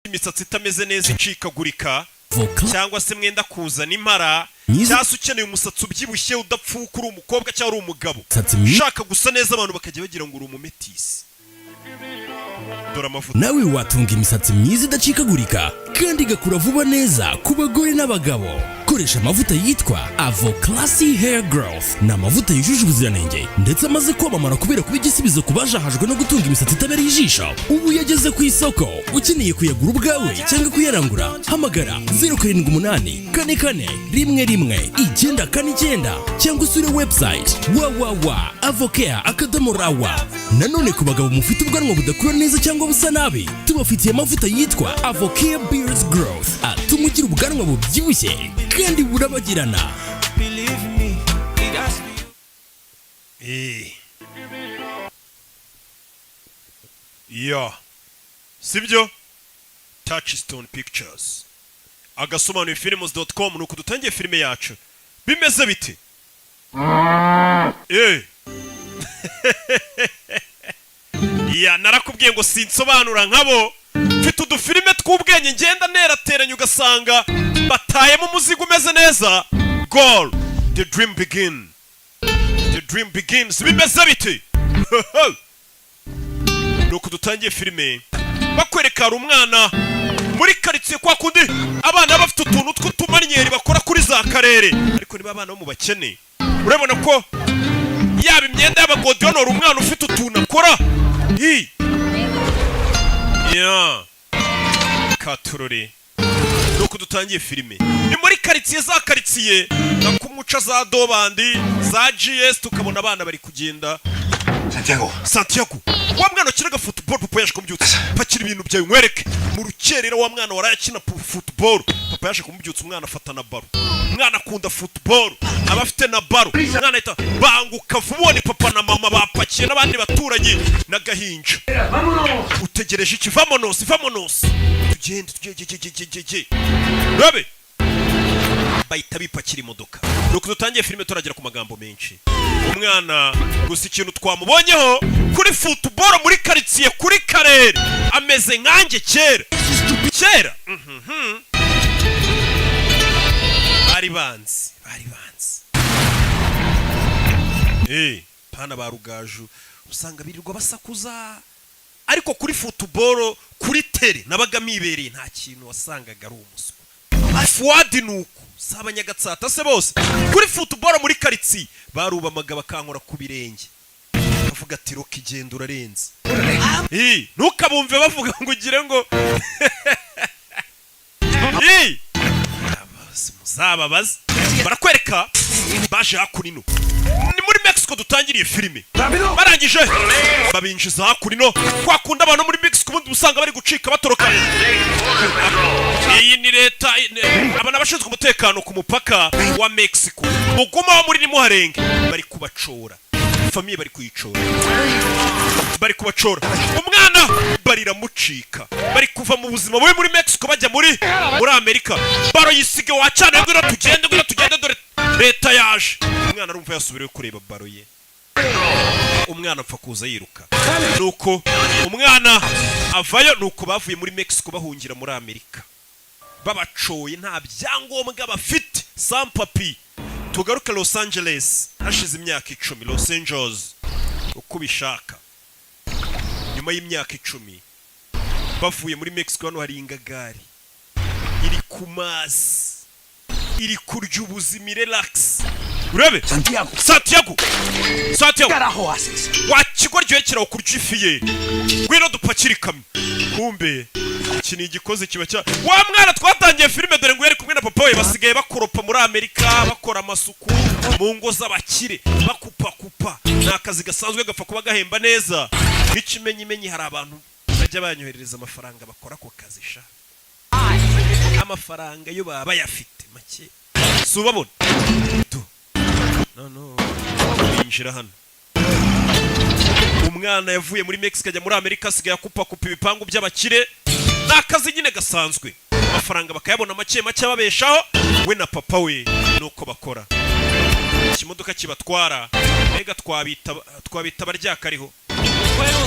Imisatsi itameze neza, icikagurika, Voka cyangwa se mwenda kuzana impara, Myiza. cyangwa se ukeneye umusatsi ubyibushye udapfuka, uri umukobwa cyangwa uri umugabo Umusatsi mwiza. ushaka gusa neza, abantu bakajya bagira ngo uri umumetisi, dore amavuta. Nawe watunga imisatsi myiza idacikagurika kandi igakura vuba neza. Ku bagore n'abagabo, koresha amavuta yitwa Avo Classy Hair Growth. Ni amavuta yujuje ubuziranenge ndetse amaze kwamamara kubera kuba igisubizo ku bajahajwe no gutunga imisatsi itabereye ijisho. Ubu yageze ku isoko. Ukeneye kuyagura ubwawe cyangwa kuyarangura, hamagara 0784411949 cyangwa usure website www.avocare.rw. Nanone ku bagabo mufite ubwanwa budakura neza cyangwa busa nabi, tubafitiye amavuta yitwa Avocare Beards Growth, atuma ugira ubwanwa bubyibushye kandi burabagirana. Believe me, it has to be. Ya, sibyo? Touchstone Pictures, agasobanuye films.com. Nuko dutangiye filime yacu. Bimeze bite? Ya, narakubwiye ngo sinsobanura nkabo. Mfite udufilime tw'ubwenge ngenda nerateranya, ugasanga batayemo umuzigo umeze neza. Goal, the dream begin, the dream begins. Bimeze bite? Nuko dutangiye filime, bakwereka hari umwana muri karitsiye, kwa kundi abana baba bafite utuntu tw'utumanyeri bakora kuri za karere, ariko niba abana bo mu bakene, urabona ko yaba imyenda y'abagodiyonora, umwana ufite utuntu akora hi ya katurore. Nuko dutangiye filime, ni muri karitsiye, za karitsiye nka kumuca za dobandi za GS, tukabona abana bari kugenda. Santiago. Santiago, wa mwana wakinaga football, papa yaje kumubyutsa. "Pakira ibintu byawe nkwereke." Mu rukerera, wa mwana waraye akina football, papa yaje kumubyutsa. Umwana afata na baro. Umwana akunda football, aba afite na baro. Umwana ahita banguka vuba, ubone papa na mama bapakiye n'abandi baturanyi n'agahinja. "Utegereje iki? Vamonos, vamonos, tugende, tugende." Rebe, bahita bipakira imodoka. Nuko dutangiye filime, turagera ku magambo menshi. Umwana gusa, ikintu twamubonyeho kuri football muri karitsiye, kuri karere, ameze nkanjye kera kera. Bari banzi, bari banzi. Pana ba rugaju, usanga birirwa basakuza, ariko kuri football, kuri terrain nabaga mibereye, nta kintu wasangaga ari umuswa. Fuadi nuko si abanyagatsata se bose, kuri football muri karitsiye barubamaga, bakankora ku birenge, bavuga ati: "Roka igenda, urarenze." Ntukabumve bavuga ngo ugire ngo muzababaze. Barakwereka baje hakuno, ni muri Mexico dutangiriye filime. Barangije babinjiza hakuno, kwa kundi abantu muri Mexico ubundi usanga bari gucika batoroka. Iyi ni leta, aba ni abashinzwe umutekano ku mupaka wa Mexico. Muguma wo muri nimuharenge, bari kubacora. Famille bari kuyicora, bari kubacora. Umwana bariramucika, bari kuva mu buzima bubi muri Mexico bajya muri Amerika. Baro yisige wacana, "Ngwino tugende, ngwino tugende, dore leta yaje." Umwana arumva yasubiriwe kureba baro ye. Umwana apfa kuza yiruka. Nuko umwana avayo. Nuko bavuye muri Mexico bahungira muri Amerika, babacoye, nta byangombwa bafite, sans papiers. Tugaruke Los Angeles hashize imyaka 10, Los Angeles uko ubishaka. Nyuma y'imyaka 10 bavuye muri Mexico, hano hari ingagari iri ku mazi, iri kurya ubuzima, relax. Urebe. Santiago. Santiago, Santiago. Carajo haces? Wa kigoryi kiraho kurya ifi ye! Ngwino dupakire ikamyo. Kumbe iki ni igikozi kiba cya wa mwana twatangiye filime. Dore ngo yari kumwe na papa we, basigaye bakoropa muri Amerika, bakora amasuku mu ngo z'abakire, bakupakupa. Ni akazi gasanzwe, gapfa kuba gahemba neza. Nk'ikimenyimenyi, hari abantu bajya banyoherereza amafaranga bakora ako kazi sha. Amafaranga yo baba bayafite make, si ubabona tu. No binjira hano. Umwana yavuye muri Mexico ajya muri Amerika, asigaye akupakupa ibipangu by'abakire. Ni akazi nyine gasanzwe, amafaranga bakayabona make make, ababeshaho we na papa we. Nuko bakora ikimodoka kibatwara. Mbega twabita abaryakariho.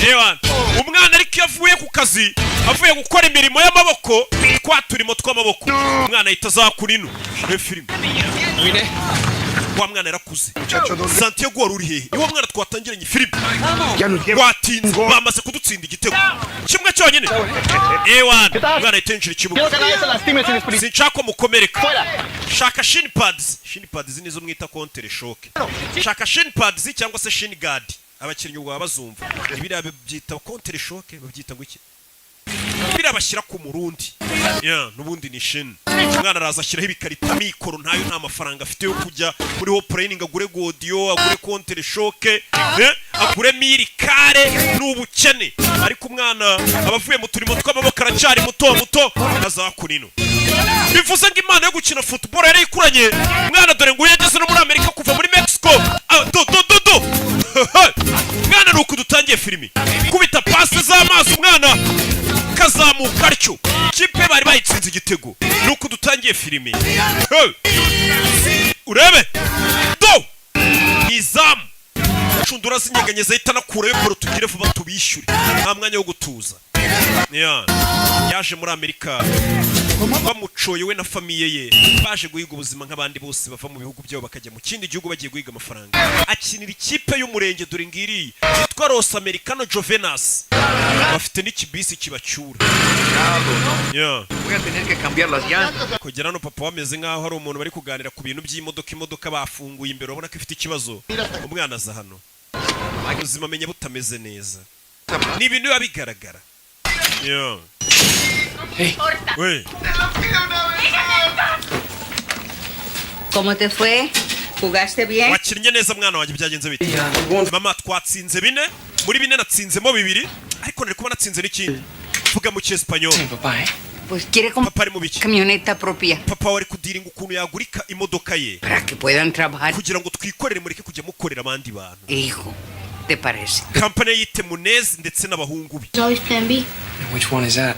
Ewana, umwana ariko iyo avuye ku kazi, avuye gukora imirimo y'amaboko, twa turimo tw'amaboko, umwana ahita azakura ino. Reba filime, wa mwana yarakuze. Santiago, wari uri hehe? Niwo mwana twatangiranye filime. Watinze, bamaze kudutsinda igitego kimwe cyonyine. Ewana, umwana ahita yinjira ikibuga. Sinshaka ko mukomereka. Shaka shin pads. Shin pads nizo mwita contre-choc. Shaka shin pads cyangwa se shin guard, abakinnyi ubwo baba bazumva. Biriya babyita contre-choc, babyita ngo iki? Biriya bashyira ku murundi. Yeah, n'ubundi ni shin. Umwana araza ashyiraho ibikarita. Mikoro ntayo, nta mafaranga afite yo kujya muri ho purayiningi, agure godiyo, agure contre-choc, agure mirikare. Ni ubukene. Ariko umwana aba avuye mu turimo tw'amaboko, aracyari muto muto, azakura ino. Bivuze ngo imana yo gukina football yari ikuranye umwana. Dore ngo yageze no muri Amerika kuva muri Mexico. Ah, do do do do, mwana, ni uku dutangiye filimi. Kubita pasi z'amazi, umwana kazamuka atyo, kipe bari bayitsinze igitego. Ni uku dutangiye filimi. Hey! Urebe do, ni izamu, cundura zinyeganyeza, ahita anakurayo ball. Tugire vuba tubishyure, nta mwanya wo gutuza. Yeah. Yaje muri Amerika bamucoye, we na famille ye, baje guhiga ubuzima nk'abandi bose bava mu bihugu byabo bakajya mu kindi gihugu bagiye guhiga amafaranga. Akinira ikipe y'umurenge, dore ngiri, yitwa Los Americano Jovenas, bafite n'ikibisi kibacyura. Yeah. Voy a tener que cambiar las llantas. Kugera hano, papa bameze nk'aho hari umuntu bari kuganira ku bintu by'imodoka. Imodoka bafunguye imbere, urabona ko ifite ikibazo. Umwana aza hano, ubuzima amenya butameze neza, ni ibintu biba bigaragara. Yeah. We. ¿Cómo te fue? ¿Jugaste bien? Wakinnye neza, mwana wanjye? Byagenze bite, mama? Twatsinze 4 muri 4, natsinzemo 2, ariko nari kuba natsinze n'ikindi. Vuga mu cyesipanyol. Pues quiere comprar Papa ari mu biki? camioneta propia Papa wari kudiringa ukuntu yagurika imodoka ye para que puedan trabajar. kugira ngo twikorere, mureke kujya mukorera abandi bantu. Hijo, ¿te parece? Kampani yite Munezi ndetse n'abahungu be. There's always plan B. Which one is that?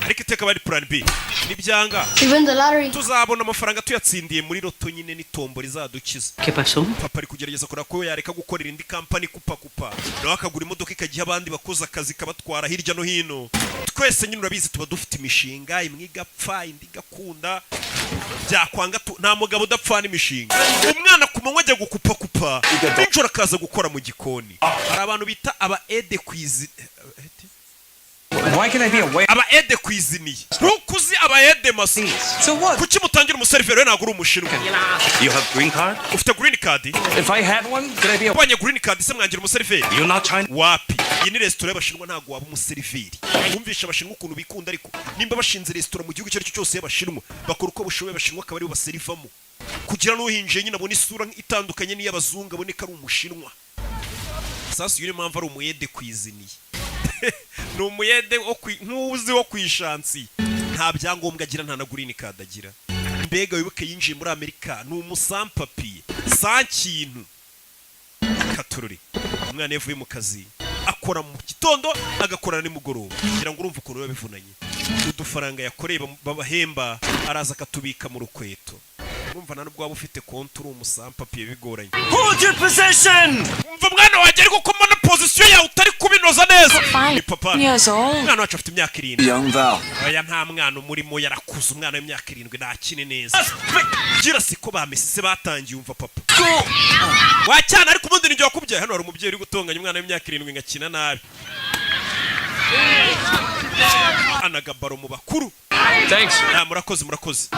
Ariko iteka bari plan B, nibyanga We win the lottery. tuzabona amafaranga tuyatsindiye muri loto nyine, n'itombo rizadukiza. ¿Qué pasó? Papa ari kugerageza kureba ko yareka gukorera indi kampani kupa kupa, nawe akagura imodoka ikagiha abandi bakoze akazi kabatwara hirya no hino. Twese nyine urabizi, tuba dufite imishinga, imwe igapfa, indi igakunda, byakwanga nta mugabo udapfana imishinga. Umwana ku manywa ajya gukupa kupa, nijoro akaza gukora mu gikoni. Hari abantu bita aba aide cuisi Why can I be a waiter? Aba aide cuisinier, ntukuzi aba aide masi? So what? Kuki mutangira umuseriveri? We ntabwo uri umushinwa. You have green card? Ufite green card? If I had one, could I be a Ubonye green card se mwangira umuseriveri? You're not Chinese. Wapi, iyi ni resitora y'abashinwa, ntabwo waba umuseriveri. Wumvisha abashinwa ukuntu bikunda, ariko nimba bashinze resitora mu gihugu icyo ari cyo cyose y'abashinwa, bakora uko bashoboye abashinwa akaba aribo baserivamo, kugira n'uhinjiye nyine abone isura itandukanye n'iy'abazungu, abone ko ari umushinwa. Sasa iyo niyo mpamvu ari umu aide cuisinier, ni umu aide nk'uzi wo ku ishansi. Nta byangombwa agira, nta na green card agira. Mbega wibuke, yinjiye muri Amerika ni umu sans-papiers, sa kintu katururi. Umwana iyo avuye mu kazi, akora mu gitondo, agakora nimugoroba, kugira ngo urumve ukuntu biba bivunanye. Udufaranga yakoreye babahemba, araza akatubika mu rukweto. Urumva nta nubwo waba ufite konti uri umu sans-papiers, bigoranye. Hold your position! Umva mwana wanjye, ariko ko mbona position yawe utari kubinoza neza? Ni papa. Years old. Umwana wacu afite imyaka 7. Young Val. Oya, nta mwana umurimo, yarakuze. Umwana w'imyaka 7 ntakine neza. Gira siko bamesise batangiye. Umva papa wacyana, ariko ubundi nijye wakubyaye. Hano hari umubyeyi uri gutonganya umwana w'imyaka 7 ngo akina nabi, anagabaro mu bakuru. Thanks. Ah, murakoze, murakoze.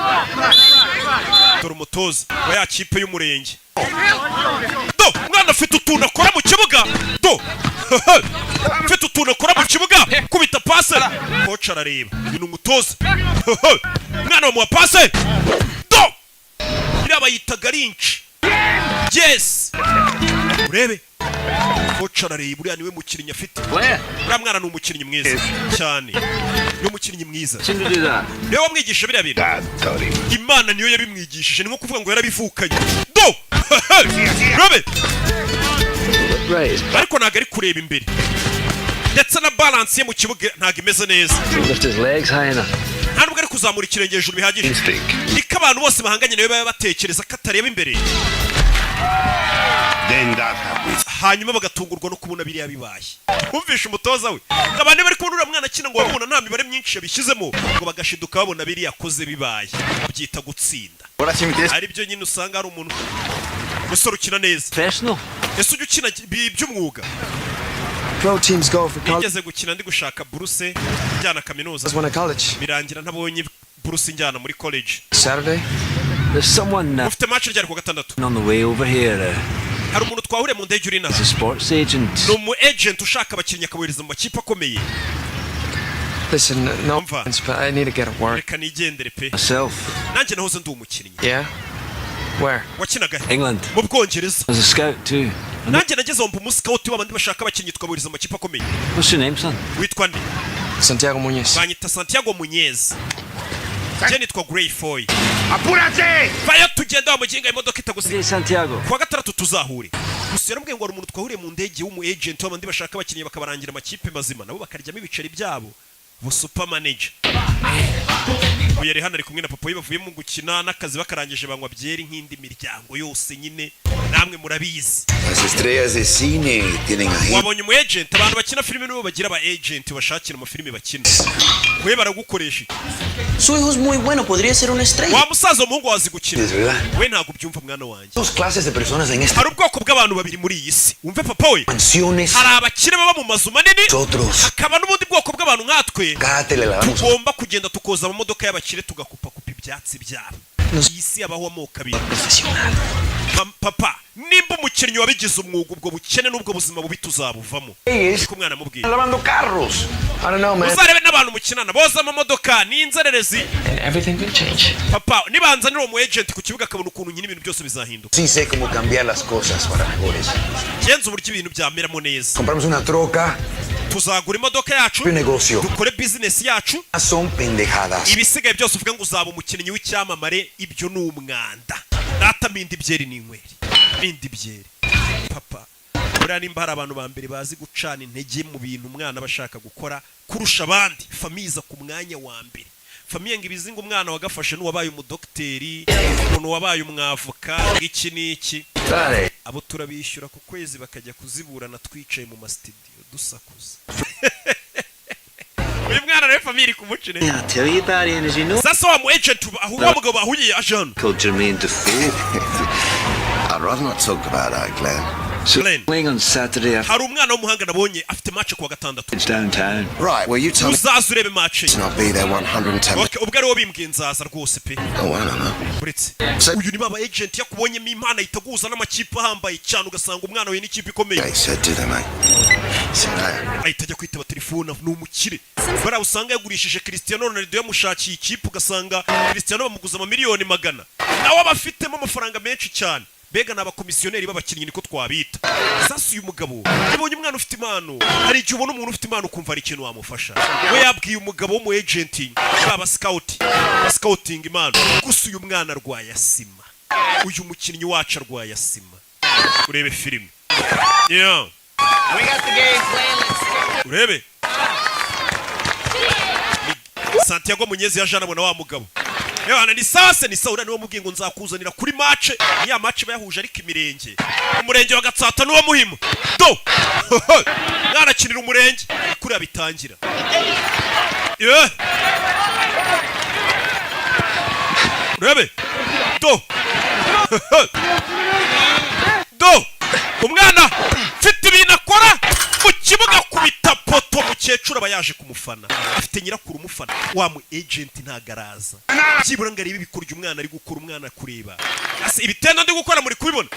Dore umutoza wa ya kipe y'umurenge. Do, umwana afite utuntu akora mu kibuga. Do, afite utuntu akora mu kibuga, kubita pase, coach arareba. Uyu ni umutoza. Umwana bamuha pase. Do, iriya bayita garinci. Yes, urebe, coach arareba. Uriya niwe mukinnyi afite. Uriya mwana ni umukinnyi mwiza cyane, ni umukinnyi mwiza. Niwe wamwigisha biriya bintu? Imana niyo yabimwigishije, ni nko kuvuga ngo yarabivukanye. Do, rebe, ariko ntabwo ari kureba imbere, ndetse na balance ye mu kibuga ntabwo imeze neza. Lift his legs high enough. Nta nubwo ari kuzamura ikirenge hejuru bihagije. Niko abantu bose bahanganye nawe baba batekereza ko atareba imbere. Then that happens. Hanyuma bagatungurwa no kubona biriya bibaye. Wumvishe umutoza we, abantu bari kubona uriya mwana akina ngo babona nta mibare myinshi yabishyizemo, ngo bagashiduka babona biriya akoze bibaye, byita gutsinda. Ari byo nyine usanga hari umuntu, umusore ukina neza. Professional. Ese ujya ukina by'umwuga? Pro teams go for college. Nigeze gukina ndi gushaka buruse njyana kaminuza. Went to college. Birangira ntabonye buruse njyana muri college. Saturday. There's someone Ufite match ryari kuwa gatandatu? on the way over here. Hari umuntu twahuriye mu ndege uri inaha. He's a sports agent. Ni umu agent ushaka abakinnyi akabohereza mu makipe akomeye. Listen, no Umva. offense, but I need to get to work. Reka nigendere pe. Myself. Nanjye nahoze ndi umukinnyi. Yeah? Where? Wakinaga he? England. Mu Bwongereza. As a scout too. Nanjye nageze mba umuscout w'abandi bashaka abakinnyi, tukabohereza mu makipe akomeye. What's your name, son? Witwa nde? Santiago Muñez. Banyita Santiago Muñez. Njye nitwa Grey Foy. ¡Apúrate! Vayo tugenda wa muginga, imodoka itagusiga. Hey, Santiago. Kuwa gatandatu tuzahure. Gusa yaramubwiye ngo hari umuntu twahuriye mu ndege w'umu agent w'abandi bashaka abakinnyi bakabarangira amakipe mazima, nabo bakaryamo ibiceri byabo, bu super manager. Uyu yari hano ari kumwe na papa we, bavuye mu gukina n'akazi bakarangije, banywa byeri nk'indi miryango yose nyine, namwe murabizi. Las estrellas de cine tienen agentes. Wabonye umu agent? Abantu bakina filime nibo bagira aba agent bashakira amafilime bakina. We baragukoresha iki? Su hijo es muy bueno, podría ser una estrella. Wa musaza, umuhungu wazi gukina. Es verdad. We ntabwo ubyumva, mwana wanjye. Dos clases de personas en esta Hari ubwoko bw'abantu babiri muri iyi si, wumve papa we. Mansiones. Hari abakire baba mu mazu manini, Nosotros. hakaba n'ubundi bwoko bw'abantu nkatwe Cada tele lavamos. tugomba kugenda tukoza amamodoka y'abakire, tugakupakupa ibyatsi byabo. Iyi si yabaho amoko abiri. Papa, nimba umukinnyi wabigize umwuga, ubwo bukene n'ubwo buzima bubi tuzabuvamo. Niko umwana amubwiye. Lavando carros. I don't know, man. Uzarebe n'abantu mukinana boza amamodoka n'inzererezi. And everything will change. Papa, nibanzanira uwo mu agent ku kibuga akabona ukuntu nyine, ibintu byose bizahinduka. Sí sé cómo cambiar las cosas para mejores. Genza uburyo ibintu byameramo neza. Compramos una troca Tuzagura imodoka yacu, y un negocio. dukore bizinesi yacu. Son pendejadas. Ibisigaye byose uvuga ngo uzaba umukinnyi w'icyamamare, ibyo ni umwanda. Data, mpinda ibyeri n'inyweri, mpinda ibyeri. Papa, buriya nimba hari abantu ba mbere bazi gucana intege mu bintu umwana aba ashaka gukora kurusha abandi, famille iza ku mwanya wa mbere. Famille ngo ibizi ngo umwana wagafashe n'uwabaye umudogiteri, umuntu wabaye umwavoka, iki n'iki. Dale. Abo turabishyura ku kwezi bakajya kuziburana twicaye mu masitidiyo dusakuza. Uyu mwana rero famille iri kumuca intege. Yeah, I'll tell you about it, as you know. Sasa wa mu agent aho wa mugabo bahuye aje hano. Called Jermaine Defoe. I'd rather not talk about that, Glenn. So Glenn. playing on Saturday after Hari umwana w'umuhanga nabonye afite match kuwa gatandatu. it's downtown. Right, well, you tell me. Uzaza urebe match ye. And I'll be there 110. Okay, ubwo ariwo bimbwiye nzaza rwose pe. Oh, I don't know. Uretse uyu ni baba agent, yakubonyemo impano ahita aguhuza n'amakipe ahambaye cyane, ugasanga umwana we n'ikipe ikomeye. Okay, said do they, mate? See you later. Ahita ajya kwitaba telefone. Ni umukire bariya usanga yagurishije Cristiano Ronaldo, yamushakiye ikipe, ugasanga Cristiano bamuguza amamiliyoni magana, nawe aba afitemo amafaranga menshi cyane. Mbega ni abakomisiyoneri b'abakinnyi, niko twabita. Sasa uyu mugabo yabonye umwana ufite impano. Hari igihe ubona umuntu ufite impano ukumva hari ikintu wamufasha. We yabwiye umugabo w'umu agent, baba scout, ba scouting impano. Gusa uyu mwana arwaye asima, uyu mukinnyi wacu arwaye asima. Urebe filime, yeah. Urebe Santiago Muñez yaje anabona wa mugabo. Ewana, ni sase ni sawa. Uriya niwe mubwiye ngo nzakuzanira kuri match. Ni ya match bayahuje, ariko imirenge, umurenge wa Gatsata n'uwa Muhima do mwanakinira umurenge kuriya bitangira. Yeah. Urebe do do umwana mfite ibintu akora mu kibuga, kubita poto. Mukecuru aba yaje kumufana, afite nyirakuru umufana. Wa mu agent ntago araza byibura ngo arebe ibikorwa umwana ari gukora. Umwana kureba ase ibitendo ndi gukora, muri kubibona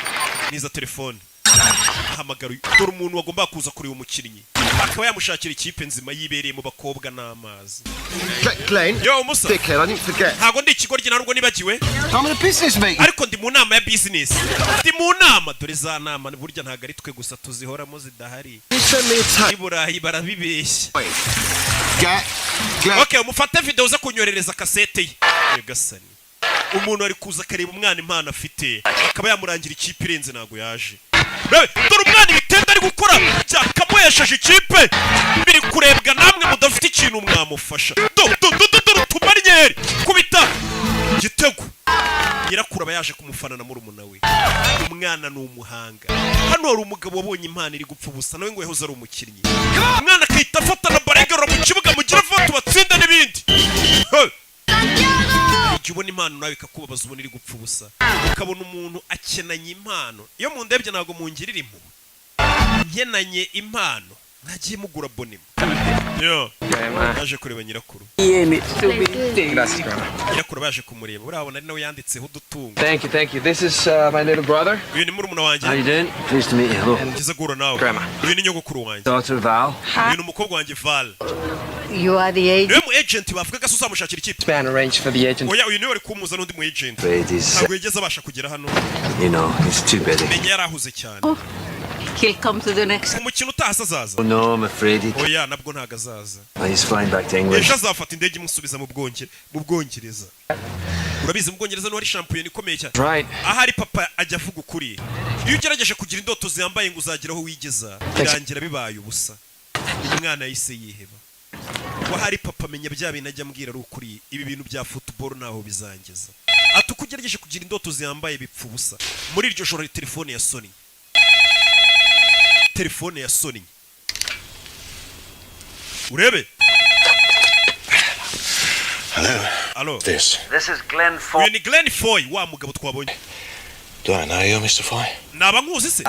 niza telefone ahamagara dore umuntu wagomba kuza kureba umukinnyi akaba yamushakira ikipe nzima, yibereye mu bakobwa n'amazi. Glenn, Yo umusa. Dickhead, I didn't forget. Ntabwo ndi ikigoryi, ntabwo nibagiwe. I'm in a business meeting. Ariko ndi mu nama ya business, ndi mu nama. Dore za nama burya ntabwo ari twe gusa tuzihoramo zidahari. You send me a tape. I Burayi barabibeshya. Get Glenn. Okay, umufate video uza kunyoherereza kasete ye. Nyagasani, umuntu ari kuza akareba umwana impano afite akaba yamurangira ikipe irenze, ntabwo yaje. Rebe, dore umwana ibitendo ari gukora byakamuhesheje ikipe, biri kurebwa namwe mudafite ikintu mwamufasha. Do do do do, dore utumaryeri kubita igitego. Nyirakuru aba yaje kumufana na murumuna we. Umwana ni umuhanga. Hano hari umugabo wabonye impano iri gupfa ubusa, nawe ngo yahoze ari umukinnyi. Umwana akahita afata na baregarura mu kibuga, mugira vuba tubatsinda n'ibindi. Hey! Igihe ubona impano nawe ikakubabaza, ubona iri gupfa ubusa, ukabona umuntu akenanye impano. Iyo mundebye ntabwo mungirira impuhwe. Nkenanye impano, mwagiye mugura bonima yo. Yaje kureba nyirakuru. Gracias, Grandma. Nyirakuru baje kumureba, urabona ari nawe yanditseho udutungo. Thank you, thank you. This is my little brother. Uyu ni murumuna wanjye. How you doing? Pleased to meet you. Hello. Byiza guhura nawe. Grandma. Uyu ni nyogokuru wanjye. Daughter Val. Uyu ni umukobwa wanjye Val. You are the agent. Niwe mu agent bavugaga se uzamushakira ikipe? Man arranged for the agent. Oya, uyu niwe wari kumuza n'undi mu agent. Afraid he's, Ntabwo yigeze abasha kugera hano. He's too busy. Menya yarahuze cyane. He'll come to the next. Umukino utaha se azaza? Oh no, I'm afraid he. Oya, nabwo ntabwo azaza. He's flying back to England. Ejo azafata indege imusubiza mu Bwongereza. Urabizi, mu Bwongereza niho hari shampiyona ikomeye cyane. Right. Ahari papa ajya avuga ukuri. Iyo ugerageje kugira indoto ziyambaye ngo uzagera aho wigeza, birangira bibaye ubusa. Umwana yahise yiheba. Wahari papa amenya bya bintu ajya ambwira ari ukuri. Ibi bintu bya football ntaho bizangeza. Ati uko ugerageje kugira indoto zihambaye bipfa ubusa. Muri iryo joro telefone ya Sony, telefone ya Sony, urebe. Hello. Alo. This. This is Glenn Foy. Uyu ni Glenn Foy, wa mugabo twabonye. Do I know you, Mr. Foy? Naba nkuzi se?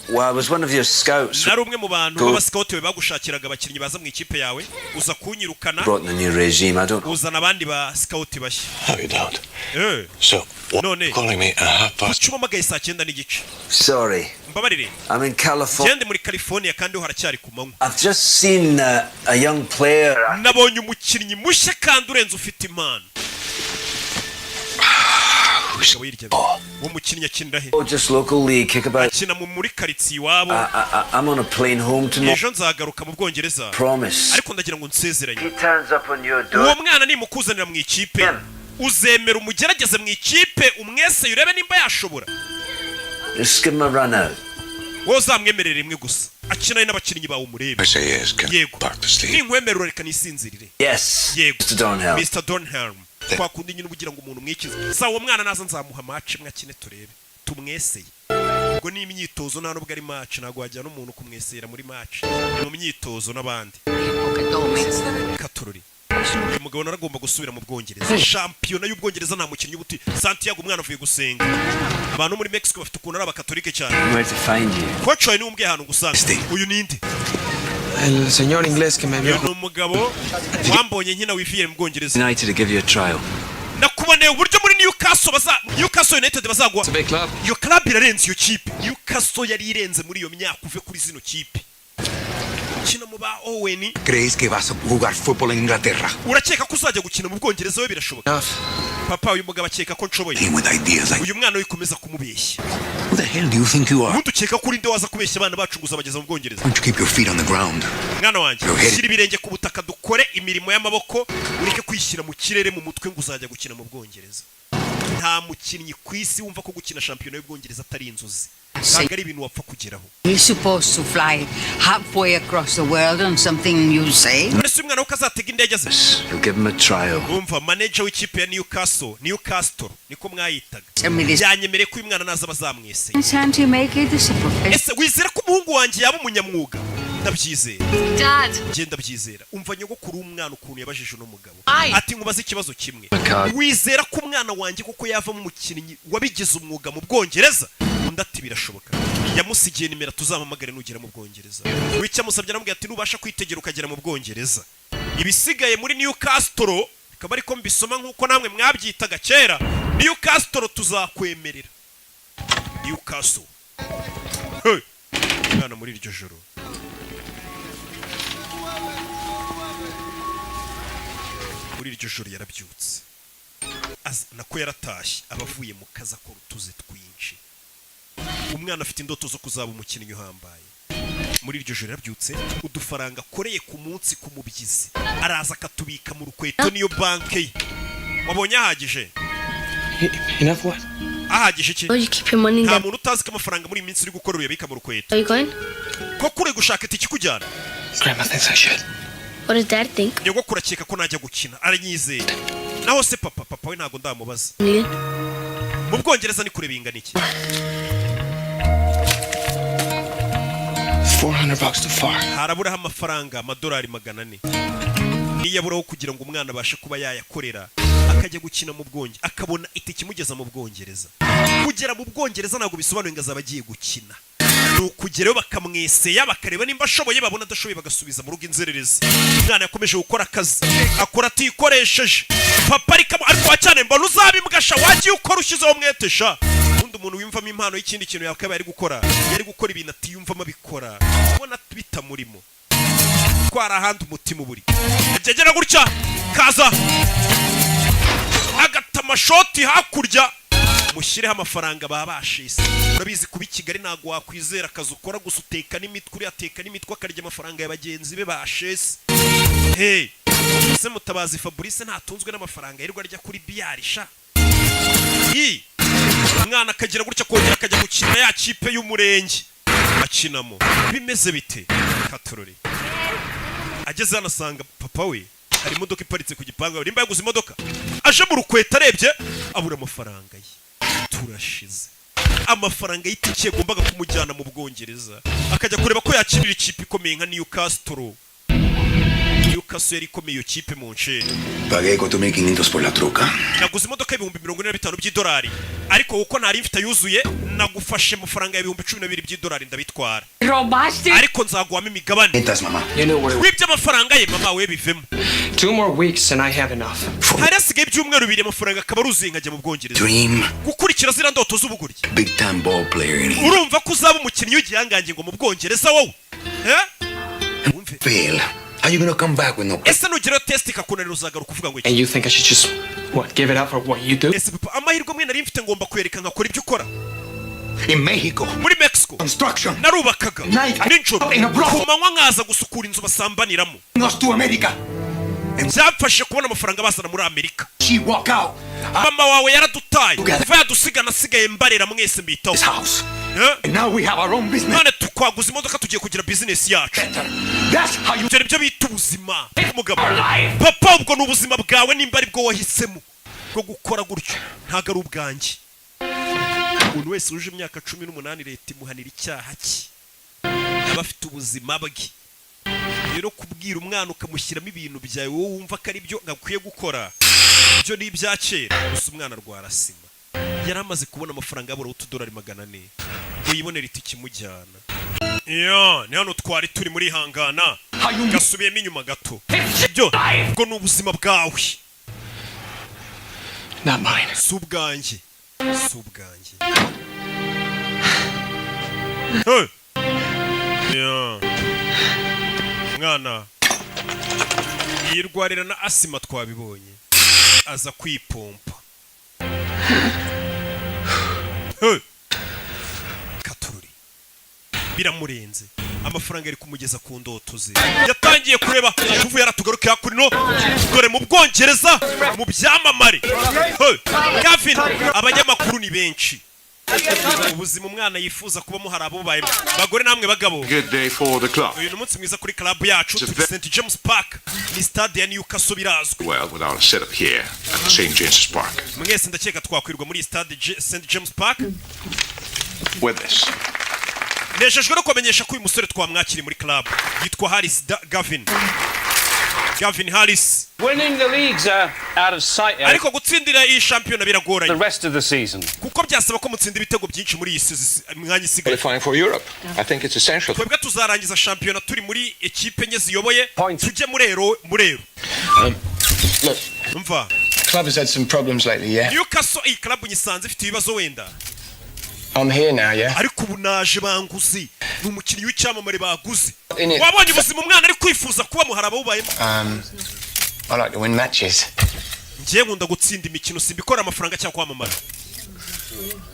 Well, I was one of your scouts. Nari umwe mu bantu Go. b'abasikawuti bawe bagushakiraga abakinnyi baza mu ikipe yawe, uza kunyirukana. Brought in the new regime. I don't. Uzana abandi ba scout bashya. No, you don't. Eh. So, what? None. Calling me at half past. Kuki umpamagaye saa 9:30? Sorry. Mbabarire. I'm in California. Ngende muri California kandi ho haracyari ku manywa. I've just seen a young player. Nabonye umukinnyi mushya kandi urenze, ufite impano. Umugabo yirya, uwo mukinnyi akinira he? Oh, just local league kickabout. Akina muri karitsiye iwabo. I'm on a plane home tomorrow. Ejo nzagaruka mu Bwongereza. Promise. Ariko ndagira ngo nsezeranye. He turns up on your Uwo mwana nimukuzanira mu ikipe, uzemera umugerageze mu ikipe, umwese urebe nimba yashobora? Just give him a run out. Wowe uzamwemerere rimwe gusa akinane n'abakinnyi bawe, umurebe. I say yes. Can Yego. back to sleep. Ninkwemerera, reka nisinzirire. Yes. Yego. Mr. Dornhelm. Mr Dornhelm, twakundi nyine ugira ngo umuntu umwikize. Sa uwo mwana naza nzamuha match imwe akine turebe, tumweseye. Ubwo ni imyitozo, nta nubwo ari match. Ntabwo wajyana umuntu kumwesera muri match, ni mu myitozo n'abandi. Katururi, uyu mugabo naragomba gusubira mu Bwongereza, shampiyona y'Ubwongereza nta mukinnyi ubuti. Santiago, umwana avuye gusenga. Abantu muri Mexico bafite ukuntu ari abakatolike cyane. Where to find you? Coach wawe niwe umbwiye ahantu gusanga. Uyu ninde? El señor inglés que me Uyu vio. ni umugabo wambonye nkina wiviye mu Bwongereza. United to give you a trial. Nakuboneye uburyo muri Newcastle, baza Newcastle United bazagwa. It's a big club. Iyo club irarenze. Iyo kipe Newcastle yari irenze muri iyo myaka. Uve kuri zino kipe kina mu ba Owen. ¿Crees que vas a jugar fútbol en Inglaterra? Urakeka ko uzajya gukina mu Bwongereza we? Birashoboka papa. Uyu mugabo akeka ko nshoboye. With ideas like Uyu mwana we komeza kumubeshya. Who the hell do you think you are? Ubundi ukeka ko urinde waza kubeshya abana bacu ngo uzabageza mu Bwongereza? Why don't you keep your feet on the ground? Mwana wanjye, Your head. shyira ibirenge ku butaka, dukore imirimo y'amaboko, ureke kwishyira mu kirere mu mutwe ngo uzajya gukina mu Bwongereza. Nta mukinnyi ku isi wumva ko gukina shampiyona y'Ubwongereza atari inzozi, ntabwo ari ibintu wapfa kugeraho. You're supposed to fly halfway across the world on something you say? None se umwana we ko azatega indege aze? You'll give him a trial. Umva, manager w'ikipe ya Newcastle, Newcastle niko mwayitaga, Tell me this. yanyemereye ko uyu mwana naza bazamweseye. Can't you make it this a profession? Ese wizera ko umuhungu wanjye yaba umunyamwuga? Ndabyizera. Dad. Njye ndabyizera. Umva nyogokuru w'umwana ukuntu yabajije uno mugabo. Aye. Ati nkubaze ikibazo kimwe. God. Wizera ko umwana wanjye koko yavamo umukinnyi wabigize umwuga mu Bwongereza? Undi ati birashoboka. Yamusigiye nimero, tuzampamagare nugera mu Bwongereza. Wicyo amusabye, aramubwira ati nubasha kwitegera ukagera mu Bwongereza, ibisigaye muri Newcastle, bikaba ariko mbisoma nk'uko namwe mwabyitaga kera, Newcastle, tuzakwemerera Newcastle. Hey! Umwana muri iryo joro yarabyutse. Nako yaratashye, aba avuye mu kazi, akora utuzi twinshi. Umwana afite indoto zo kuzaba umukinnyi uhambaye. Muri iryo joro yarabyutse, udufaranga akoreye ku munsi ku mubyizi araza akatubika mu rukweto, niyo banke ye. Wabonye ahagije? Enough what? Ahagije iki? Oh, you keep your money in Nta there. muntu utazi ko amafaranga muri iyi minsi uri gukora uyabika mu rukweto. Are you going? Ko uri gushaka itike ikujyana? Grandma thinks I should. What does Dad think? Nyogokuru akeka ko najya gukina, aranyizeye. Naho se papa? Papa we ntabwo ndamubaza. Million? Bwongereza ni kure bingana iki? $400 too far. Haraburaho amafaranga amadolari 400, niyo aburaho kugira ngo umwana abashe kuba yayakorera, akajya gukina mu Bwongereza, akabona itike imugeza mu Bwongereza. Kugera mu Bwongereza ntabwo bisobanuye ngo azaba agiye gukina, ni ukugerayo bakamweseya, bakareba nimba ashoboye, babona adashoboye bagasubiza mu rugo inzererezi. Umwana yakomeje gukora akazi, akora atikoresheje. Papa ariko cyane mbona uzabimbwa sha, wagiye ukora ushyizeho umwete sha. Ubundi umuntu wiyumvamo impano y'ikindi kintu yakabaye ari gukora, yari gukora ibintu atiyumvamo, abikora ubona bitamurimo, twara ahandi umutima uburi. Agera gutya, kaza agata amashoti hakurya. Mushyireho amafaranga baba bashise. Urabizi, kuba i Kigali ntabwo wakwizera akazi ukora gusa, uteka n'imitwe. Uriya ateka n'imitwe, akarya amafaranga ya bagenzi be bashese. Hey, ese Mutabazi Fabrice ntatunzwe n'amafaranga yirirwa arya kuri biyari sha? Hi! Umwana akagira gutya, kongera akajya gukina ya kipe y'umurenge akinamo. Bimeze bite katorore? Ageze hano asanga papa we hari imodoka iparitse ku gipangu. Nimba yaguze imodoka, aje mu rukweta, arebye abura amafaranga ye. Turashize. Amafaranga y'itike yagombaga kumujyana mu Bwongereza, akajya kureba ko yakinira ikipe ikomeye nka Newcastle. Newcastle yari ikomeye iyo kipe mu ncere. Pagué 4.500 por la troca. Naguze imodoka y'45,000 by'idolari, ariko kuko ntari mfite yuzuye, nagufashe amafaranga y'12,000 by'idolari ndabitwara. Robaste. Ariko nzaguhamo imigabane. Mientras, mamá. You know where. Wibye amafaranga ye, mama we, bivemo. 2 more weeks and I have enough. Hari hasigaye ibyumweru 2, amafaranga akaba aruzuye, nkajya mu Bwongereza. Dream. Gukurikira ziriya ndoto z'ubugoryi. Big time ball player in here. Urumva ko uzaba umukinnyi w'igihangange ngo mu Bwongereza wowe, eh? Wumve. Fail. How you gonna come back with no? Ese nugerayo test ikakunanira, uzagaruka uvuga ngo iki? And you think I should just, what, give it up for what you do? Ese papa, amahirwe amwe nari mfite ngomba kwereka nkakora ibyo ukora? In Mexico. Muri Mexico. Construction. Narubakaga Night, nijoro, in a brothel. ku manywa nkaza gusukura inzu basambaniramo. Us to America. Byamfashije kubona amafaranga bazana muri Amerika. She walk out. Mama wawe yaradutaye. Together. Kuva yadusiga, nasigaye mbarera mwese, mbitaho. This house. Eh? And now we have our own business. None tukwaguza imodoka, tugiye kugira bizinesi yacu. Better. That's how you. Ibyo nibyo bita ubuzima umugabo. Papa, ubwo ni ubuzima bwawe nimba ari bwo wahisemo bwo gukora gutyo, ntabwo ari ubwanjye. Umuntu wese wuje imyaka 18, leta imuhanira icyaha cye, aba afite ubuzima bwe. Rero kubwira umwana ukamushyiramo ibintu byawe wowe wumva ko ari byo akwiye gukora, ibyo ni ibya kera gusa. Umwana arwara sima. Yari amaze kubona amafaranga, yabura utudolari 400 ngo yibonere itike imujyana. Iyo ni hano twari turi muri hangana, gasubiyemo inyuma gato. Ibyo ubwo ni ubuzima bwawe. Not mine. Si ubwanjye, si ubwanjye. Hey! Yeah. Mwana yirwarira na asima, twabibonye, aza kwipompa. Hey! Katururi biramurenze. Amafaranga ari kumugeza ku ndoto ze, yatangiye kureba. Tuvuye yaratugaruke hakuno, dore mu Bwongereza mu byamamare. Hey! Gavin, abanyamakuru ni benshi. Ubuzima umwana yifuza kubamo hari abubayemo. Bagore namwe bagabo, Good day for the club. uyu ni umunsi mwiza kuri club yacu. Turi St James Park, ni stade ya Newcastle, birazwi. Well, with our setup here at St. James's Park. Mwese ndakeka twakwirwa muri iyi stade St James Park. With this. Nejejwe no kubamenyesha ko uyu musore twamwakiriye muri club, yitwa Harris Gavin, Gavin Harris. Winning the leagues are out of sight, Eric. Ariko gutsindira iyi shampiyona biragoranye. The rest of the season. Kuko byasaba ko mutsinda ibitego byinshi muri iyi mwanya isigaye. Qualifying for Europe. I think it's essential. Twebwe tuzarangiza shampiyona turi muri ekipe enye ziyoboye, tujye muri Euro, muri Euro. Look, Umva. club has had some problems lately, yeah? Newcastle, iyi club nyisanze ifite ibibazo wenda. I'm here now, yeah? Ariko ubu naje, banguze, ni umukinnyi w'icyamamare baguze. In it. Wabonye ubuzima umwana ari kwifuza kubamo, hari abawubayemo. I like to win matches. Ngiye nkunda gutsinda imikino, simbikora amafaranga cyangwa kwamamara.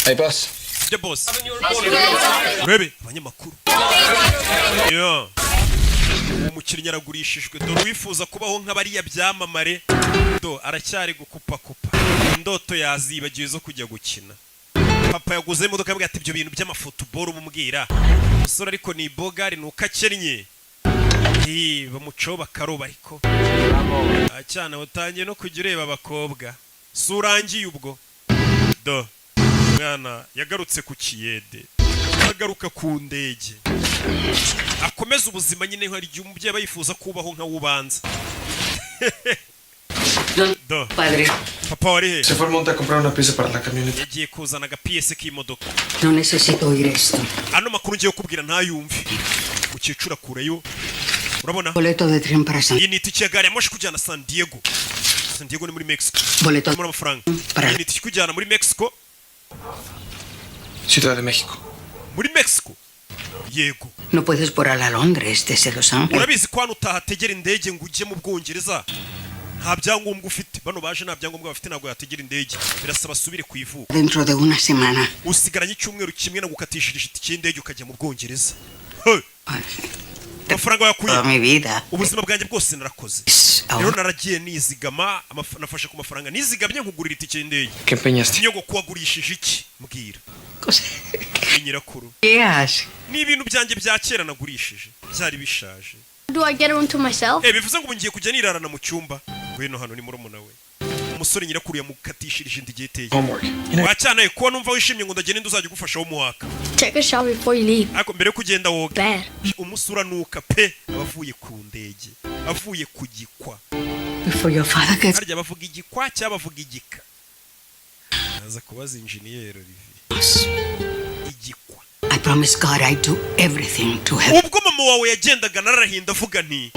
Hey, boss. Sibyo boss? Urebe abanyamakuru. Yeah. Uwo mukinnyi aragurishijwe. Dore uwifuza kubaho nk'abariya byamamare, do aracyari gukupakupa indoto yazibagiwe zo kujya gukina. Papa yaguze imodoka, yambwira ati ibyo bintu by'amafutuboro umubwira umusore, ariko ni bogari, ni uko akennye. Ih, bamucaho bakaroba, ariko cyane utangiye no kujya ureba abakobwa, si urangiye ubwo. Do Mwana yagarutse ku kiyede, agaruka ku ndege, akomeza ubuzima nyine. Hari igihe umubyeyi aba yifuza kubaho nka wubanza. Do. Padre, Papa wari he? Se fue al monte a comprar una pieza para la camioneta. Yagiye kuzana agapiyese k'imodoka. No necesito oír esto. Ano makuru ngiye kukubwira ntayumve. Mukecuru akurayo, urabona? Boleto de tren para San Iyi ni itike ya gari ya moshi kujyana San Diego. San Diego ni muri Mexico. Boleto Muri amafaranga. Para- Iyi ni itike ikujyana muri Mexico. Ciudad de México. Muri Mexico, yego. No puedes volar a Londres desde Los Ángeles. Urabizi ko hano utahategera indege ngo ujye mu Bwongereza nta byangombwa ufite. Bano baje nta byangombwa bafite, ntabwo yategera indege, birasaba asubire ku ivuko. Dentro de una semana. Usigaranye icyumweru kimwe nagukatishirije itike y'indege ukajya mu Bwongereza. Hey! Amafaranga wayakuye? Toda mi vida. Ubuzima bwanjye bwose narakoze rero, naragiye nizigama, nafashe ku mafaranga nizigamye nkugurira itike y'indege. ¿Qué empeñaste? Nyogoko, wagurishije iki? Mbwira. Ni nyirakuru. ¿Qué haces? Ni ibintu byanjye bya kera nagurishije, byari bishaje. Do I get a room to myself? Eh, bivuze ngo ubu ngiye kujya nirarana mu cyumba. Ngwino hano, ni murumuna we umusore. Nyirakuru yamukatishirije inda igihe iteye. Homework. Wacyanaye kuba numva wishimye ngo ndagende, uzajya ugufasha wo muwaka. Take a shower before you leave. Ariko mbere yo kugenda woga. Bad. Umusura nuka pe, aba avuye ku ndege, avuye ku gikwa. Before your father gets Harya bavuga igikwa cyangwa bavuga igika? Naza kubaza injeniyeri Olivier. Igikwa. I promise God I'd do everything to help. Ubwo mama wawe yagendaga nararahinda avuga nti: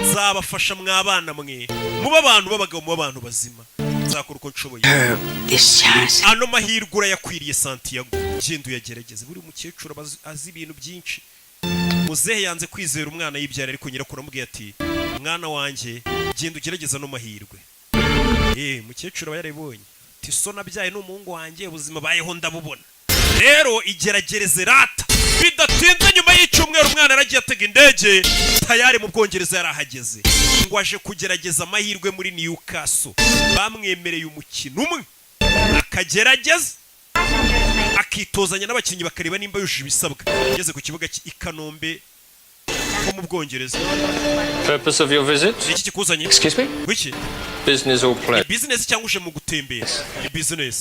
"Nzabafasha mwabana mwe, mube abantu b'abagabo, mube abantu bazima, nzakora uko nshoboye." This chance. Ano mahirwe urayakwiriye, Santiago, genda uyagerageze. Buri mukecuru aba azi ibintu byinshi. Muzehe yanze kwizera umwana yibyara, ariko nyirakuru amubwiye ati: "Mwana wanjye, genda ugerageze ano mahirwe." Eh, mukecuru aba yarabibonye ati: "So nabyaye ni umuhungu wanjye, ubuzima bayeho ndabubona, rero igeragereze rata." Bidatinze nyuma y'icyumweru umwana yaragiye atega indege, tayari mu Bwongereza yarahageze, ngo aje kugerageza amahirwe muri Newcastle. Bamwemereye umukino umwe akagerageza, akitozanya n'abakinnyi, bakareba nimba yujuje ibisabwa. Ageze ku kibuga cy'i Kanombe ho mu Bwongereza. Purpose of your visit? Ni iki kikuzanye? Excuse me? Wiki? Business or Ni pleasure? business cyangwa uje mu gutembera? Ni business.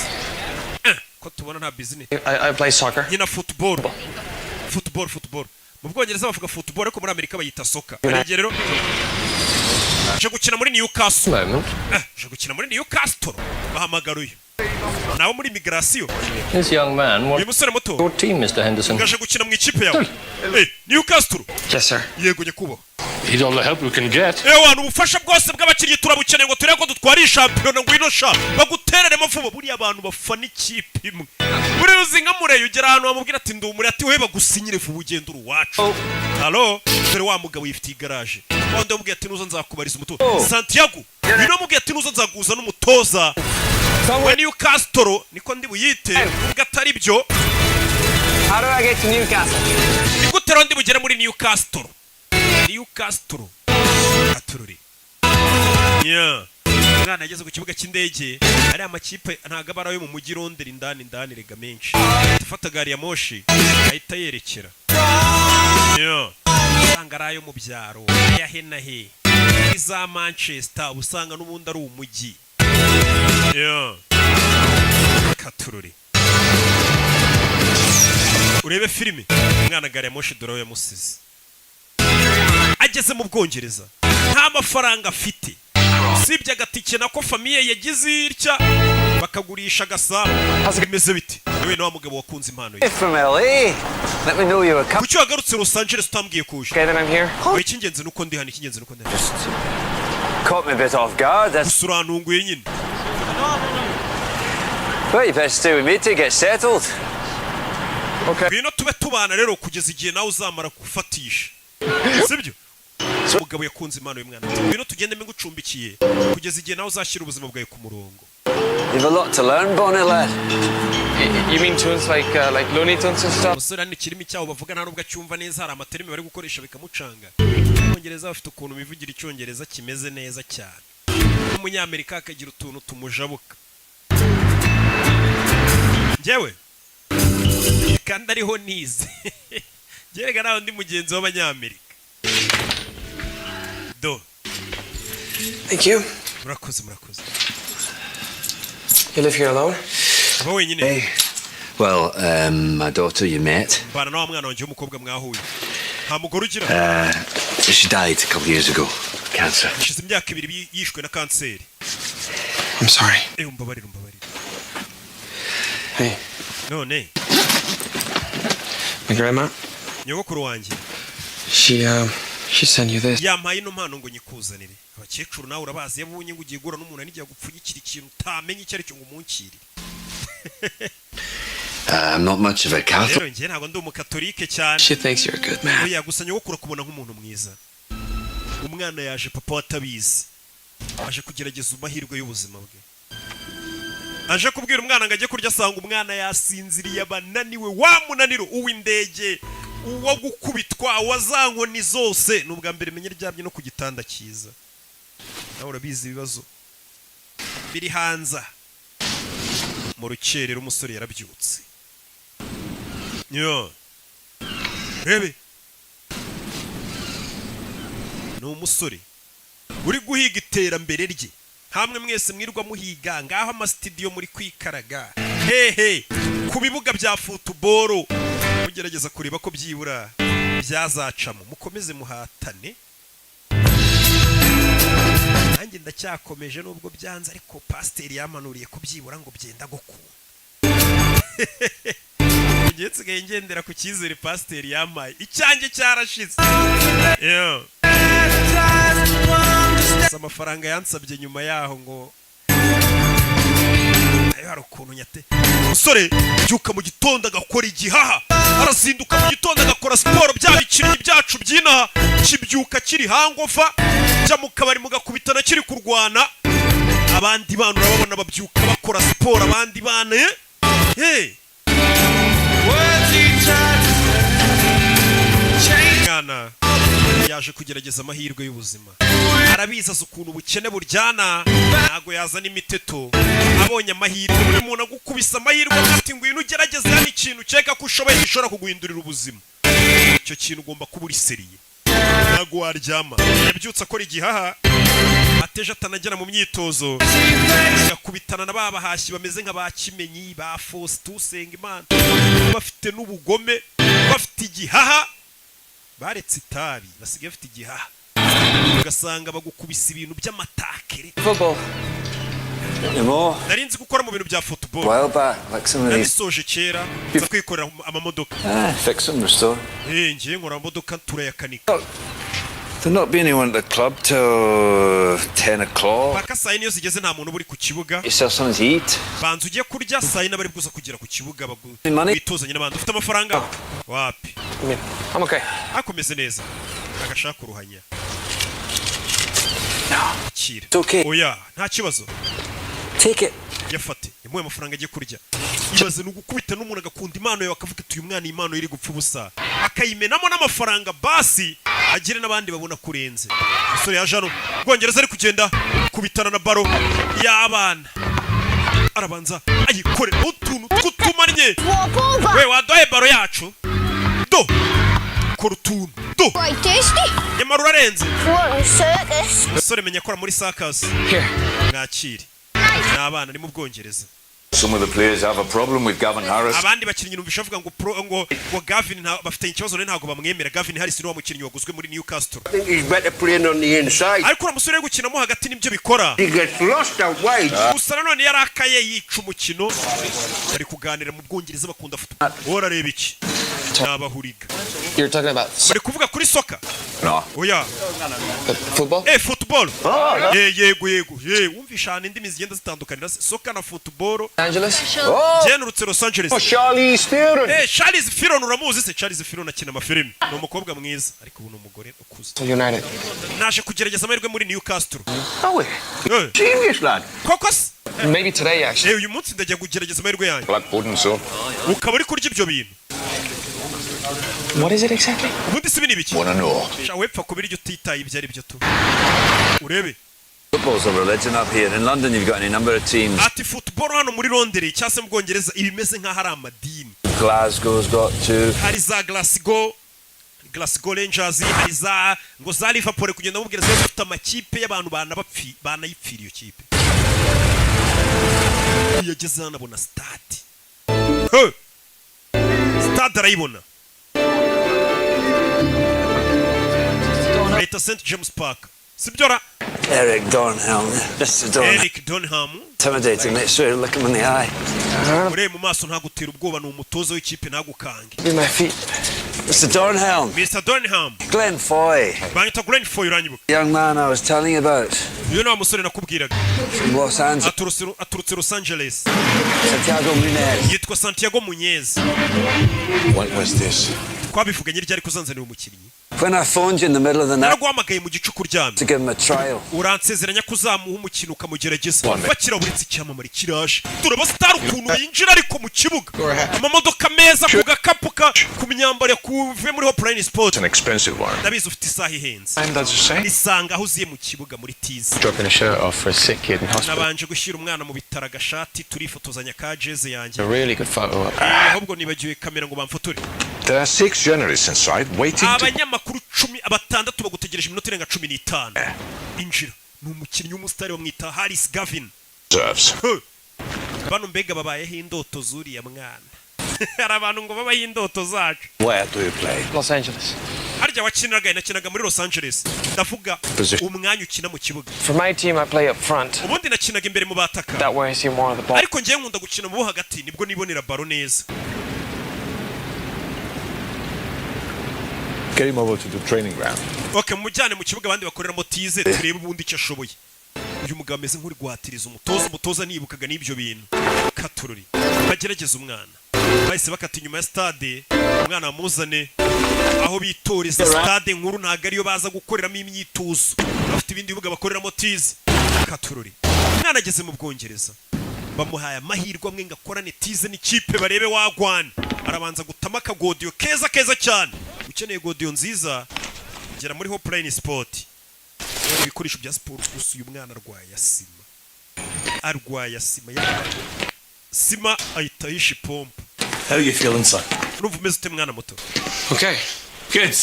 Ko tubona nta business. I play soccer. Nyina football, football, football. Mu Bwongereza bavuga football, ariko muri Amerika bayita soccer. Hari igihe rero uje gukina muri Newcastle. Moment. Uje gukina muri Newcastle, bahamagara uyu nawe muri migration. This young man Uyu wants musore muto your team, Mr. Henderson. ngaje gukina mu ikipe yawe, Newcastle. Yes, sir. Yego nyakubahwa. He's all the help we can get. Ewana, ubufasha bwose bw'abakinnyi turabukeneye ngo turebe ko dutwara iyi shampiyona. Ngwino sha bagutereremo vuba. Buriya abantu bafana ikipe imwe, buriya uzi nka Mureyo, ugera ahantu bamubwira ati: "Ndi umure", ati: "We bagusinyire vuba, ugenda uri uwacu." Halo, dore wa mugabo yifitiye igaraje, wandi wamubwiye ati: "Nuza nzakubariza umutoza Santiago." Uyu namubwiye ati: "Nuza nzaguza n'umutoza we Newcastle," niko ndi buyite nubwo atari byo. How do I get to Newcastle? Ni gute rero ndi bugere muri Newcastle? Newcastle atururi. Yeah. Umwana yageze ku kibuga cy'indege. Ariya amakipe ntabwo aba ari ayo mu mujyi Londres indani indani rega menshi. Ahita afata gari ya moshi ahita yerekera. Yeah. Usanga ari ayo mu byaro, aya he na he, muri za Manchester, uba usanga n'ubundi ari umujyi. Yeah. Katururi urebe filime. Umwana gari ya moshi dore aho yamusize. Ageze mu Bwongereza nta mafaranga afite, usibye agatike nako famille yagize itya bakagurisha agasabo. Bimeze bite yewe na wa mugabo wakunze impano ye? From LA. Let me know you were coming. Kuki wagarutse Los Angeles utambwiye kuje? Okay, then I'm here. Oya, icy'ingenzi ni uko ndi hano, icy'ingenzi ni uko ndi hano. Caught me a bit off guard. That's Gusa urantunguye nyine. Well, you better stay with me to get settled. Okay. Ngwino tube tubana rero kugeza igihe nawe uzamara gufatisha, sibyo? Umugabo yakunze impano y'umwana ati: "Ngwino tugende ngucumbikiye kugeza igihe nawe uzashyira ubuzima bwawe ku murongo." You've a lot to learn, Bonnie lad. You mean tunes like Looney Tunes and stuff? Umusore hano ikirimi cyabo bavuga nta nubwo acyumva neza, hari amaterimi bari gukoresha bikamucanga. Abongereza bafite ukuntu bivugira icyongereza kimeze neza cyane, n'umunyamerika akagira utuntu tumujabuka. Njyewe kandi ariho nize, gerega nawe undi mugenzi w'abanyamerika do. Thank you. Murakoze, murakoze. You live here alone? Aba wenyine? Hey, Well, my daughter you met, Bana na wa mwana wanjye w'umukobwa mwahuye. Nta mugore ugira? She died a couple years ago. Cancer. Hashize imyaka 2 yishwe na kanseri. I'm sorry. Eh, umbabarire, umbabarire. Hey, None my grandma, nyogokuru wanjye she sent you this. yampaye ino mpano ngo nyikuzanire. Abakecuru nawe urabazi, iyo abonye ngo ugiye guhura n'umuntu n'igihe gupfunyikira ikintu utamenya icyo ari cyo ngo umunkire. I'm not much of a Catholic. Rero njye ntabwo ndi umukatolike cyane. She thinks you're a good man. Oya, gusa nyogokuru akubona nk'umuntu mwiza. Umwana yaje papa we atabizi, aje kugerageza amahirwe y'ubuzima bwe. Aje kubwira umwana ngo ajye kurya, asanga umwana yasinziriye, abananiwe wa munaniro uw'indege, uwo gukubitwa, uwa za nkoni zose. Ni ubwa mbere menye aryamye no ku gitanda cyiza. Nawe urabizi ibibazo biri hanze. Mu rukerera umusore yarabyutse. Yo rebe, ni umusore uri guhiga iterambere rye. Hamwe mwese mwirwa muhiga ngaho amasitidiyo, muri kwikaraga hehe ku bibuga bya football, mugerageza kureba ko byibura byazacamo. Mukomeze muhatane, nanjye ndacyakomeje nubwo byanze, ariko pasiteri yamanuriye kubyibura ngo byenda gukunda. Ngiye nsigaye ngendera ku cyizere pasiteri yampaye, icyanjye cyarashize. Yeah. Gusa amafaranga yansabye nyuma yaho ngo ayo hari ukuntu nyate. Umusore byuka mu gitondo agakora igihaha, arazinduka mu gitondo agakora siporo. Bya bikinnyi byacu by'inaha kibyuka kiri hangover, jya mu kabari mugakubitana kiri kurwana. Abandi bana urababona babyuka bakora siporo, abandi bana eh? Hey. Mwana yaje kugerageza amahirwe y'ubuzima, arabizi, azi ukuntu ubukene buryana, ntago yazana imiteto. Abonye amahirwe, buri muntu agukubise amahirwe ati ngwino ugerageze hano ikintu ukeka ko ushoboye gishobora kuguhindurira ubuzima, icyo kintu ugomba kuba uri sérieux, ntago waryama. Yabyutse akora igihaha, ateje atanagera mu myitozo, agakubitana na ba bahashyi bameze nka ba Kimenyi, ba Faustin Usengimana, bafite n'ubugome, bafite igihaha, baretse itabi basigaye bafite igihaha, ugasanga bagukubisa ibintu by'amatakere. Football. Anymore. Nari nzi gukora mu bintu bya football. While back, like some of these. Nabisoje kera, nza kwikorera amamodoka. Ah, fix them, restore. Eh, ngiye nkora amamodoka, turayakanika. There'll not be anyone at the club till 10 o'clock. Paka saa 4 iyo zigeze nta muntu uba uri ku kibuga. Yourself something to eat. Banza ujye kurya, saa 4 bari buza kugera ku kibuga Money? witozanye n'abandi. Ufite amafaranga? Wapi. I mean, I'm okay. Akomeze neza agashaka uruhanya. Akira. It's okay. Oya, nta kibazo. Take it. Yafate, yamuhaye amafaranga agiye kurya. Ibaze ni ugukubita n'umuntu agakunda impano yawe, akavuga ati uyu mwana impano iri gupfa ubusa, akayimenamo n'amafaranga, basi agire n'abandi babona kurenze. Umusore yaje hano Bwongereza, ari kugenda kubitana na baro y'abana, arabanza ayikore utuntu tw'utumanye. We waduhaye baro yacu, do kora utuntu do. Quite tasty. Nyamara urarenze. What a circus. Umusore menya akora muri circus. Here. Mwakire, ni abana, ni mu Bwongereza. Some of the players have a problem with Gavin Harris. Abandi bakinnyi numvisha bavuga ngo pro ngo Gavin bafitanye ikibazo rero, ntabwo bamwemera. Gavin Harris ni wa mukinnyi waguzwe muri Newcastle. I think he's better playing on the inside. Ariko uriya musore uri gukinamo hagati nibyo bikora. He gets lost out wide. Gusa nanone yarakaye yica umukino. Bari kuganira mu Bwongereza, bakunda football. Wowe urareba iki? Ni abahuriga. You're talking about Bari kuvuga kuri soccer? No. Oya. football? Eh, football. Eh, yego yego, ye wumvisha ahantu indimi zigenda zitandukanira, soccer na football. Angeles? Genurutse Los Angeles. Oh, Charlize Theron. Eh, Charlize Theron uramuzi se? Charlize Theron akina amafilimi, ni umukobwa mwiza, ariko ubu ni umugore ukuze. United. Naje kugerageza amahirwe muri Newcastle. Oh, Eh, serious lad. Koko se? Maybe today, actually. Eh, uyu munsi ndajya kugerageza amahirwe yanjye. Black pudding, so. Ukaba uri kurya ibyo bintu. What is it exactly? Ubundi si ibi ni ibiki? Wanna know? Sha wepfa kubirya utitaye ibyo ari byo tu urebe. Football's a religion up here. In London, you've got any number of teams. Ati football hano muri Londres cyangwa se mu Bwongereza ibimeze nk'aho ari amadini. Glasgow's got two. Hari za Glasgow, Glasgow Rangers, hari za ngo za Liverpool, kugenda mubwira ziba zifite amakipe y'abantu banabapfi banayipfira iyo kipe. Iyo ageze hano abona stade. He! Stade arayibona, bayita St James Park, sibyo ra? Eric Dornhelm. Mr. Dornhelm. Eric Donham. Intimidating. Make sure you look him in the eye. Urebe mu maso, ntagutera ubwoba, ni umutoza w'ikipe, ntagukange. Be my feet. Mr. Dornhelm. Mr Dornham. Glenn Foy. Banyita Glenn Foy, uranyibuka? Young man I was telling you about. Uyu ni wa musore nakubwiraga. From Los Angeles. Aturutse Los Angeles. Santiago Munez. Yitwa Santiago Muñez. What was this? Twabivuganye ryari kuzanzanira umukinnyi? When I phoned you in the middle of the night Naraguhamagaye mu gicuku uryamye to give him a trial. uransezeranya ko uzamuha umukino ukamugerageza. Bakiraburitse, icyamamare kiraje. Turaba star ukuntu yinjira ariko mu kibuga, amamodoka meza, ku gakapu ka ku myambaro yakuvuye muri Hopeline Sport. An expensive one. Ndabizi ufite isaha ihenze. And does the same. Isanga aho uziye mu kibuga muri tize. Dropping a shirt off for a sick kid in hospital. Nabanje gushyira umwana mu bitaro agashati, turifotozanya ka jeze yanjye. A really good photo op. Ahubwo nibagiwe kamera ngo bamfotore. There are six journalists inside waiting to. Abanyamakuru 16 bagutegereje iminota irenga 15. Injira. Ni umukinnyi w'umusitari, bamwita Harris Gavin. Serves. Huh. Bano mbega babayeho indoto zuriya mwana. Hari abantu ngo babaho indoto zacu. Where do you play? Los Angeles. Harya wakiniraga? Nakinaga muri Los Angeles. Ndavuga Position. umwanya ukina mu kibuga. For my team, I play up front. Ubundi nakinaga imbere mu bataka. That way I see more of the ball. Ariko ngewe nkunda gukina mu bo hagati, nibwo nibonera baro neza. Get him over to the training ground. Okay, mujyane mu kibuga abandi bakoreramo tize, turebe ubundi icyo ashoboye. Uyu mugabo ameze nk'uri guhatiriza umutoza. Umutoza nibukaga n'ibyo bintu. Katururi bagerageza umwana, bahise bakata inyuma ya stade, umwana bamuzane aho bitoreza. Stade nkuru ntabwo ariyo baza gukoreramo imyitozo, bafite ibindi bibuga bakoreramo tize. Katururi, umwana ageze mu Bwongereza, bamuhaye amahirwe amwe ngo akorane tize n'ikipe barebe wagwana. Arabanza gutama akagodiyo keza keza cyane. Ukeneye godiyo nziza, gera muri Hopeline Sport, ibikoresho bya siporo gusa. Uyu mwana arwaye asima, arwaye asima sima ahita yisha ipompo. How you feeling, son? Urumva umeze ute, mwana muto? Okay. Good.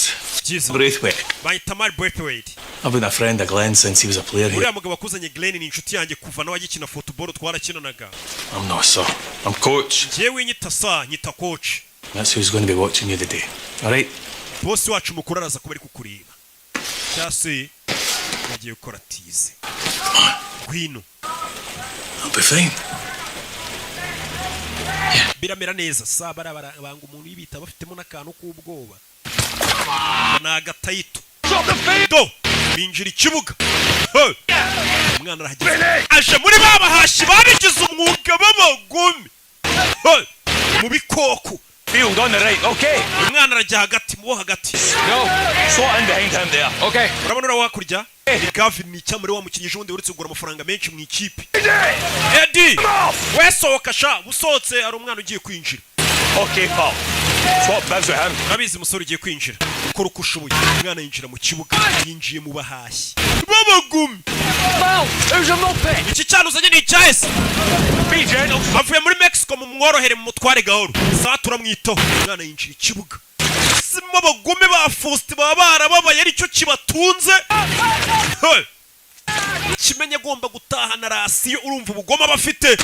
Byiza. Braithwaite. Bahita Mari Braithwaite. I've been a friend of Glenn since he was a player here. Uriya mugabo wakuzanye Glenn ni inshuti yanjye, kuva nawe agikina football twarakinanaga. I'm not sir. I'm coach. Njyewe nyita sa, nyita coach. That's who's going to be watching you today. All right? Bosi wacu mukuru araza kuba ari kukureba, cyangwa se bagiye gukora tize. Ngwino. I'll be fine. Biramera neza sa. Barabara banga umuntu yibita, bafitemo n'akantu k'ubwoba, ni agatayito do binjira ikibuga. Hey! Umwana arahageze, aje muri ba bahashi babigize umwuga b'abagome. Hey! Mu bikoko. Field on the right. Okay. Umwana arajya hagati mu bo hagati. No. Slot in behind him there. Okay. Urabona uriya hakurya ni Gavin, ni icyamure wa mukinnyi ejo bundi uretse kugura amafaranga menshi mu ikipe. Eddie we, sohoka sha. Usohotse, hari umwana ugiye kwinjira. Okay, pal. Swap bibs with him. Urabizi, umusore ugiye kwinjira, ukora uko ushoboye. Umwana yinjira mu kibuga, yinjiye mu bahashyi b'abagumi. Iki cyana uzanye ni icyahese? Be gentle. Avuye muri Mexico, mu mworohere, mu mutware gahoro. Saa turamwitaho. Umwana yinjira ikibuga, simo abagome ba Faustin baba barababaye, aricyo kibatunze. Hey! Kimenye agomba gutahana ration. Urumva ubugome aba afite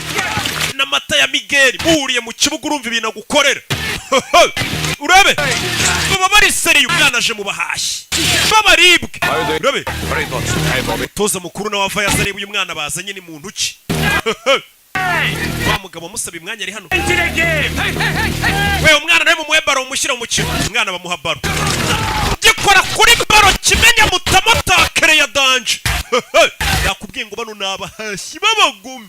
n'amata ya Miguel muhuriye mu kibuga, urumva ibintu agukorera. Urabe baba bari sérieux. Umwana aje mu bahashyi b'abaribwe, urabe. Very good. Hey, Bobby. Toza mukuru nawe ava yaza areba uyu mwana bazanye ni muntu ki. Wa mugabo amusaba imwanya ari hano. We, umwana nawe mumuhe baro, mumushyire mu mukino. Umwana bamuha baro, gikora kuri baro, kimenya mutamotakere ya danger. Yakubwiye ngo bano ni abahashyi b'abagome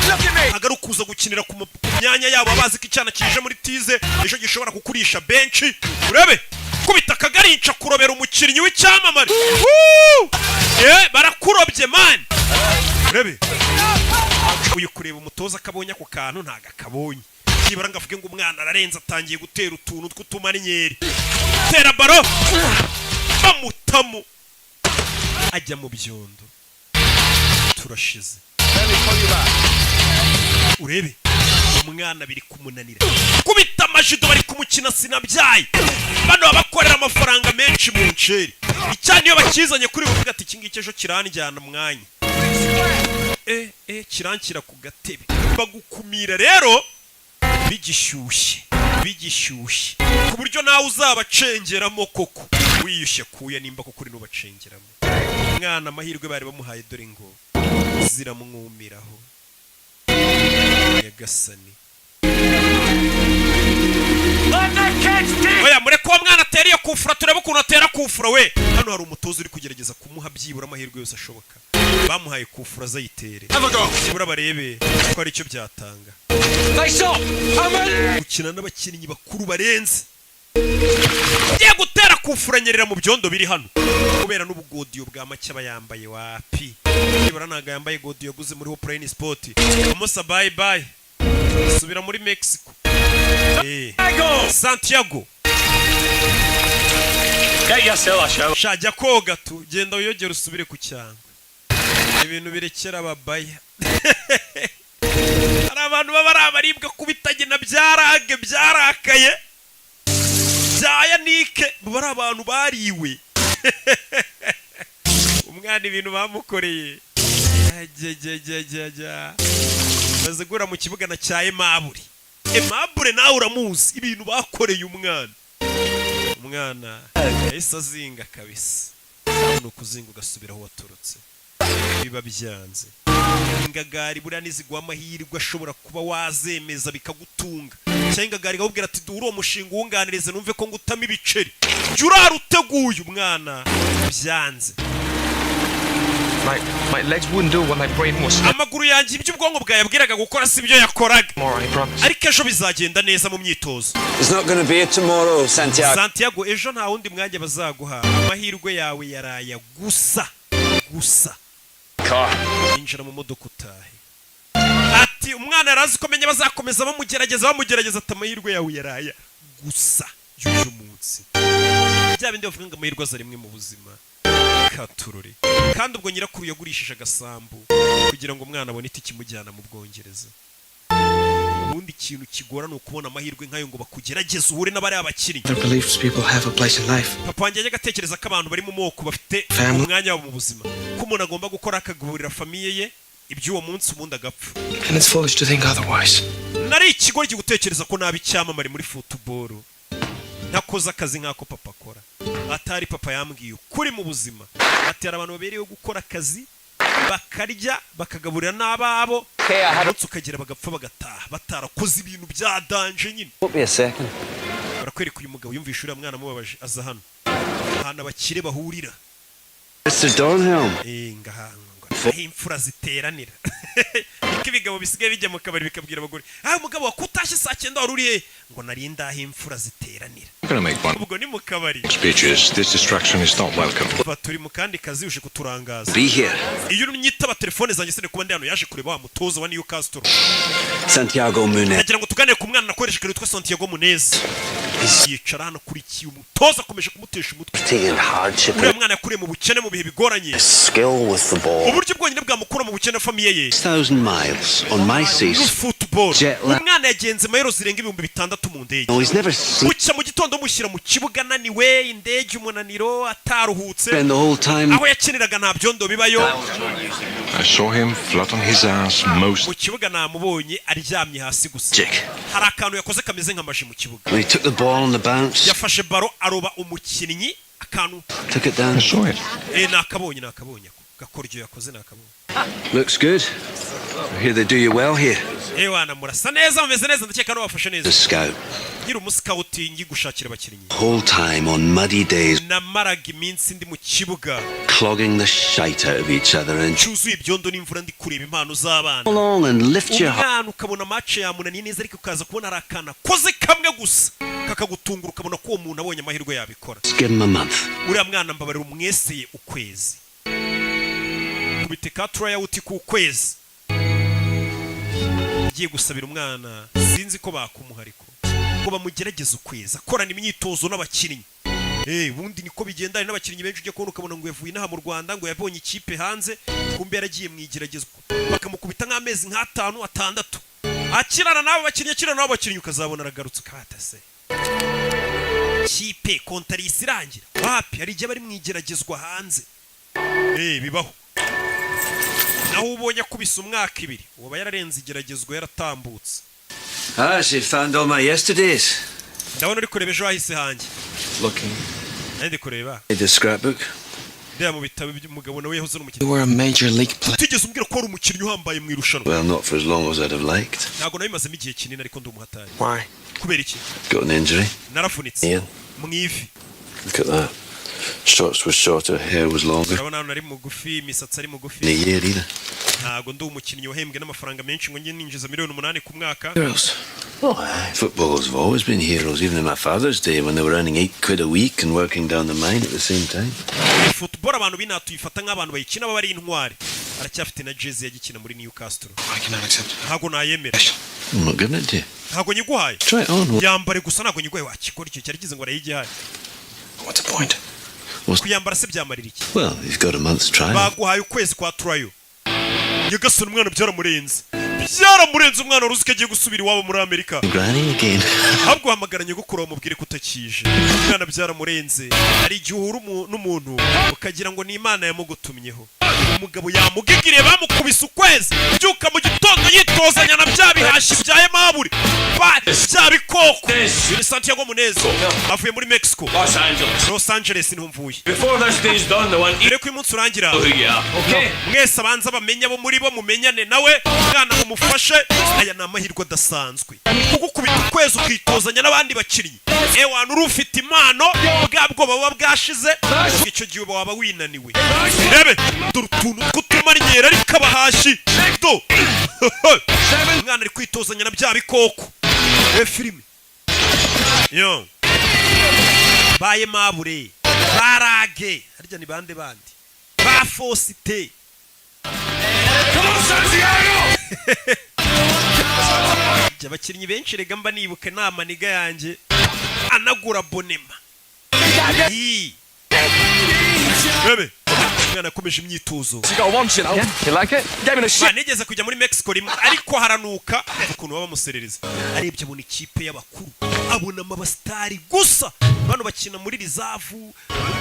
ntabwo ari ukuza gukinira ku myanya yabo, bazi ko icyana kije muri tize ejo gishobora kukurisha benshi. Urebe kubita akagarinca kurobera umukinnyi w'icyamamare. Woo! Barakurobye man. Urebe uyu, kureba umutoza akabonye ako kantu, ntago akabonye. Byibura ngo avuge ngo umwana ararenze, atangiye gutera utuntu tw'utumaniyeri, tera baro bamutamu ajya mu byondo. Turashize. Urebe umwana biri kumunanira kubita amajido, bari kumukina sinabyaye. Bano babakorera amafaranga menshi mu nceri. Icyana iyo bakizanye kuri buvuga ati iki ngiki ejo kiranjyana umwanya, e e kiranshyira ku gatebe, bagukumira rero. Bigishyushye, bigishyushye, ku buryo nawe uzabacengeramo koko wiyushye kuya, nimba koko uri n'ubacengeramo. Umwana amahirwe bari bamuhaye dore ngo ziramwumiraho. Nyagasani! Let the kids take. Oya, mureke uwo mwana atera iyo kufura, turebe ukuntu atera kufura we. Hano hari umutoza uri kugerageza kumuha byibura amahirwe yose ashoboka. Bamuhaye kufura azayitere, Have a go. byibura barebe ko hari icyo byatanga. Face up. I'm ready. Gukina n'abakinnyi bakuru barenze. Ngiye gutera kufura, nyerera mu byondo biri hano kubera n'ubugodiyo bwa make aba yambaye. Wapi, nibura ntabwo yambaye godiyo yaguze muri Hopline Sport. Amusa bye bye, subira muri Mexico. Go. Santiago. Get yourself a shower. Sha, jya koga tu, genda wiyogere usubire ku cyangwe. Ibintu birekera ababaya. Hari abantu baba ari abaribwa kubitagena byarage byarakaye bya yanike, baba ari abantu bariwe. Umwana ibintu bamukoreye. Ajyajyajyajya, maze guhura mu kibuga na cya Emabure. Emabure nawe uramuzi, ibintu bakoreye umwana. Umwana yahise azinga kabisa. Ni ukuzinga ugasubira aho waturutse, biba byanze. Ingagari buriya niziguha amahirwe ashobora kuba wazemeza bikagutunga, cyangwa ingagari ikakubwira ati: "Duhure uwo mushinga uwunganirize numve ko ngutamo ibiceri." Jya urara uteguye. Umwana byanze. My legs wouldn't do what my brain was. Amaguru yanjye ibyo ubwonko bwayabwiraga gukora si byo yakoraga. Tomorrow, I promise. Ariko ejo bizagenda neza mu myitozo. It's not going to be a tomorrow, Santiago. Santiago, ejo nta wundi mwanya bazaguha. Amahirwe yawe yaraya gusa gusa. Car. Injira mu modoka utahe. Ati umwana yari azi ko amenya bazakomeza bamugerageza, bamugerageza. Ati amahirwe yawe yaraya gusa y'uyu munsi. Bya bindi bavuga ngo amahirwe aza rimwe mu buzima. Katurore. Kandi ubwo nyirakuru yagurishije agasambu kugira ngo umwana abone itike imujyana mu Bwongereza. Ubundi ikintu kigora ni ukubona amahirwe nk'ayo ngo bakugerageze uhure n'abariya bakinnyi. Other beliefs people have a place in life. Papa wanjye yajyaga atekereza ko abantu bari mu moko bafite Family. umwanya wabo mu buzima, ko umuntu agomba gukora akagaburira famille ye iby'uwo munsi, ubundi agapfa. And it's foolish to think otherwise. Nari ikigoryi gutekereza ko naba icyamamare muri football ntakoze akazi nk'ako papa akora. Atari papa yambwiye ukuri mu buzima. Ati hari abantu babereyeho gukora akazi, bakarya, bakagaburira n'ababo, umunsi ukagera bagapfa, bagataha batarakoze ibintu bya danger nyine. Won't be a second. Barakwereka uyu mugabo yumvishe uriya mwana amubabaje, aza hano ahantu abakire bahurira. Mr. Dornhelm. Ngaha ngo aho imfura ziteranira. Niko ibigabo bisigaye bijya mu kabari bikabwira abagore: "Ah, umugabo wakutashye saa 9 wari uri he?" Ngo "Nari ndaho imfura ziteranira." I'm gonna make one Ubwo ni mu kabari. speeches. This distraction is not welcome. Kuva turi mu kandi kazi uje kuturangaza. Be here. Iyo unyitaba telefone zanjye sine kuba ndi hano. Yaje kureba wa mutoza wa Newcastle. Santiago Munez. Ndagira ngo tuganire ku mwana nakoresheje witwa Santiago Munez. Yicara hano akurikiye umutoza, akomeje kumutesha umutwe. Taking hardship. Uriya mwana yakuriye mu bukene, mu bihe bigoranye. Skill with the ball. Uburyo bwonyine bwamukura mu bukene famille ye 1,000 miles on my seat. Football. Jet lag. Umwana yagenze mayero zirenga 6000 mu ndege. No, he's never seen. Bucya mu gitondo mushyira mu kibuga ananiwe, indege, umunaniro, ataruhutse. Spend the whole time. Aho yakiniraga nta byondo bibayo. I saw him flat on his ass most. Mu kibuga namubonye aryamye hasi gusa. Dick. Hari akantu yakoze kameze nka magie mu kibuga. When he took the ball on the bounce, Yafashe ballon aroba umukinnyi akantu. took it down. I saw it. Nakabonye, nakabonye ako gakoryo yakoze, nakabonye. Looks good. I hear they do you well here. Wana, murasa neza, mumeze neza, ndakeka n'ubafashe neza. The scout. Nkiri umuscout gushakira abakinnyi. Whole time on muddy days, Namaraga iminsi ndi mu kibuga clogging the shite out of each other and cyuzuye ibyondo n'imvura, ndi kureba impano z'abana. along and lift your heart. Umwana ukabona match yamunaniye neza, ariko ukaza kubona hari akana koze kamwe gusa kakagutungura, ukabona ko uwo muntu abonye amahirwe yabikora. Give him a month. Uriya mwana mbabarira umweseye ukwezi, kubite ka tryout ku kwezi. Ngiye gusabira umwana, sinzi ko bakumuha, ariko ngo bamugerageze ukwezi akorana imyitozo n'abakinnyi. Ubundi niko bigenda. Hari n'abakinnyi benshi ujya kubona ukabona ngo yavuye inaha mu Rwanda, ngo yabonye ikipe hanze, kumbe yaragiye mu igeragezwa, bakamukubita nk'amezi nk'atanu, 6, akirana n'abo bakinnyi, akirana n'abo bakinnyi, ukazabona aragarutse ukabatase kipe kontarisi irangira. Wapi, hari igihe bari mu igeragezwa hanze. Bibaho. Naho ubonye akubise umwaka, 2, uba yararenze igeragezwa, yaratambutse. Ah, she found all my yesterdays. Ndabona uri kureba ejo hahise hanjye. Looking. Nari ndi kureba. The scrapbook. Ndeba mu bitabo by'umugabo, nawe yahoze ari umukinnyi. You were a major league player. Utigeze umbwira ko wari umukinnyi uhambaye mu irushanwa. Well, not for as long as I'd have liked. Ntabwo nabimazemo igihe kinini, ariko ndi umuhatari. Why? Kubera iki? Got an injury. Narafunitse Ian, mu ivi. look at that. Shorts was shorter, hair was longer. Urabona hano ari mugufi, imisatsi ari mugufi. In a year either. Ntabwo ndi umukinnyi wahembwe n'amafaranga menshi ngo njye ninjiza miliyoni 8 ku mwaka. Heroes. Oh, aye. Footballers have always been heroes, even in my father's day when they were earning £8 a week and working down the mine at the same time. Football abantu b'inaha tuyifata nk'abantu bayikina baba ari intwari. Aracyafite na jezi yagikina muri Newcastle. I cannot accept it. Ntabwo nayemera. I'm not giving it to you. Ntabwo nyiguhaye. Try it on. Yambare gusa, ntabwo nyiguhaye. Wakikora icyo cyari kize ngo arayigihaye. What's the point? Kuyambara se byamarira iki? Well, you've got a month's trial. Baguhaye ukwezi kwa trial. Nyagasani, umwana byaramurenze, byaramurenze. Umwana wari uzi ko agiye gusubira iwabo muri Amerika. Granny again. Ahubwo hamagara nyogokuru bamubwire ko utakije. Umwana byaramurenze. Hari igihe uhura n'umuntu ukagira ngo ni Imana yamugutumyeho. Umugabo yamugigiriye, bamukubise ukwezi. Byuka mu gitondo yitozanya na bya bihashi bya Aimable, bya bikoko. Uyu ni Santiago Munez, avuye muri Mexico. Los Angeles. Los Angeles niho mvuye. Before this day's done, the one Mbere ko uyu munsi urangira, who you are. Okay? mwese abanza bamenye abo muri bo, mumenyane nawe. Mwana mumufashe, aya ni amahirwe adasanzwe, kugukubita ukwezi ukitozanya n'abandi bakinnyi. Ewana, uri ufite impano, bwa bwoba buba bwashize. Icyo gihe uba waba winaniwe. Rebe dore utuntu tw'utumanyera, ariko abahashi do. Umwana ari kwitozanya na bya bikoko. E filime yo baye mabure barage harya ni bande bandi ba Fosite. Come on, Santiago! Jya abakinnyi benshi rega mba nibuka nta maniga yanjye anagura bonema. Ii. Bebe umwana yakomeje imyitozo. You got once, you know. You like it? Gave me the shit. Ba, nigeze kujya muri Mexico rimwe, ariko haranuka ukuntu baba bamuserereza. Arebye abona ikipe y'abakuru, abonamo abasitari gusa. Bano bakina muri reserve, muri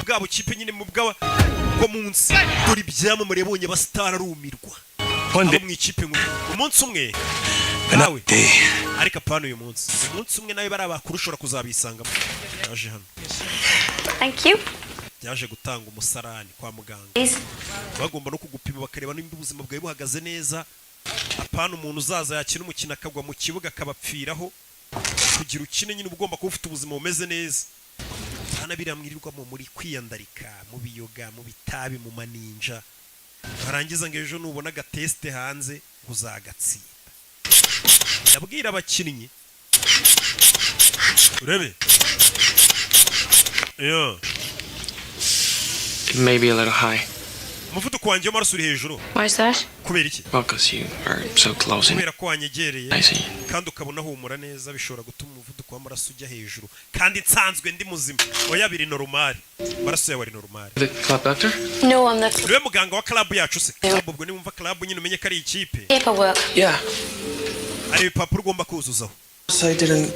bwa bukipe nyine mu bwa bwo munsi. Dore ibyamamare yabonye, abasitari, arumirwa. Abo mu ikipe nkuru umunsi umwe nawe, ariko apana uyu munsi. Umunsi umwe nawe bari abakuru ushobora kuzabisangamo. Yaje hano. Thank you. Yaje gutanga umusarani kwa muganga. Please. Bagomba no kugupima bakareba nimba ubuzima bwawe buhagaze neza, apana umuntu uzaza yakina umukino akagwa mu kibuga akabapfiraho. Kugira ukine nyine uba ugomba kuba ufite ubuzima bumeze neza. Hano biriya mwirirwamo muri kwiyandarika mu biyoga, mu bitabi, mu maninja, warangiza ngo ejo nubona agatesite hanze ngo uzagatsinda. Ndabwira abakinnyi, urebe yo. It may be a little high. Umuvuduko wanjye w'amaraso uri hejuru. Why is that? Kubera iki? Well, because you are so close and Kubera ko wanyegereye I see. kandi ukabona humura neza, bishobora gutuma umuvuduko w'amaraso ujya hejuru kandi nsanzwe ndi muzima. Oya, biri normal, amaraso yawe ari normal. The club doctor? No, I'm the Niwe muganga wa club yacu se? Club, ubwo niwumva club nyine umenye ko ari ikipe. Paperwork. Yeah. Hari ibipapuro ugomba kuzuzaho. I didn't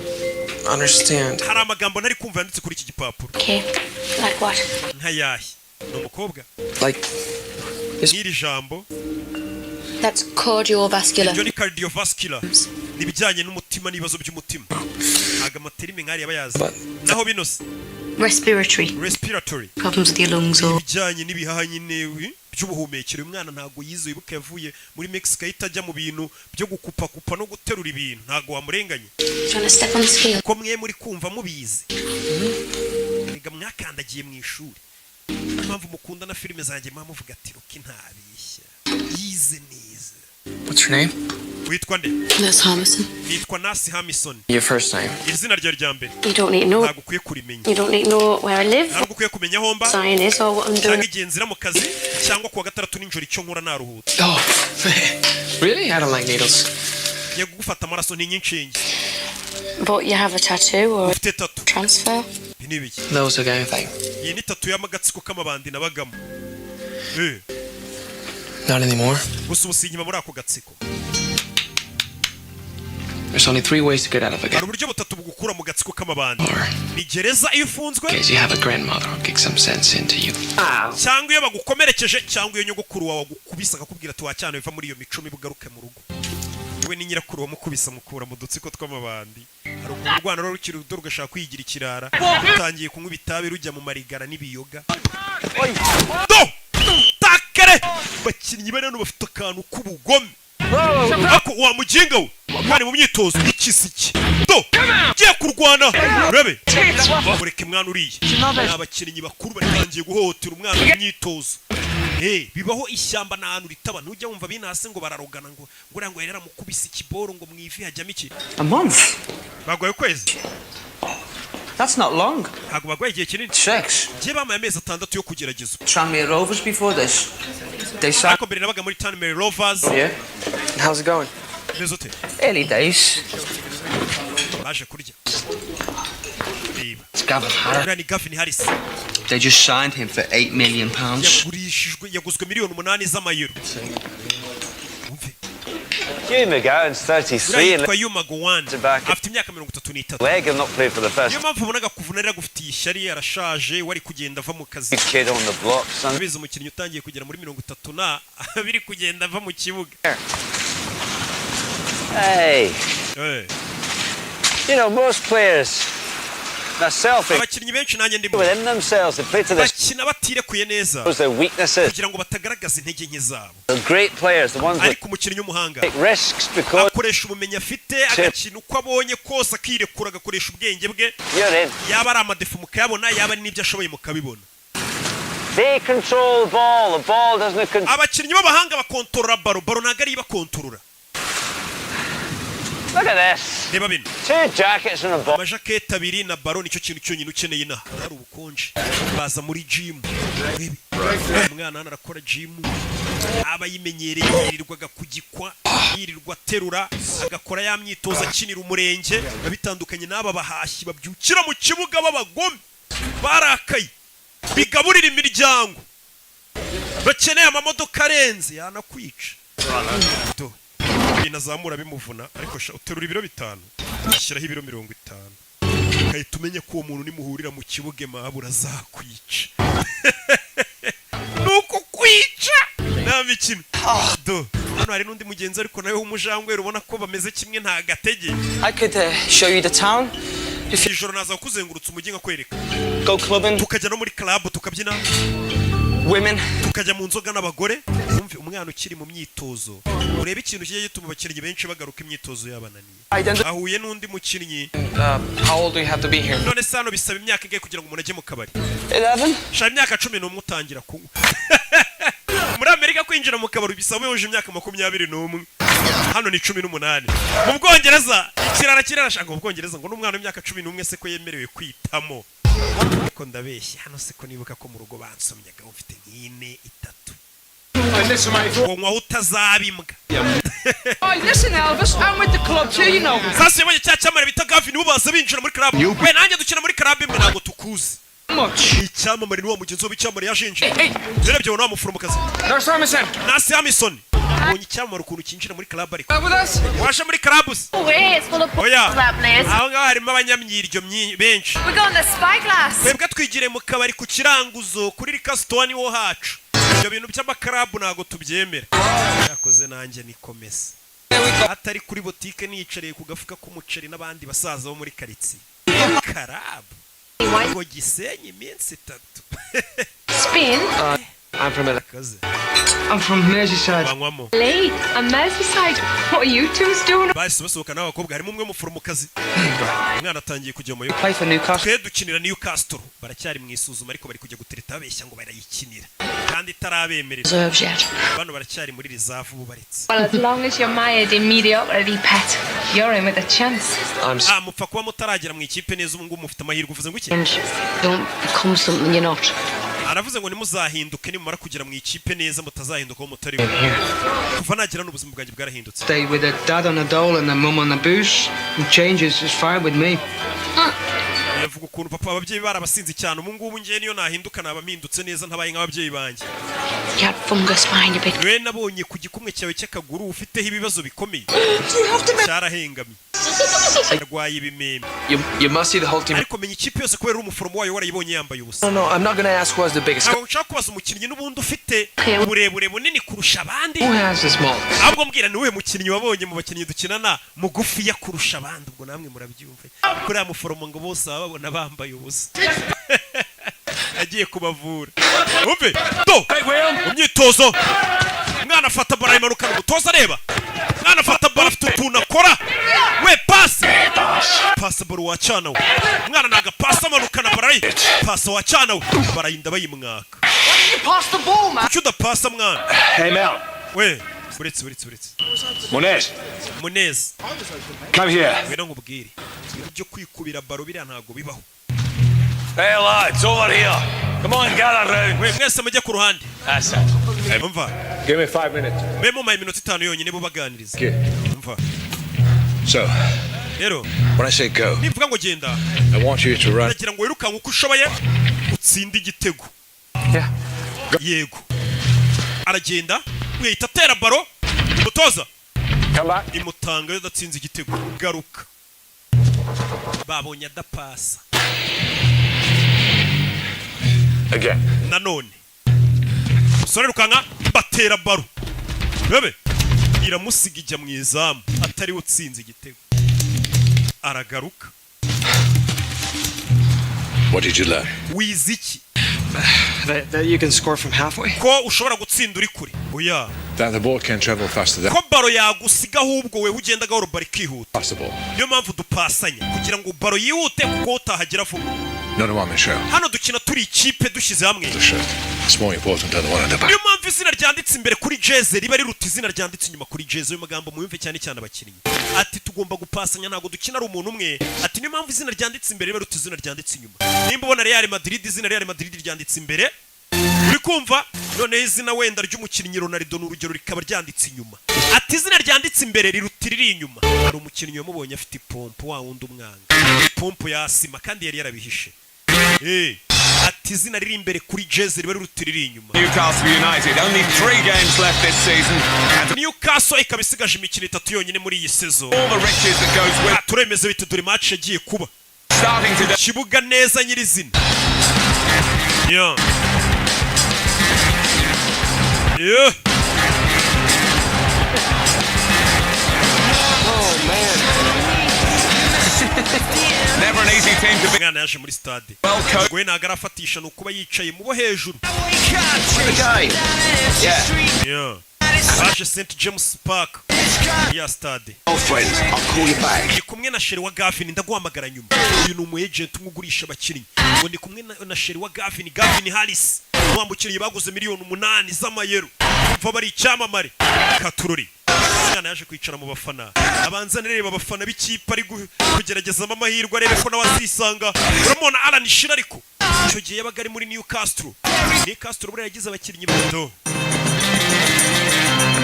understand. Hari amagambo ntari kumva yanditse kuri iki gipapuro. Okay. Like what? Nkayahe? Ni umukobwa. Like N'iri jambo. That's cardiovascular. Ibyo ni cardiovascular, ni ibijyanye n'umutima n'ibibazo by'umutima. Ntabwo amaterime nk'ariya aba yazi. Naho bino se? Respiratory. Respiratory. Problems with your lungs or Ibijyanye n'ibihaha nyine by'ubuhumekero. Uyu mwana ntabwo yize, wibuke yavuye muri Mexico ahita ajya mu bintu byo gukupakupa no guterura ibintu. Ntabwo wamurenganye. Do you want to step on the scale? Ko mwe muri kumva mubizi rega, mwakandagiye mu ishuri. Niyo mpamvu mukunda na filime zanjye, muba muvuga ati Rocky ntabeshya, yize neza. What's your name? Witwa nde? Nurse Harmison. Nitwa Nurse Hamison. Your first name. Izina ryawe rya mbere? You don't need to know. Ntabwo ukwiye kurimenya. You don't need to know where I live, Ntabwo ukwiye kumenya aho mba sign is, or what I'm cyangwa doing. igihe nzira mu kazi, cyangwa kuwa gatandatu nijoro icyo nkora naruhutse. Oh, really? I don't like needles. Ngiye kugufata amaraso, ntinye inshinge. But you have a tattoo or a Ufite tattoo. transfer. Ibi ni ibiki? That was a gang thing. Iyi ni tattoo y'amagatsiko k'amabandi nabagamo. Not anymore. Gusa ubu sinkima muri ako gatsiko. There's only three ways to get out of a Hari gang. uburyo butatu bugukura mu gatsiko k'amabandi: ni gereza iyo ufunzwe, In case you have a grandmother who kicks some sense into you. cyangwa iyo bagukomerekeje, cyangwa iyo nyogokuru wawe agukubise akakubwira ati wacyana biva muri iyo mico mibi ugaruke mu rugo. We ni nyirakuru wamukubise, amukura mu dutsiko tw'amabandi. Hari ukuntu urwana ruba rukiri ruto rugashaka kwigira ikirara, rutangiye kunywa ibitabi, rujya mu marigara n'ibiyoga. Do takare bakinnyi bari hano bafite akantu k'ubugome. Ako wa muginga we, kandi mu myitozo ikisiki do ugiye kurwana, urebe mureke mwana uriya. Ni abakinnyi bakuru batangiye guhohotera umwana mu myitozo. Hey, bibaho, ishyamba nta hantu ritaba. Ntujya wumva binase ngo bararogana, ngo uriya ngo yari yaramukubise ikiboro, ngo mu ivi hajyamo iki. A month? Bagwaye ukwezi. That's not long. Ntabwo bagwaye igihe kinini. Six. Njye bamaye amezi 6 yo kugerageza. Tranmere Rovers before this. They signed. Ariko mbere nabaga muri Tranmere Rovers. Yeah. How's it going? Meze ute? Early days. Baje kurya, reba. It's Gavin Harris. Uriya ni Gavin Harris. They just signed him for £8 million. Yagurishijwe, yaguzwe miliyoni 8 z'amayero. Hugh McGowan's 33 Uriya and yitwa Hugh McGowan, afite imyaka 33. leg and not played for the first Niyo mpamvu ubonaga kuvuna rero agufitiye ishyari, arashaje, wari kugenda ava mu kazi. kid on the block, son. Abizi, umukinnyi utangiye kugera muri 30 na biri kugenda ava mu kibuga. Hey, Eh. most players, myself, Abakinnyi benshi, nanjye ndimo, within themselves, they play to their bakina batirekuye neza their weaknesses. kugira ngo batagaragaza intege nke zabo. The great players, the ones that Ariko umukinnyi w'umuhanga take risks because akoresha ubumenyi afite, agakina uko abonye kose, akirekura, agakoresha ubwenge bwe. you're in. Yaba ari amadéfauts mukayabona, yaba ari n'ibyo ashoboye mukabibona. They control the ball. The ball doesn't control. Abakinnyi b'abahanga bakontorora ballon, ballon ntabwo ariyo ibakontorora. Look at this. Reba bino. Two jackets and a ball. Amajaketi abiri na ballon, nicyo kintu cyonyine ukeneye inaha. Hari ubukonje, baza muri jimu. Urebe umwana hano arakora jimu, aba yimenyereye, yirirwaga kugikwa, yirirwa aterura, agakora ya myitozo akinira umurenge. Biba bitandukanye n'aba bahashyi babyukira mu kibuga b'abagome, barakaye, bigaburira imiryango, bakeneye amamodoka arenze, yanakwica. Do. Ibintu azamura bimuvuna, ariko sha uterura ibiro 5, ushyiraho ibiro 50, ugahita umenya ko uwo muntu nimuhurira mu kibuga mabura azakwica. Ni ukukwica, nta mikino. Do hano hari n'undi mugenzi, ariko nawe w'umujangwe, ubona ko bameze kimwe, nta gatege. I could show you the town. Ijoro naza kuzengurutsa umujyi nkakwereka. Go clubbing. Tukajya no muri club tukabyina. Women. Tukajya mu nzoga n'abagore. Wumve umwana ukiri mu myitozo, urebe ikintu kijya gituma abakinnyi benshi bagaruka imyitozo yabananiye. Ahuye n'undi mukinnyi. How old do you have to be here? None se hano bisaba imyaka ingahe kugira ngo umuntu ajye mu kabari? 11. Shaka imyaka 11 utangira kunywa. Muri Amerika kwinjira mu kabari bisaba wujuje imyaka 21, hano ni 18. Mu Bwongereza ikirara kirarashaka, mu Bwongereza ngo n'umwana w'imyaka 11 se ko yemerewe kwitamo. Ariko ndabeshya, hano se ko nibuka ko mu rugo bansomyaga ufite nk'ine itatu, ngo nywaho utazaba imbwa. Oh, listen, Elvis, I'm with the club too. Sasa yabonye cya cyamamare bita Gavin, bo baza binjira muri club. We nanjye dukina muri club imwe, ntabwo tukuzi. Icyamamare ni wa mugenzi we w'icyamamare yashinje. Urebye ubona wa muforomokazi. Nurse Armisen. Nurse Hamison ubonye icyamamare ukuntu cyinjira muri club. Ariko With us? waje muri club se? Way, it's full of Oya, that place. aho ngaho harimo abanyamyiryo benshi. We're going to Spyglass. Twebwe twigiriye mu kabari ku kiranguzo, kuri liquor store niho hacu. Ibyo bintu by'amakarabu ntabwo tubyemera. Yakoze nanjye nikomeza atari kuri botike, niyicariye ku gafuka k'umuceri n'abandi basaza bo muri karitsiye. Karabu ngo Gisenyi iminsi 3. Spain. I'm from Kaze. I'm from Merseyside. Banywamo. Lee, and Merseyside. What are you two doing? Bahise basohoka n'abakobwa, harimo umwe w'umuforomokazi. Umwana atangiye kujya mu Play for Newcastle. Twe dukinira Newcastle. Baracyari mu isuzuma, ariko bari kujya gutereta babeshya ngo barayikinira kandi itarabemerera. Reserves yet. Bano baracyari muri reserve ubu baretse. Well, as long as you're mired in mediocrity, pet, you're in with a chance. Ah, mupfa kuba mutaragera mu ikipe neza, ubu ngubu mufite amahirwe. Uvuze ngo iki? Don't become something you're not. Aravuze ngo ntimuzahinduke, nimumara kugera mu ikipe neza mutazahinduka aho mutari. Kuva nagera n'ubuzima bwanjye bwarahindutse. Stay with a dad on a dole and a mum on a booze. And changes is fine with me. Yavuga ukuntu papa ababyeyi barabasinze cyane. Ubu ngubu ngewe niyo nahinduka naba mpindutse neza, ntabaye nk'ababyeyi banjye. You had fungus behind your big. We nabonye ku gikumwe cyawe cy'akaguru ufiteho ibibazo bikomeye, cyarahengamye. Arwaye ibimeme. You must see the whole team. Ariko menya ikipe yose kubera uri umuforomo wayo, warayibonye yambaye ubusa. No, no, I'm not gonna ask who has the biggest. Ntabwo nshaka kubaza umukinnyi n'ubundi ufite uburebure bunini kurusha abandi. Who has the smallest? Ahubwo mbwira, ni uwuhe mukinnyi wabonye mu bakinnyi dukinana mugufiya kurusha abandi? Ubwo namwe murabyumva, kuriya muforomo ngo bose baba babona bambaye ubusa, agiye kubavura. Umve do mu myitozo, umwana afata baro, ayimanukana, umutoza areba. Umwana afata baro, afite utuntu akora we. Pasi, pasi baro wacana we. Umwana ntabwo apasi, amanukana baro, pasi wacana we, barayinda bayimwaka. Pass the ball, man. Kuki udapasa, mwana? Hey, Mel. We, uretse, uretse, uretse. Munez, Muneza. come here. Ngwino nkubwire. Ibintu byo kwikubira baro biriya ntabwo bibaho. Hey lads, over here. Come on, gather round. We, mwese mujye ku ruhande. That's it. Umva. Give me 5 minutes. Mbe mumpaye iminota 5 yonyine, bubaganiriza. Umva. So, rero when I say go, nimvuga ngo genda, I want you to run. Ndagira ngo wirukanke uko ushoboye utsinde igitego. Yego, aragenda, wihita atera baro, umutoza imutanga adatsinze igitego. Garuka, babonye adapasa. Again. Nanone umusore rukanka, batera baro bebe, iramusiga ijya mu izamu, atariwe utsinze igitego. Aragaruka. What did you learn? Wize iki? That you can score from halfway? Ko ushobora gutsinda uri kure? Oya. That the ball can travel faster than Ko baro yagusiga, ahubwo wewe ugenda gahoro, baro ikihuta. possible. Niyo mpamvu dupasanya, kugira ngo baro yihute, kuko utahagera vuba. Not a one man show. Hano dukina turi ikipe dushyize hamwe. The shirt. It's more important than the one on the back. Niyo mpamvu izina ryanditse imbere kuri jeze riba riruta izina ryanditse inyuma kuri jeze. Ayo magambo muyumve cyane cyane abakinnyi. Ati tugomba gupasanya, ntabwo dukina ari umuntu umwe. Ati niyo mpamvu izina ryanditse imbere riba riruta izina ryanditse inyuma. Nimba ubona Real Madrid, izina Real Madrid ryanditse imbere, uri kumva? Noneho izina wenda ry'umukinnyi Ronaldo, ni urugero, rikaba ryanditse inyuma. Ati izina ryanditse imbere riruta iriri inyuma. Hari umukinnyi wamubonye afite ipompo, wa wundi umwanga, ipompo ya sima, kandi yari yarabihishe. Ati izina riri imbere kuri jeze riba riruta iriri inyuma. Newcastle United, only three games left this season. And Newcastle ikaba isigaje imikino itatu yonyine muri iyi saison. all the riches that goes with Ah, turemeze bite? Dore match yagiye kuba starting today. Kibuga neza nyirizina. Yeah. Oh, man. Never an easy team to be. Umwana yaje muri stade, Well coached. we ntabwo arafatisha, ni ukuba yicaye mu bo hejuru. The guy. Yeah. Yeah. Baje St James Park ya stade. Oh, friends, I'll call you back. Ndi kumwe na chéri wa Gavin, ndaguhamagara nyuma. Uyu ni umu agent umwe ugurisha abakinnyi. Ngo ndi kumwe na chéri wa Gavin, Gavin Harris, wa mukinnyi baguze miliyoni 8 z'amayero. Umva, bari icyamamare katurori. Umwana yaje kwicara mu bafana, abanza areba abafana b'ikipe ari kugeragezamo amahirwe, arebe ko nawe azisanga. Uramubona Alan Shearer, ariko icyo gihe yabaga ari muri Newcastle. Newcastle buriya yagize abakinnyi bato.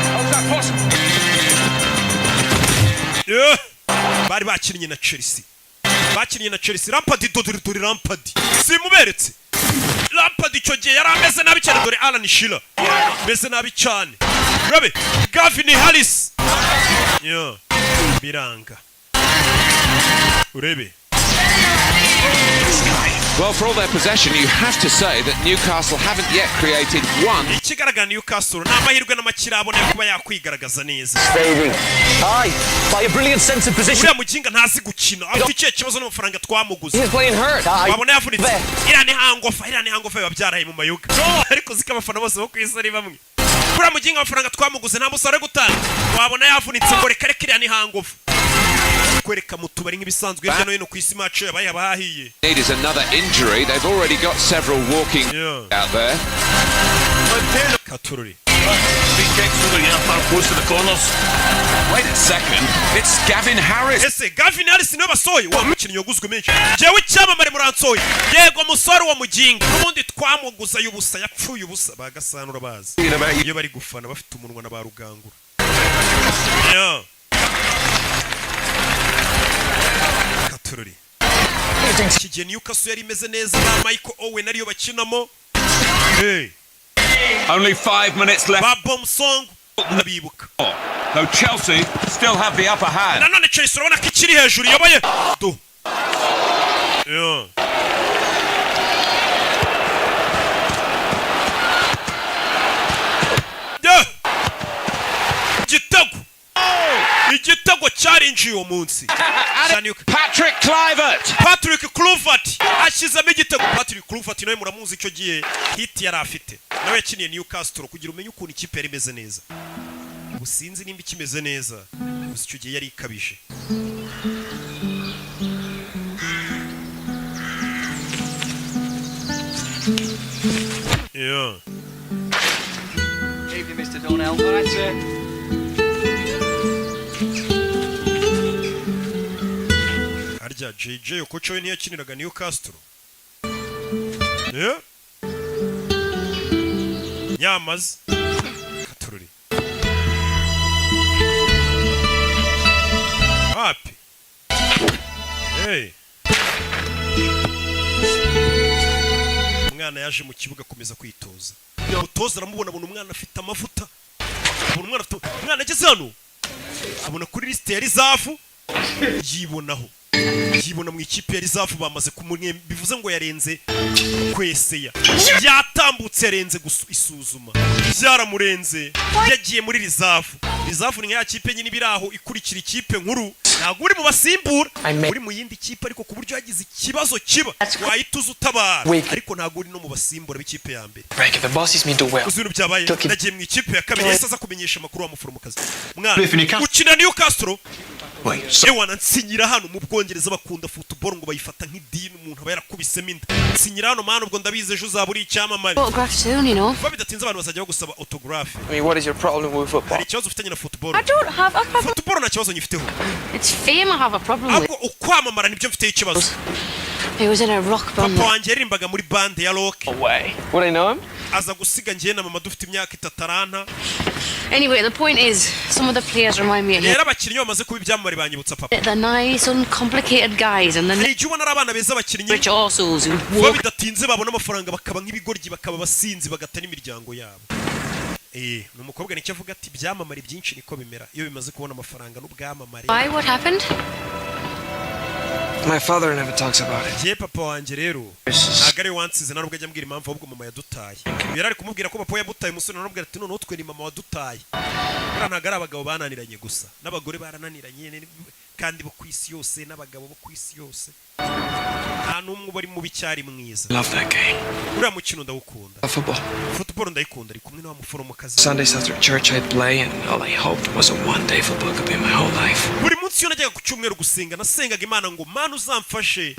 How's that possible? Yeah. Bari bakinnye na Chelsea, bakinnye na Chelsea. Lampard, dore, dore Lampard, simuberetse. Lampard icyo gihe yari ameze nabi cyane. Dore Alan Shearer ameze nabi cyane. Urabe Gavin Harris. Yeah. Biranga, urebe. Well, for all their possession, you have to say that Newcastle haven't yet created one. Ikigaragara, Newcastle ni amahirwe n'amakirabona yo kuba yakwigaragaza neza. Aye, by a brilliant sense of position. Uriya muginga ntazi gukina, afite ikihe kibazo n'amafaranga twamuguze? He's playing hurt. Aye. Wabona yavunitse. Iriya ni hangover, iriya ni hangover, biba byaraye mu mayoga. Ariko ziko abafana bose bo ku isi ari bamwe. Uriya muginga amafaranga twamuguze nta musaruro ari gutanga. Wabona yavunitse, ngo reka reka, iriya ni hangover. Kwereka mu tubari nk'ibisanzwe hirya no hino ku isi, match yabaye abahahiye. Need is another injury. They've already got several walking out there. Katururi. Free kicks over here, far close to the corners. Wait a second. It's Gavin Harris. Ese Gavin Harris niwe basohoye, wa mukinnyi waguzwe menshi? Jewe icyamamare muransohoye. Yego musore, wa muginga n'ubundi twamuguza y'ubusa, yapfuye ubusa. Bagasanura bazi iyo bari gufana bafite umunwa na ba rugangura. Yeah. Katururi. Iki gihe Newcastle yari imeze neza, ba Michael Owen ariyo bakinamo. Hey. Only 5 minutes left. Ba Bomsong Ndabibuka. Though Chelsea still have the upper hand. Nanone Chelsea urabona ko ikiri hejuru, iyoboye do. Yeah. Yeah. Igitego, igitego cyarinjiye uwo munsi. Patrick Kluivert. Patrick Kluivert ashyizemo igitego. Patrick Kluivert nawe muramuzi, icyo gihe hit yari afite, nawe yakiniye Newcastle. Kugira umenye ukuntu ikipe yari imeze neza, ubu sinzi nimba ikimeze neza, gusa icyo gihe yari ikabije. Yeah. Evening, Mr. Donnell. All right, sir. Harya JJ Okocha we ntiyakiniraga Newcastle? Yeah? Nyamaze katururi wapi? Hey. Umwana yaje mu kibuga akomeza kwitoza, umutoza aramubona, abona umwana afite amavuta, abona umwana afite. Umwana ageze hano abona kuri lisite ya reserve, yibonaho, yibona mu ikipe ya reserve. Bamaze kumwe, bivuze ngo yarenze kweseya, yatambutse, yarenze isuzuma, byaramurenze, yagiye muri reserve. Reserve ni nka ya kipe nyine iba iri aho ikurikira ikipe nkuru, ntabwo uri mu basimbura, uri mu yindi kipe, ariko ku buryo yagize ikibazo kiba wahita uza utabara, ariko ntabwo uri no mu basimbura b'ikipe ya mbere. Break if the bosses me do well. Uzi ibintu byabaye? Nagiye mu ikipe ya kabiri. Yahise aza kumenyesha amakuru wa muforomokazi. Mwana ukina Newcastle, ewana nsinyira hano. Mu Bwongereza bakunda football, ngo bayifata nk'idini, umuntu aba yarakubisemo inda. Nsinyira hano mwana, ubwo ndabizi ejo uzaba uri icyamamare. Autograph soon. Vuba bidatinze abantu bazajya bagusaba autographe. I mean, what is your problem with football? Hari ikibazo ufitanye na football? I don't have a problem. Football nta kibazo nyifiteho. It's fame I have a problem with. Ahubwo ukwamamara nibyo mfiteho ikibazo. He was in a rock band. Papa wanjye yaririmbaga muri band ya rock. Way. Would I know him? Aza gusiga njye na mama dufite imyaka 3, aranta. Anyway, the point is, some of the players remind me of him. Rero abakinnyi bamaze kuba ibyamamare banyibutsa papa. They're nice, uncomplicated guys, and the Hari igihe ubona ari abana beza abakinnyi, rich arseholes who vuba walk bidatinze babona amafaranga bakaba nk'ibigoryi, bakaba abasinzi, bagata n'imiryango yabo. Ni umukobwa nicyo avuga, ati ibyamamare byinshi niko bimera iyo bimaze kubona amafaranga n'ubwamamare. Why? What happened? My father never talks about it. Njye papa wanjye rero ntabwo ari we wansize, nta nubwo ajya ambwira impamvu, ahubwo mama yadutaye. Yari ari kumubwira ko papa we yamutaye. Umusore aramubwira ati noneho twe ni mama wadutaye. Buriya ntabwo ari abagabo bananiranye gusa, n'abagore barananiranye, kandi bo ku isi yose, n'abagabo bo ku isi yose, nta n'umwe uba ari mubi cyari mwiza. Love that game. Uriya mukino ndawukunda. Love football. Football ndayikunda. Ari kumwe na wa muforomokazi. Sundays after church, I'd play, and all I hoped was that one day football could be my whole life. Buri munsi iyo najyaga ku cyumweru gusenga, nasengaga Imana ngo Mana uzamfashe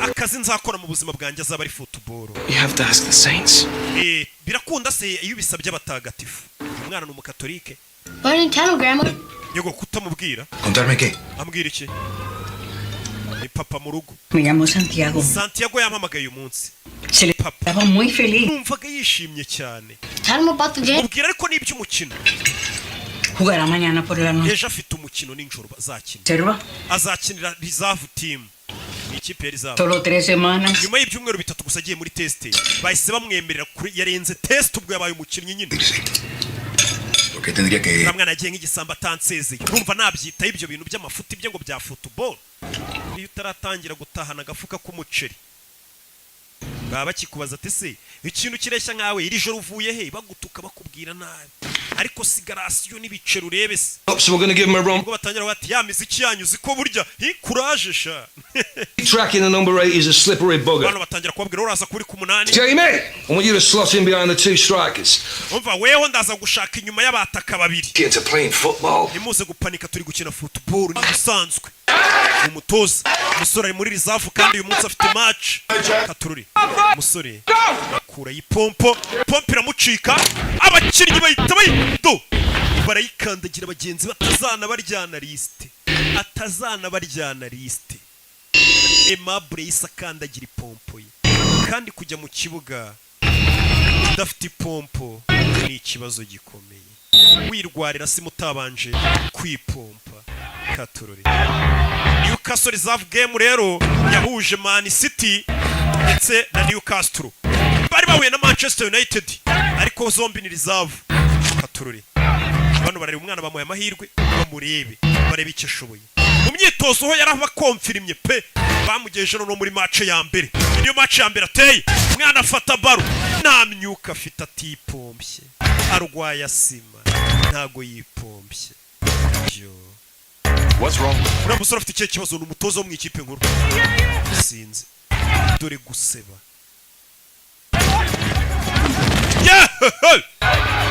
akazi nzakora mu buzima bwanjye azaba ari football. You have to ask the saints. Birakunda se iyo ubisabye abatagatifu? Umwana ni umukatolike. Why didn't you tell him, Grandma? Yego, kutamubwira? ¿Contarme qué? Ambwira iki? Ni papa mu rugo. Me llamó Santiago. Santiago yampamagaye uyu munsi. Se le estaba muy feliz. Numvaga yishimye cyane. Tell him about the game. Mubwira ariko n'iby'umukino. Jugará mañana por la noche. Ejo afite umukino nijoro bazakina. Reserva. Azakinira reserve team, ni ikipe ya reserve. Solo 3 semanas. Nyuma y'ibyumweru 3 gusa agiye muri test, bahise bamwemerera kuri, yarenze test, ubwo yabaye umukinnyi nyine. ¿Por qué tendría que...? Uriya mwana yagiye nk'igisambo atansezeye, urumva nabyitaho ibyo bintu by'amafuti bye ngo bya football? Iyo utaratangira gutahana agafuka k'umuceri baba bakikubaza ati se ikintu kireshya nkawe iri joro uvuye he? Bagutuka, bakubwira nabi, ariko sigarasiyo n'ibiceri urebe se. So we're going to give him a run. Ubwo batangira bati ya miziki yanyu uzi ko burya hi kuraje sha. Tracking the number eight is a slippery bugger. Bano batangira kubabwira uraza kuri ku 8. Jamie, I want you to slot in behind the two strikers. Umva weho, ndaza gushaka inyuma y'abataka babiri. Get to playing football. Ntimuze gupanika, turi gukina football ni ibisanzwe. Umutoza, umusore ari muri reserve kandi uyu munsi afite match. Katururi, umusore akura ipompo, pompo iramucika, abakinnyi bahita bayido barayikandagira, bagenzi batazana baryana lisite, atazana baryana lisite. Aimable yahise akandagira ipompo ye, kandi kujya mu kibuga udafite ipompo ni ikibazo gikomeye, wirwarira simu utabanje kwipompa. Katurori, Newcastle reserve game rero yahuje Man City ndetse na Newcastle, bari bahuye na Manchester United, ariko zombi ni reserve. Katurori. Bano bareba umwana, bamuhaye amahirwe bamurebe, barebe icyo ashoboye mu myitozo. Ho yarabakomfirimye pe. Bamugejeje no muri match ya mbere. Niyo match ya mbere ateye, umwana afata ballon, nta myuka afite, atipompye, arwaye asima, ntago yipompye yo. What's wrong with Uriya musore afite ikihe kibazo? Ni umutoza wo mu ikipe nkuru. Sinzi, dore guseba. Yeah!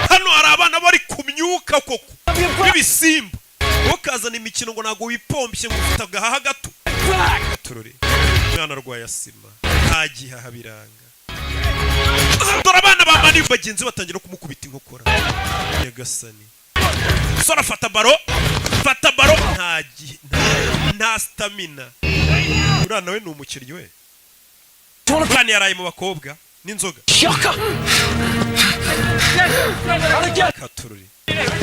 Hano hari abana bari ku myuka koko b'ibisimba, wowe ukazana imikino ngo ntabwo wipompye, ngo ufite agahaha gato. Turore, umwana arwaye asima, nta gihaha, biranga. Dore abana ba mani bagenzi batangira kumukubita inkokora. Nyagasani, sora, fata ballon, fata ballon. Nta gihe, nta stamina. Uriya nawe ni umukinnyi we. Uriya yaraye mu bakobwa n'inzoga. Katururi,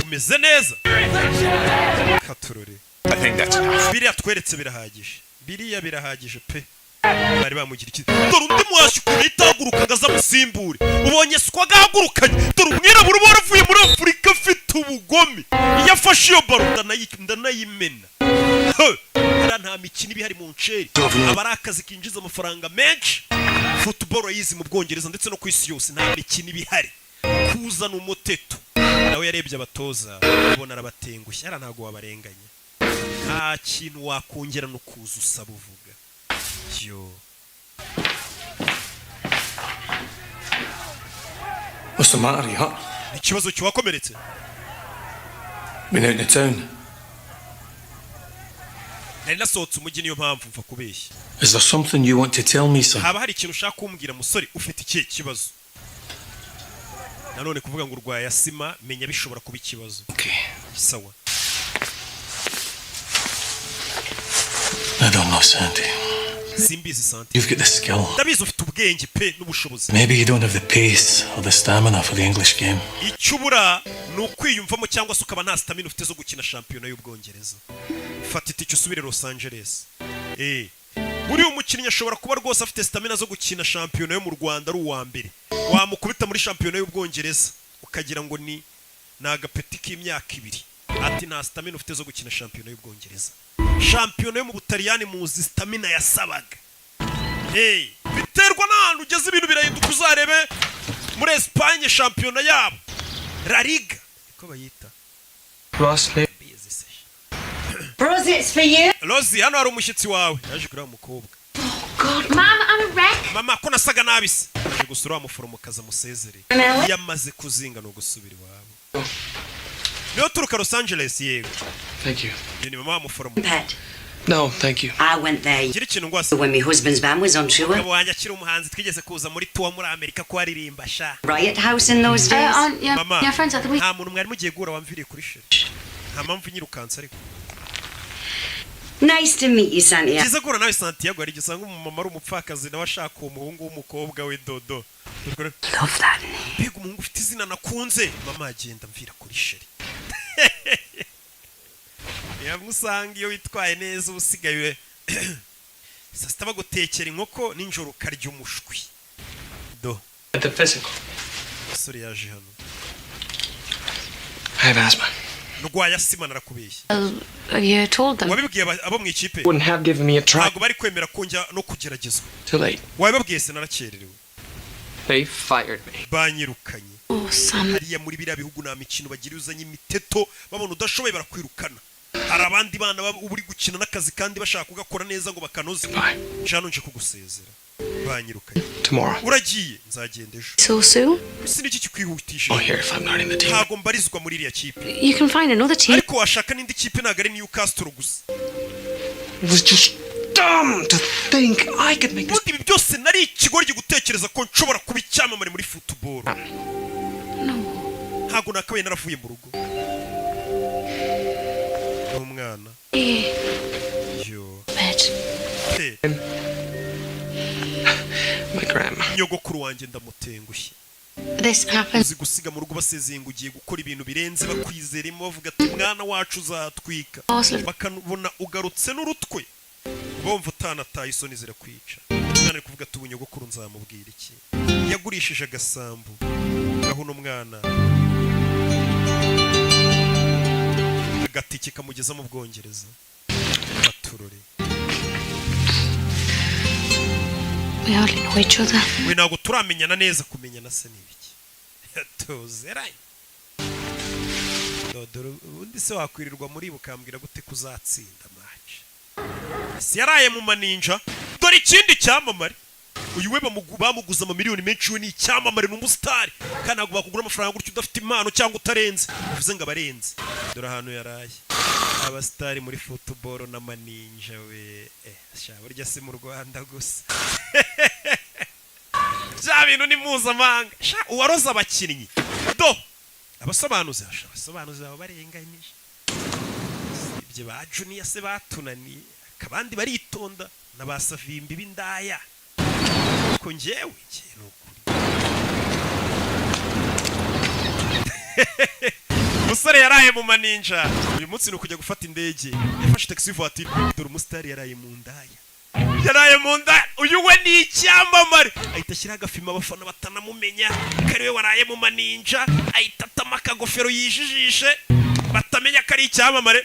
umeze neza, katururi. I think that's enough. Biriya tweretse birahagije, biriya birahagije pe. Bari bamugira icyizere. Dore undi muhashyi ukuntu ahita ahaguruka ngo aze amusimbure. Ubonye siko agahagurukanye. Dore umwirabura uba waravuye muri Afurika afite ubugome, iyo afashe iyo ballon ndanayimena. He! Hariya nta mikino iba ihari mu nceri, aba ari akazi kinjiza amafaranga menshi. Football yizi mu Bwongereza ndetse no ku isi yose, nta mikino iba ihari. Kuzana umuteto nawe yarebye abatoza, ubona arabatengushye. Hariya ntabwo wabarenganya, nta kintu wakongera no kuza usaba uvuga yo. What's the matter, you hurt? Ikibazo kiwakomeretse? Been out in the town. Nari nasohotse umujyi, niyo mpamvu mva kubeshya. Is there something you want to tell me, son? Haba hari ikintu ushaka kumbwira, musore? Ufite ikihe kibazo? Nanone kuvuga ngo urwaye asima, menya bishobora kuba ikibazo. Sawa. I don't know, Sandy. Simbizi, Santi. You've got the skill. Ndabizi ufite ubwenge pe n'ubushobozi. Maybe you don't have the pace or the stamina for the English game. Icyo ubura ni ukwiyumvamo, cyangwa se ukaba nta stamina ufite zo gukina shampiyona y'Ubwongereza. Fata itike usubire Los Angeles. Buriya umukinnyi ashobora kuba rwose afite stamina zo gukina shampiyona yo mu Rwanda ari uwa mbere, wamukubita muri shampiyona y'Ubwongereza ukagira ngo ni agapeti k'imyaka 2. Ati nta stamina ufite zo gukina shampiyona y'Ubwongereza. Shampiyona yo mu Butaliyani muzi stamina yasabaga. Hey, biterwa n'ahantu ugeze, ibintu birahinduka. Uzarebe muri Esipanye, shampiyona yabo La Liga niko bayita. Rosley. Rosie, it's for you. Rosie, hano hari umushyitsi wawe yaje kureba umukobwa. God, Mum, I'm a wreck. Mama, ko nasaga nabi se? Aje gusura wa muforomokazi amusezere. Nawe? Iyo amaze kuzinga ni ugusubira iwabo. Niyo turuka Los Angeles, yego. Thank you. Iyo ni mama wa muforomo. Pet. No, thank you. I went there Gira ikintu ngwase. when my husband's band was on tour. Umugabo wanjye akiri umuhanzi, twigeze kuza muri tour muri Amerika ko aririmba sha. Riot House in those days. Aunt, yeah, Mama, your friends at the week. nta muntu mwari mugiye guhura wamviriye kuri chéri. Nta mpamvu nyirukanse ariko. Nice to meet you, Santiago. Byiza guhura nawe, Santiago. Hari igihe usanga umumama ari umupfakazi, nawe ashaka uwo muhungu w'umukobwa we dodo. Love that name. Mbega umuhungu ufite izina nakunze! Mama, agenda mvira kuri chéri. Yamwe usanga iyo witwaye neza uba usigaye saa sita bagutekera inkoko, nijoro ukarya umushwi do. At the physical. Umusore yaje hano. I have asthma. Ndwaye asima, narakubeshye. Well, you told them. Wabibwiye abo mu ikipe? Wouldn't have given me a try. Ntabwo bari kwemera ko njya no kugeragezwa. Too late. Wabibabwiye se? Narakererewe. They fired me. Banyirukanye. Oh, Sam. Hariya muri biriya bihugu nta mikino bagira. Iyo uzanye imiteto babona udashoboye, barakwirukana. Hari abandi bana baba uba uri gukina n'akazi kandi bashaka kugakora neza ngo bakanoze. Jano, nje kugusezera, banyirukanye. Tomorrow. Uragiye? Nzagenda ejo. So soon? Ese niki kikwihutishije? Oh, here if I'm not in the team. Ntabwo mbarizwa muri iriya kipe. You can find another team. Ariko washaka n'indi kipe, ntabwo ari Newcastle gusa. It was just dumb to think I could make this. Ubundi ibi byose nari ikigoryi gutekereza ko nshobora kuba icyamamare muri football. Ntabwo nakabaye naravuye mu rugo n'umwana. Yo. Pet. Pe. My grandma. Nyogokuru wanjye ndamutengushye. This happened. Uzi gusiga mu rugo basezeye ngo ugiye gukora ibintu birenze, bakwizeremo, bavuga ati umwana wacu uzatwika, bakabona ugarutse n'urutwe, bumva utanataye, isoni zirakwica. Umwana ari kuvuga ati ubu nyogokuru nzamubwira iki? Yagurishije agasambu gaho uno mwana. Agatike kamugeza mu Bwongereza. Baturore. We hardly know each other. We, ntabwo turamenyana neza. Kumenyana se ni ibiki? Tuzeranye. Dore ubundi se wakwirirwa muri bukambwira gute kuzatsinda match? Si yaraye mu maninja? Dore ikindi cyamamare uyu we bamuguze amamiliyoni menshi. We ni icyamamare, ni umusitari, kandi ntabwo bakugura amafaranga gutyo udafite impano cyangwa utarenze. Bivuze ngo abarenze. Dore ahantu yaraye, abasitari muri football n'amaninja. We, sha, burya si mu Rwanda gusa, bya bintu ni mpuzamahanga. Sha, uwaroze abakinnyi do abasobanuzi, sha, abasobanuzi baba barenganyije. Ibyo ba Junior se batunaniye, abandi baritonda na ba Savimbi b'indaya. Ariko njyewe ni ukuri. Umusore yaraye mu maninja. Uyu munsi ni ukujya gufata indege, yafashe taxi voiture. Dore umusitari yaraye mu ndaya, yaraye mu ndaya. Uyu we ni icyamamare, ahita ashyiraho agafilm abafana batanamumenya ko ari we waraye mu maninja. Ahita atama akagofero yijijishe, batamenya ko ari icyamamare.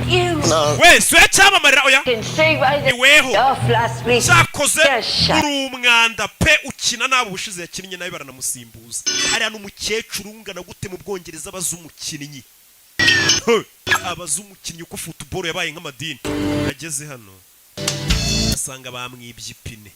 We si we cyamamare, oya, ni weho. Cyakoze uri umwanda pe, ukina nabi. Ubushize yakinnye nabi baranamusimbuza. Hariya n'umukecuru ungana gute mu Bwongereza abaza umukinnyi? Huh! Abaza umukinnyi uko football yabaye nk'amadini. Ageze hano asanga bamwibye ipine.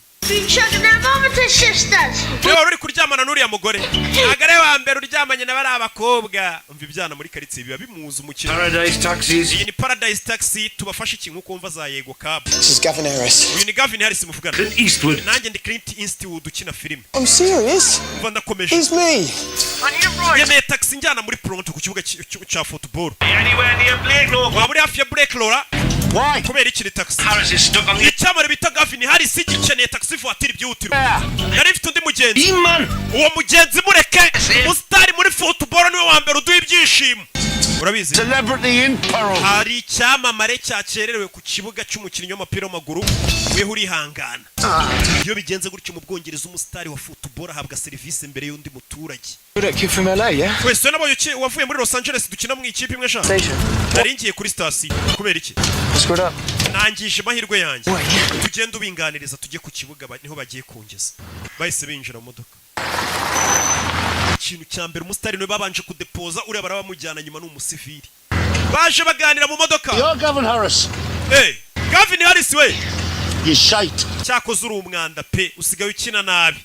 Niba wari uri kuryamana n'uriya mugore, ntabwo ari we wa mbere uryamanye na bariya bakobwa. Umva, ibyana muri karitsiye biba bimuzi umukino. Paradise Taxis. Iyi ni Paradise Taxi, tubafashe iki? Nk'uko wumva za Yego Cab. This is Gavin Harris. Uyu ni Gavin Harris muvugana. Clint Eastwood. Nanjye ndi Clint Eastwood ukina filime. I'm serious. Umva, ndakomeje. It's me. Yemeye taxi njyana muri Toronto ku kibuga cya football. Anywhere near Blake? Waba uri hafi ya Blake Laura? Why? Kubera iki ni taxi? Harris is stuck on the. Icyamamare bita Gavin Harris gikeneye taxi voiture byihutirwa. Nari mfite undi mugenzi. Man. Uwo mugenzi mureke, umusitari muri football niwe wa mbere uduha ibyishimo, urabizi. Celebrity in peril. Hari icyamamare cyakererewe ku kibuga cy'umukinnyi w'umupira w'amaguru, weho urihangana. Iyo bigenze gutyo mu Bwongereza, umusitari wa football ahabwa serivisi mbere y'undi muturage. You're that kid from LA, yeah? Wese nabonye wavuye muri Los Angeles, dukina mu ikipe imwe sha. Station. Nari ngiye kuri sitasiyo. Kubera iki? Screwed up. Nangije amahirwe yanjye. Tugende ubinganiriza, tujye ku kibuga, niho bagiye kungeza. Bahise binjira mu modoka. Ikintu cya mbere, umusitari niwe babanje kudepoza, uriya barabamujyana nyuma, ni umusivili. Baje baganira mu modoka. You're Gavin Harris. Hey, Gavin Harris we. You shite. Cyakoze uri umwanda pe, usigaye ukina nabi.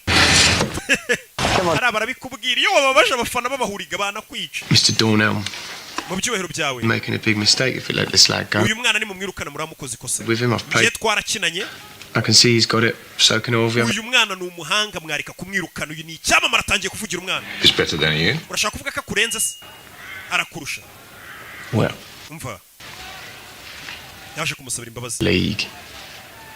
Hariya barabikubwira, iyo wababaje abafana b'abahuriga banakwica. Mr. Dornell, Mu byubahiro byawe, making a big mistake if you let this lad go. uyu mwana nimumwirukana muramukoze ikosa. With him, I've Njye played. twarakinanye. I can see he's got it. So can all of you. Uyu mwana ni umuhanga, mwareka kumwirukana. Uyu ni icyamamare, atangiye kuvugira umwana. He's better than you. Urashaka kuvuga ko akurenze se? Arakurusha? Well, Umva, yaje kumusabira imbabazi. league.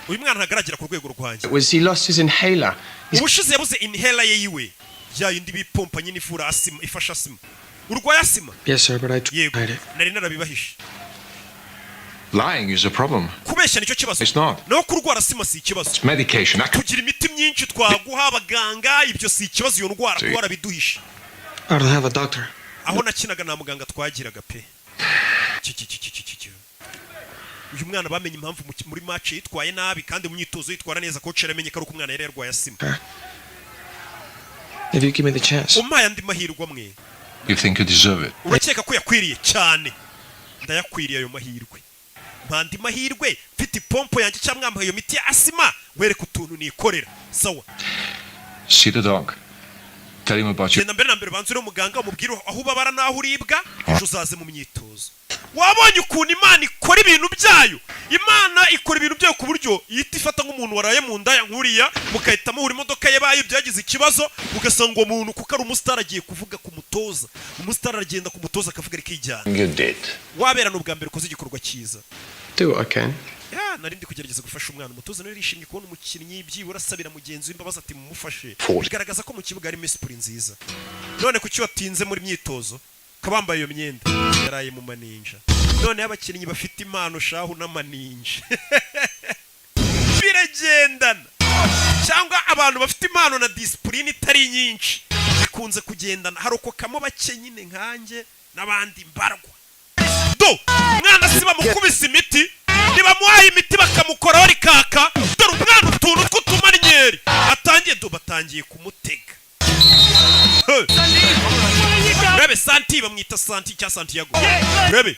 Uyu mwana ntagaragera ku rwego rwanjye. Was he lost his inhaler? Ubushize yabuze inhaler ye yiwe, ya yindi bipompa nyine ivura asima, ifasha asima. Urwaye asima? Yes, sir, but I Yego. tried it. Nari narabibahishe. Lying is a problem. Kubeshya nicyo kibazo. It's not. Naho kurwara asima si ikibazo. It's medication. I can. Tugira imiti myinshi twaguha abaganga, ibyo si ikibazo. Iyo ndwara kuba warabiduhishe. I don't have a doctor. Aho nakinaga nta muganga twagiraga pe. Ki. Uyu mwana bamenye impamvu muri match yitwaye nabi kandi mu myitozo yitwara neza. Coach yaramenye ko ari uko umwana yari yarwaye asima. If you give me the chance. Umpaye andi mahirwe amwe. You think you deserve it? Urakeka ko yakwiriye cyane? Ndayakwiriye ayo mahirwe. Mpa andi mahirwe, mfite ipompo yanjye cyangwa mwampaye iyo miti ya asima, wereka utuntu nikorera. Sawa. See the doc. Tell him about your. Genda mbere na mbere banze uriho muganga, umubwire aho ubabara n'aho uribwa, ejo uzaze mu myitozo. Wabonye ukuntu Imana ikora ibintu byayo? Imana ikora ibintu byayo ku buryo ihita ifata nk'umuntu waraye mu ndaya nk'uriya, mugahita muhura imodoka ye bayo byagize ikibazo, ugasanga uwo muntu kuko ari umusitari agiye kuvuga ku mutoza. Umusitari aragenda ku mutoza akavuga, arikijyana. You did. Wabera ni ubwa mbere ukoze igikorwa cyiza. Do what I can. Ya, nari ndi kugerageza gufasha umwana. Umutoza nawe yarishimye kubona umukinnyi byibura asabira mugenzi we imbabazi, ati mumufashe. Forty. Bigaragaza ko mu kibuga harimo esprit nziza. None kuki watinze muri myitozo ukaba wambaye iyo myenda? Yaraye mu maninja. Noneho abakinnyi bafite impano shahu n'amaninja biragendana, cyangwa abantu bafite impano na discipline itari nyinshi bikunze kugendana. Harokokamo bake nyine nkanjye n'abandi mbarwa. Do mwana si bamukubise imiti, ntibamuhaye imiti, bakamukoraho rikaka. Dore umwana utuntu tw'utumanyeri atangiye, do batangiye kumutega. Hey. Rebe Santi, bamwita Santi cya Santiago. Rebe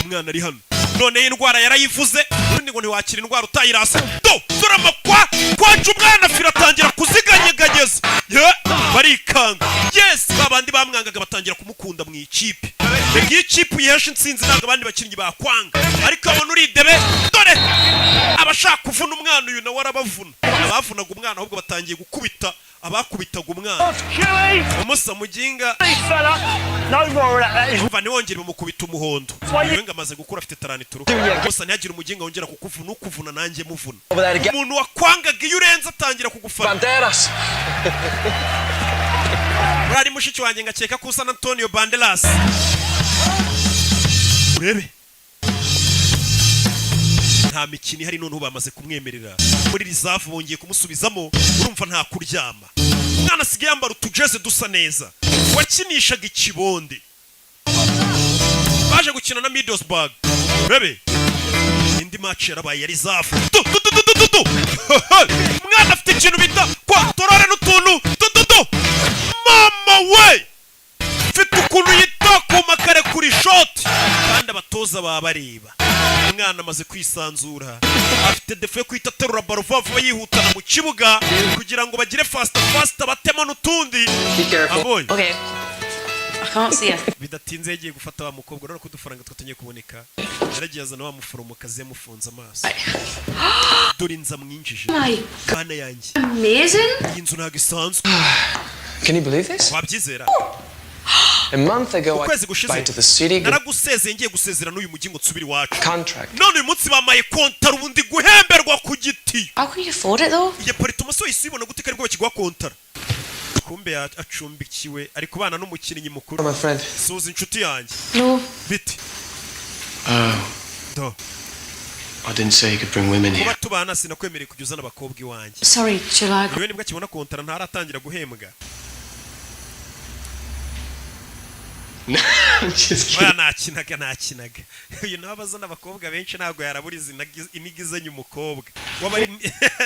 umwana ari hano none iyi ndwara yarayivuze. Ubundi ngo ntiwakira indwara utayirasa. Do dore amakwa kwaca umwana fira atangira kuziganyeganyeza. Ye, barikanga. Yes, ba bandi bamwangaga batangira kumukunda mu ikipe. Reka iyo ikipe uyihesha intsinzi, ntabwo abandi bakinnyi bakwanga, ariko abona uridebe. Dore abashaka kuvuna umwana, uyu nawe arabavuna. Abavunaga umwana ahubwo batangiye gukubita abakubitaga umwana. Umusa muginga, umva, ntiwongere bamukubita umuhondo. We ngo amaze gukura, afite 33. Gusa ntihagire umuginga wongera kukuvuna, ukuvuna nanjye muvuna. Umuntu wakwangaga iyo urenze atangira kugufana. Banderas. Uriya mushiki wanjye, ngakeka ko usa na Antonio Banderas. Urebe nta mikino ihari, noneho bamaze kumwemerera muri reserve, bongeye kumusubizamo. Urumva nta kuryama, umwana asigaye yambara utujeze dusa neza. Wakinishaga ikibonde, baje gukina na Middlesbrough. Urebe indi match yarabaye ya reserve. Du du du du du du. Umwana afite ikintu bita contrôle n'utuntu du du du. Mama we, mfite ukuntu yitakuma kare kuri shoti, kandi abatoza baba bareba. Umwana amaze kwisanzura, afite défaut yo guhita aterura ballon vuba vuba, yihutana mu kibuga kugira ngo bagire faster faster, batemo n'utundi abonye. Okay. I can't see her. Bidatinze yagiye gufata wa mukobwa. Urabona ko udufaranga twatangiye kuboneka. Yaragiye azana wa muforomokazi, yamufunze amaso. Dore inzu amwinjije. My Bana yanjye. Amazing. Iyi nzu ntabwo isanzwe. Can you believe this? Wabyizera? A month ago, I Ukwezi gushize bye to the city. naragusezeye, ngiye gusezera n'uyu mujyi ngo nsubire iwacu. Contract. None uyu munsi bamaye kontara, ubundi guhemberwa ku giti. How can you afford it though? Iyi appartement se wahise uyibona gute ko aribwo bakiguha kontara? Kumbe acumbikiwe, ari kubana n'umukinnyi mukuru. My friend. Suza inshuti yanjye. No. Biti? Oh, Do. I didn't say you could bring women here. Kuba tubana, sinakwemereye kujya uzana abakobwa iwanjye. Sorry, shall I? Iwe nibwo akibona kontara, ntaratangira guhembwa. I'm just Oya, kidding. nakinaga, nakinaga. Uyu nawe abazana abakobwa benshi, ntabwo yaraburiza iniga izanye umukobwa waba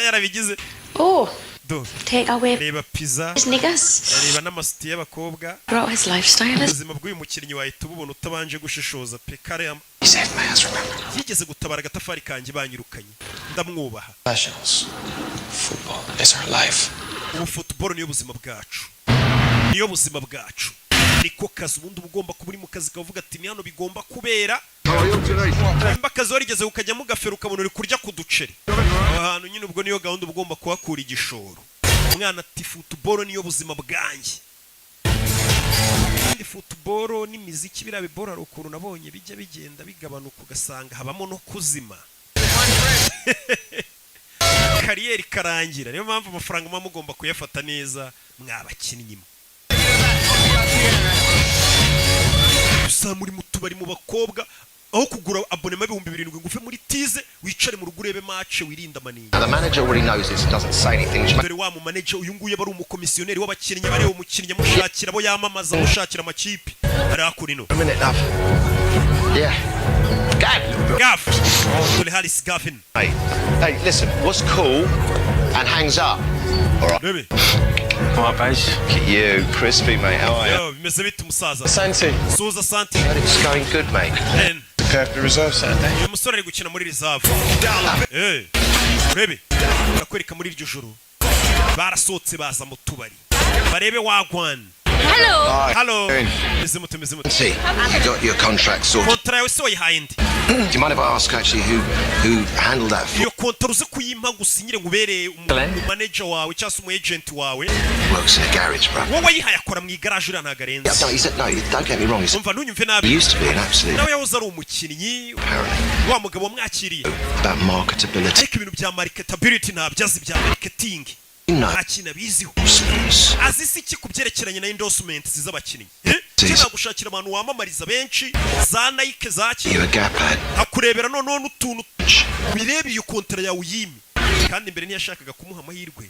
yarabigize. Oh, Do. take away Reba pizza. his niggas. Reba n'amasutiye y'abakobwa. Brought his lifestyle. Ubuzima bw'uyu mukinnyi wahita ububona utabanje gushishoza pe. Kare He saved my ass, remember? yigeze gutabara agatafari kanjye banyirukanye, ndamwubaha. Professionals. Football is our life. Ubu football niyo buzima bwacu, niyo buzima bwacu, niko kazi. Ubundi uba ugomba kuba uri mu kazi kavuga ati ni hano bigomba kubera. Nimba akazi warigeze ukajyamo ugafera, ukabona uri kurya ku duceri aho hantu nyine, ubwo niyo gahunda uba ugomba kuhakura igishoro. Umwana ati football niyo buzima bwanjye. Kandi football n'imiziki, biriya biboro hari ukuntu nabonye bijya bigenda bigabanuka, ugasanga habamo no kuzima, carrière ikarangira. Niyo mpamvu amafaranga muba mugomba kuyafata neza, mwabakinnyi mwe. Gusa muri mu tubari, mu bakobwa, aho kugura abonnement 7000 ngo uve muri tize, wicare mu rugo urebe match, wirinde amaninga. Now, the manager already knows this and doesn't say anything, which Dore wa mu manager uyu nguyu aba ari umukomisiyoneri w'abakinnyi, aba areba umukinnyi, amushakira abo yamamaza, amushakira amakipe. Ari hakuno. A minute, love. Yeah. Gav! Gav! Dore Harris Gavin. Hey, hey, listen, what's cool and hangs up? All right. Baby. All right, Baz. Look at you, crispy, mate. How are you? Yo, bimeze bite umusaza? Santi. Suza Santi. It's going good, mate. Ben. Prepare for the reserve Saturday. Uyu musore ari gukina muri reserve. Eh, urebe barakwereka muri iryo joro barasohotse, baza mu tubari barebe wagwan. Hello. Hello, meze mute, meze mute? See, you got your contract sorted. Kontara yawe se wayihaye ndi? Do you mind if I ask actually who handled that for? Iyo kontara uze kuyimpa ngo usinyire ngo ubereye manager wawe cyangwa se umu agent wawe. Works in a garage, bro. Wowe wayihaye akora mu igaraje, uriya ntabwo arenze. Yeah, no, he said no. Don't get me wrong. He's, Umva, ntunyumve he nabi. used to be an absolute Nawe yahoze ari umukinnyi, wa mugabo wamwakiriye. about marketability. Ariko ibintu bya marketability ntabyo azi, bya marketing No. nta kintu abiziho. Endorsements. Azi si iki ku byerekeranye na endorsement z'abakinnyi? Eh? Cyo nagushakira abantu wamamariza benshi, za Nike, za ki. You a gap ad. Akurebera noneho n'utuntu wirebe, iyo kontara yawe uyime. Kandi mbere ntiyashakaga kumuha amahirwe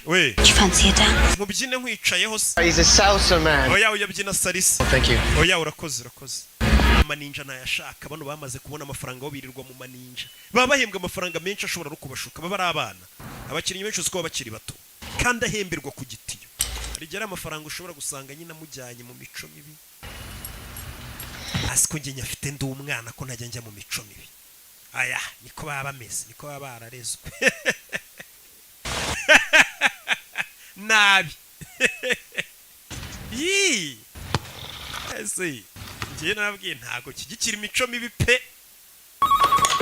we. Do you fancy a dance? Mubyine nkwicayeho se? He's a salsa man. Oya, uyabyina salsa. Thank you. Oya, urakoze, urakoze. Amaninja ntayashaka. Bano bamaze kubona amafaranga, bo birirwa mu maninja, baba bahembwa amafaranga menshi ashobora no kubashuka. Baba ari abana, abakinnyi benshi uzi ko baba bakiri bato, kandi ahemberwa ku gitiyo. Hari igihe ari amafaranga ushobora gusanga nyine amujyanye mu mico mibi. Hasi ko njye nyafite, ndi umwana, ko ntajya njya mu mico mibi. Aya niko baba bameze, niko baba bararezwe nabi. Yii, ese njyewe nababwiye, ntabwo kigikira imico mibi pe.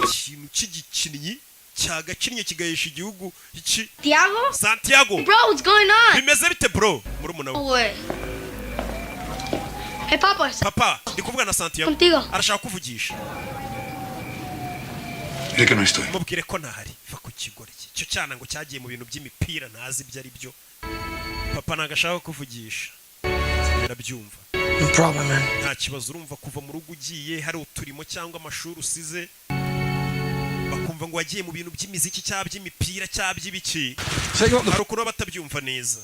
Ikintu cy'igikinnyi cyagakinnye kigahesha igihugu iki. Tiago? Santiago. Bro, what's going on? Bimeze bite, bro? Murumuna we. Wait. Hey, Papa. Papa, ndi kuvuga na Santiago. Contigo. Arashaka kuvugisha. Dile que no estoy. Mubwire ko ntahari. Va ku kigore cye, icyo cyana ngo cyagiye mu bintu by'imipira, ntazi ibyo ari byo. Papa ntabwo ashaka kuvugisha, birabyumva. No problem, man. Nta kibazo. Urumva, kuva mu rugo ugiye hari uturimo cyangwa amashuri usize, bakumva ngo wagiye mu bintu by'imiziki cyangwa by'imipira cyangwa by'ibiki, hari ukuntu baba batabyumva neza.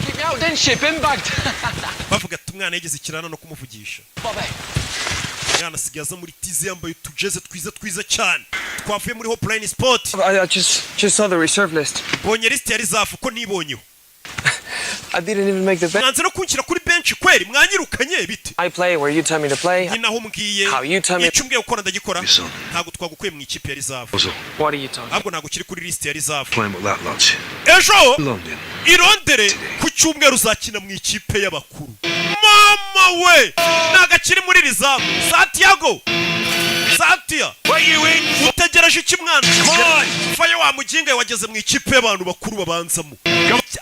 Keep me out, didn't she? Bin bagged. Bavuga ati umwana yigeze ikirana no kumuvugisha. Bobby. Umwana asigaye aza muri tize yambaye utujeze twiza twiza cyane twavuye muri Hopeline Sport. I just saw the reserve list. Mbonye lisiti ya reserve ko nibonyeho. I didn't even make the bench. Mwanze no kunshyira kuri bench kweri, mwanyirukanye bite? I play where you tell me to play. Ni naho umbwiye. How you tell me. Icyo umbwiye gukora ndagikora. Ntabwo twagukuye mu ikipe ya reserve. What are you talking? Ahubwo ntabwo ukiri kuri lisiti ya reserve. Playing with that lot. Ejo London. i Londres ku cyumweru uzakina mu ikipe y'abakuru. Mama we, ntabwo akiri muri reserve. Santiago, Santia, utegereje iki mwana? Faye wa muginga, wageze mu ikipe y'abantu bakuru babanzamo.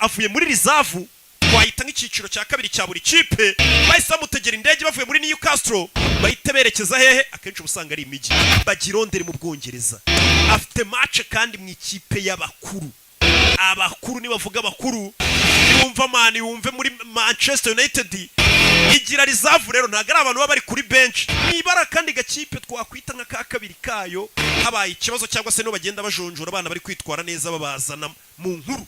Avuye muri reserve, wahita nk'icyiciro cya kabiri cya buri kipe. Bahise bamutegera indege bavuye muri Newcastle, bahita berekeza hehe? Akenshi uba usanga ari imijyi. Bajya i Londres mu Bwongereza. Afite match kandi mu ikipe y'abakuru. Abakuru nibavuga abakuru, niwumva Man, wumve muri Manchester United igira reserve. Rero ntabwo ari abantu baba bari kuri bench, nibara kandi gakipe twakwita nka ka kabiri kayo habaye ikibazo, cyangwa se nibo bagenda bajonjora abana bari kwitwara neza babazana mu nkuru.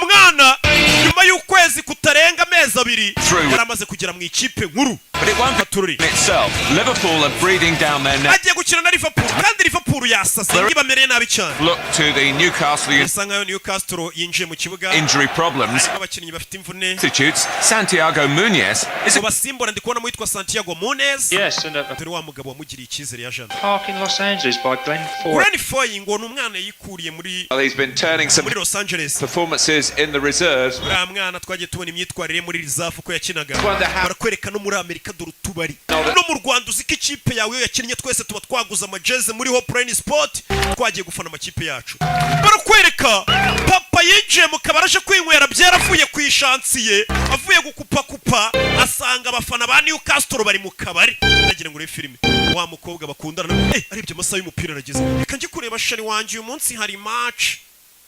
Umwana nyuma y'ukwezi kutarenga amezi 2 yari amaze kugera mu ikipe nkuru. But it won't Katururi. itself. Liverpool are breathing down their neck. Agiye gukina na Liverpool, kandi Liverpool yasase, ibamereye nabi cyane. Look to the Newcastle Bisa nkaho Newcastle yinjiye mu kibuga injury problems. harimo abakinnyi bafite imvune. Substitutes Santiago Munez is Mu basimbura ndi kubonamo witwa Santiago Munez. Yes, and a Dore wa mugabo wamugiriye icyizere ya jana. park in Los Angeles by Glenn Foy. Glenn Foy ngo ni umwana yikuriye muri Well, he's been turning some muri Los Angeles. performances in the reserves. Uriya mwana twagiye tubona imyitwarire muri reserve uko yakinaga. Wonder how- Barakwereka no muri Amerika, dore utubari. No mu Rwanda, uzi ko ikipe yawe iyo yakinnye twese tuba twaguze amajeze muri Hopeline Sport, twagiye gufana amakipe yacu. Barakwereka papa yinjiye mu kabari aje kwinywera byera, avuye ku ishansiye, avuye gukupakupa, asanga abafana ba Newcastle bari mu kabari. Ndagira ngo urebe filime. Wa mukobwa bakundana nawe, arebye amasaha y'umupira arageze, reka njye kureba chéri wanjye, uyu munsi hari match.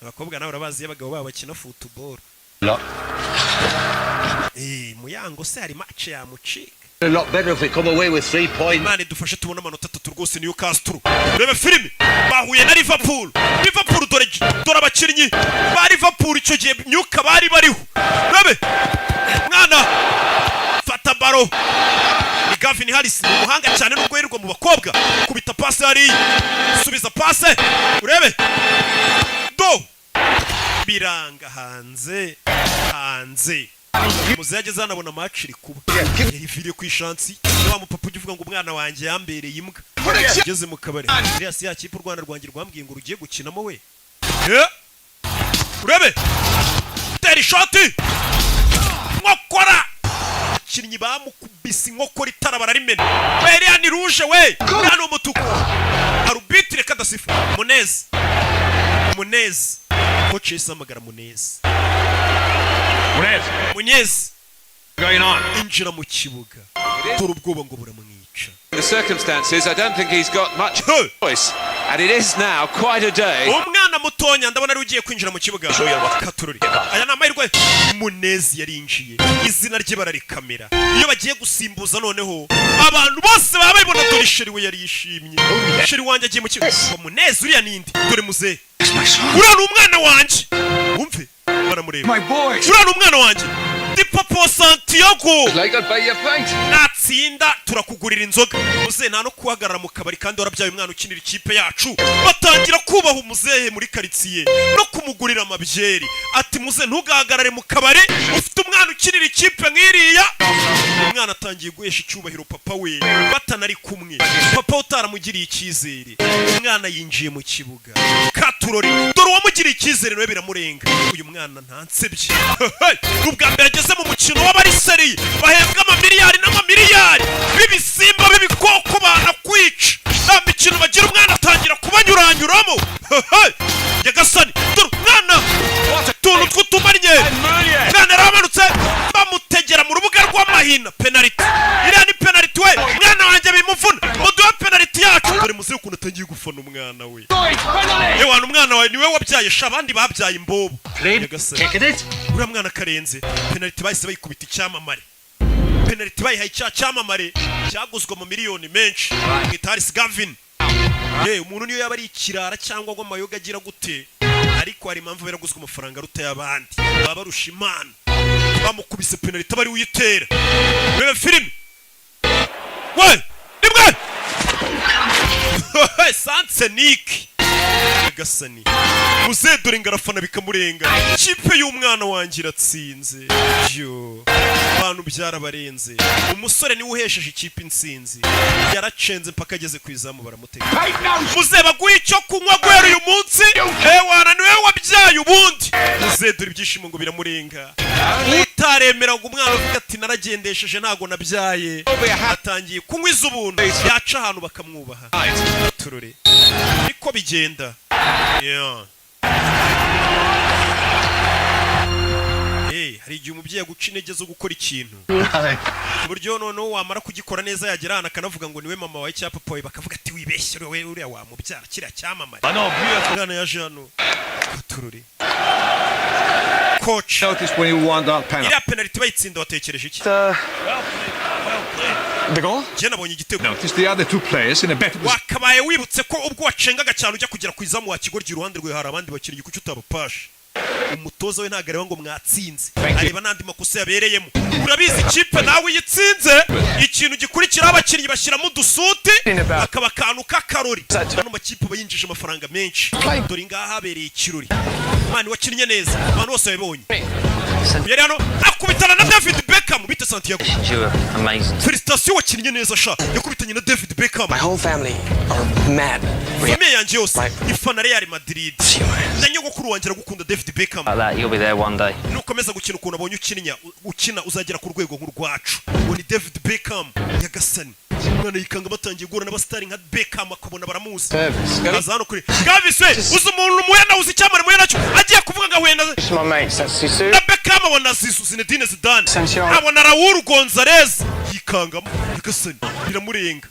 Abakobwa nawe urabazi iyo abagabo babo bakina football. Muyango se hari match yamucika? A lot better if we come away with 3 points. Imana idufashe tubone amanota 3 rwose. Newcastle, reba filime, bahuye na Liverpool. Liverpool, dore dore abakinnyi ba Liverpool icyo gihe myuka bari bariho. Rebe mwana fata baro, ni Gavin Harris, ni umuhanga cyane nubwo yirirwa mu bakobwa. Kubita pase hariya, subiza pase, urebe do biranga hanze hanze. Muzehe ageze hano abona match iri kuba, yariviriye ku ishansi. Wa mupapa ujya uvuga ngo umwana wanjye yambereye imbwa, ugeze mu kabari iriya si ya kipe u Rwanda rwanjye rwambwiye ngo rugiye gukinamo we. Urebe tera ishoti, nkokora abakinnyi bamukubise inkokora, itara bararimena. We, iriya ni rouge we, uriya ni umutuku. Arbitre kadasifa. Munez, Munez, coach yahise ahamagara Munez. Munez. Munez. Going on. Injira mu kibuga. Dore ubwoba ngo buramwica. The circumstances, I don't think he's got much choice. And it is now quite a day. Umwana mutonya ndabona ari ugiye kwinjira mu kibuga. Katururi, aya ni amahirwe. Munezi yarinjiye, izina rye bararikamera. Iyo bagiye gusimbuza noneho abantu bose baba babibona. Dore chéri we yari yishimye, chéri wanjye agiye mu kibuga. Ngo Munezi uriya ninde? Dore muzehe, uriya ni umwana wanjye. Wumve baramureba, uriya ni umwana wanjye. Ndi papa wa Santiago. Like I'd buy you a pint. Natsinda turakugurira inzoga. Muzehe nta no guhagarara mu kabari kandi warabyaye umwana ukinira ikipe yacu. Batangira kubaha umuzehe muri karitsiye no kumugurira amabyeri. Ati: "Muzehe, ntugahagarare mu kabari ufite umwana ukinira ikipe nk'iriya." Umwana atangiye guhesha icyubahiro papa we batanari kumwe, papa we utaramugiriye icyizere. Umwana yinjiye mu kibuga katurori, dore uwamugiriye icyizere nawe biramurenga. Uyu mwana ntansebye. Ni ubwa mbere ageze mu mukino w'abariseri bahembwa amamiliyari n'amamiliyari, b'ibisimba, b'ibikoko, banakwica, nta mikino bagira. Umwana atangira kubanyuranyuramo. Nyagasani, dore umwana, utuntu tw'utumariye. Umwana yaramanutse bamutegera mu rubuga rw'amahina. Penaliti, iriya ni penaliti we. Mwana wanjye bimuvuna, muduhe penaliti yacu. Dore muzehe ukuntu atangiye gufana umwana we. Ewana, umwana wawe niwe wabyaye sha, abandi babyaye imbobo. Nyagasani, uriya mwana karenze. Penaliti bahise bayikubita icyamamare. Penaliti bayihaye cya cyamamare cyaguzwe mu miliyoni menshi, mwita Harris Gavin. Ye, umuntu niyo yaba ari ikirara cyangwa ngo amayoga agira gute, ariko hari impamvu yaraguzwe amafaranga aruta y'abandi, baba barusha imana. Bamukubise penaliti aba ari uyitera. Reba filime we, rimwe sansenike. Nyagasani, muzehe dore ngarafana bikamurenga. Ikipe y'umwana wanjye iratsinze yo, abantu byarabarenze. Umusore niwe uhesheje ikipe intsinzi, yaracenze mpaka ageze ku izamu baramutega. Muzehe baguha icyo kunywa guhera uyu munsi. Ewana, niwe wabyaye ubundi. Muzehe dore ibyishimo ngo biramurenga. Utaremera ngo umwana avuga ati: "Naragendesheje, ntago nabyaye." Atangiye kunywa iz'ubuntu, yaca ahantu bakamwubaha. Turore niko bigenda. Yeah. Hey, hari igihe umubyeyi aguca intege zo gukora ikintu ku buryo noneho wamara kugikora neza yagera ahantu akanavuga ngo niwe mama wawe cyangwa papa wawe, bakavuga ati: "Wibeshye wowe, uriya wamubyara kiriya cyamamare." Umwana yaje hano, katurore coach. Notice when you won that penalty. Iriya penalty bayitsinda watekereje iki? The goal? Njye nabonye igitego. Notice the other two players in a better position. Wakabaye wibutse ko ubwo wacengaga cyane ujya kugera ku izamu wa kigoryi, iruhande rwe hari abandi bakinnyi, kuki utabapashe? Umutoza we ntabwo areba ngo mwatsinze, areba n'andi makosa yabereyemo. Urabizi, ikipe nawe iyo itsinze, ikintu gikurikiraho abakinnyi bashyiramo udusuti, akaba akantu k'akarori. Ano makipe aba yinjije amafaranga menshi. Dore ngaha habereye ikirori. Man, wakinnye neza, abantu bose babibonye. Yari hano akubitana na David Beckham. Bite Santiago? You were amazing. Félicitations, wakinnye neza sha. Yakubitanye na David Beckham. My whole family are mad. Famille yanjye yose ifana Real Madrid, na nyogokuru wanjye aragukunda, David Beckham. Like that, you'll be there one day. Nukomeza gukina ukuntu abonye ukinnye, ukina uzagera ku rwego nk'urwacu. Uwo ni David Beckham. Nyagasani, umwana yikanga batangiye guhura n'abasitari nka Beckham, akabona baramuzi. Aza hano kuri Gavis we, uzi umuntu muya nawe, uzi icyamare muya nacyo, agiye kuvuga ngo ahuye na My mates, that's Sisu. na Beckham, abona Zizou, Zinedine Zidane, abona Raul Gonzalez, yikangamo. Nyagasani, biramurenga.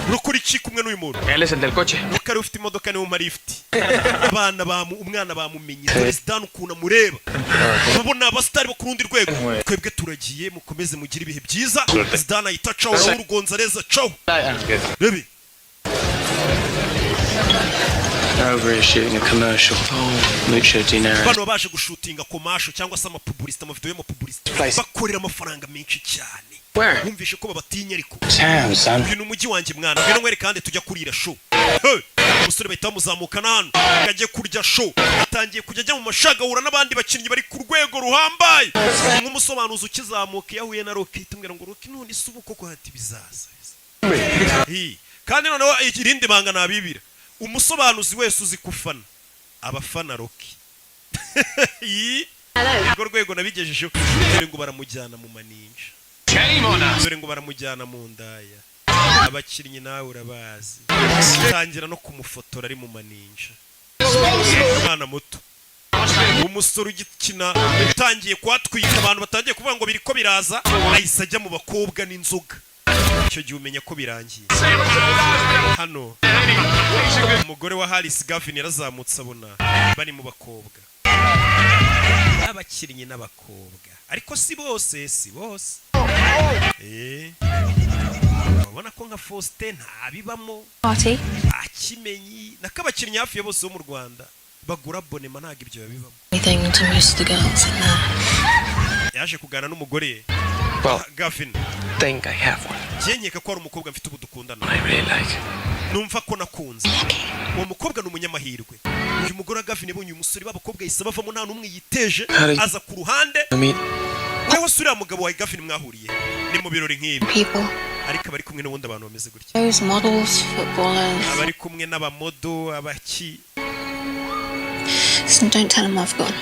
Urakora iki kumwe n'uyu muntu? Él es el del coche. Nuko ari ufite imodoka, niwe umpa lift. Abana bamu umwana bamumenye. Dore Zidane ukuntu amureba, babona abasitari bo ku rundi rwego. Twebwe turagiye, mukomeze mugire ibihe byiza. Zidane ahita acaho, Raul Gonzalez acaho. Rebe. Over here shooting a commercial. Oh, mucho dinero. Bano baje gushutinga commercial cyangwa se amapubulisita, amavideo y'amapubulisita, bakorera amafaranga menshi cyane. Wumvishe ko babatinya ariko. Town, son. Uyu ni umujyi wanjye mwana, ngwino nkwereke kandi tujya kurira show. Hey! Umusore bahita bamuzamukana hano ngo ajye kurya show. Atangiye kujya ajya mu mashagahura n'abandi bakinnyi bari ku rwego ruhambaye. Nk'umusobanuzi ukizamuka, iyo ahuye na Rocky tumubwira ngo: "Rocky, none se ubu koko?" Hati bizaza. Hi. Kandi noneho irindi banga nabibira, umusobanuzi wese uzi kufana abafana Rocky. Yi. Urwo rwego nabigejejeho. Dore ngo baramujyana mu maninja, dore ngo baramujyana mu ndaya. Abakinnyi nawe urabazi, tangira no kumufotora ari mu maninja. Umwana muto, umusore ugikina, utangiye kuhatwika, abantu batangiye kuvuga ngo biriko biraza, ahise ajya mu bakobwa n'inzoga. Icyo gihe umenya ko birangiye. Hano umugore wa Harris Gavin yarazamutse, abona bari mu bakobwa, abakinnyi n'abakobwa, ariko si bose, si bose. Urabona ko nka Faustin ntabibamo. Party. Akimenyi nako abakinnyi hafi ya bose bo mu Rwanda bagura abonnement, ntabwo ibyo babibamo. Anything to most of the girls in there. Yaje kuganira n'umugore Well, Gavin. think I have one. Njye nkeka ko hari umukobwa mfite ubu dukundana. I really like. Numva ko nakunze uwo mukobwa, ni umunyamahirwe. Uyu mugore wa Gavin yabonye uyu musore b'abakobwa yahise bavamo, nta n'umwe yiteje. Hari- Aza ku ruhande. I mean, Weho se uriya mugabo wa Gavin mwahuriye ni mu birori nk'ibi? People. Ariko abari kumwe n'ubundi abantu bameze gutya. Those models, footballers. Abari kumwe n'abamodo, abaki. Listen, don't tell him I've gone.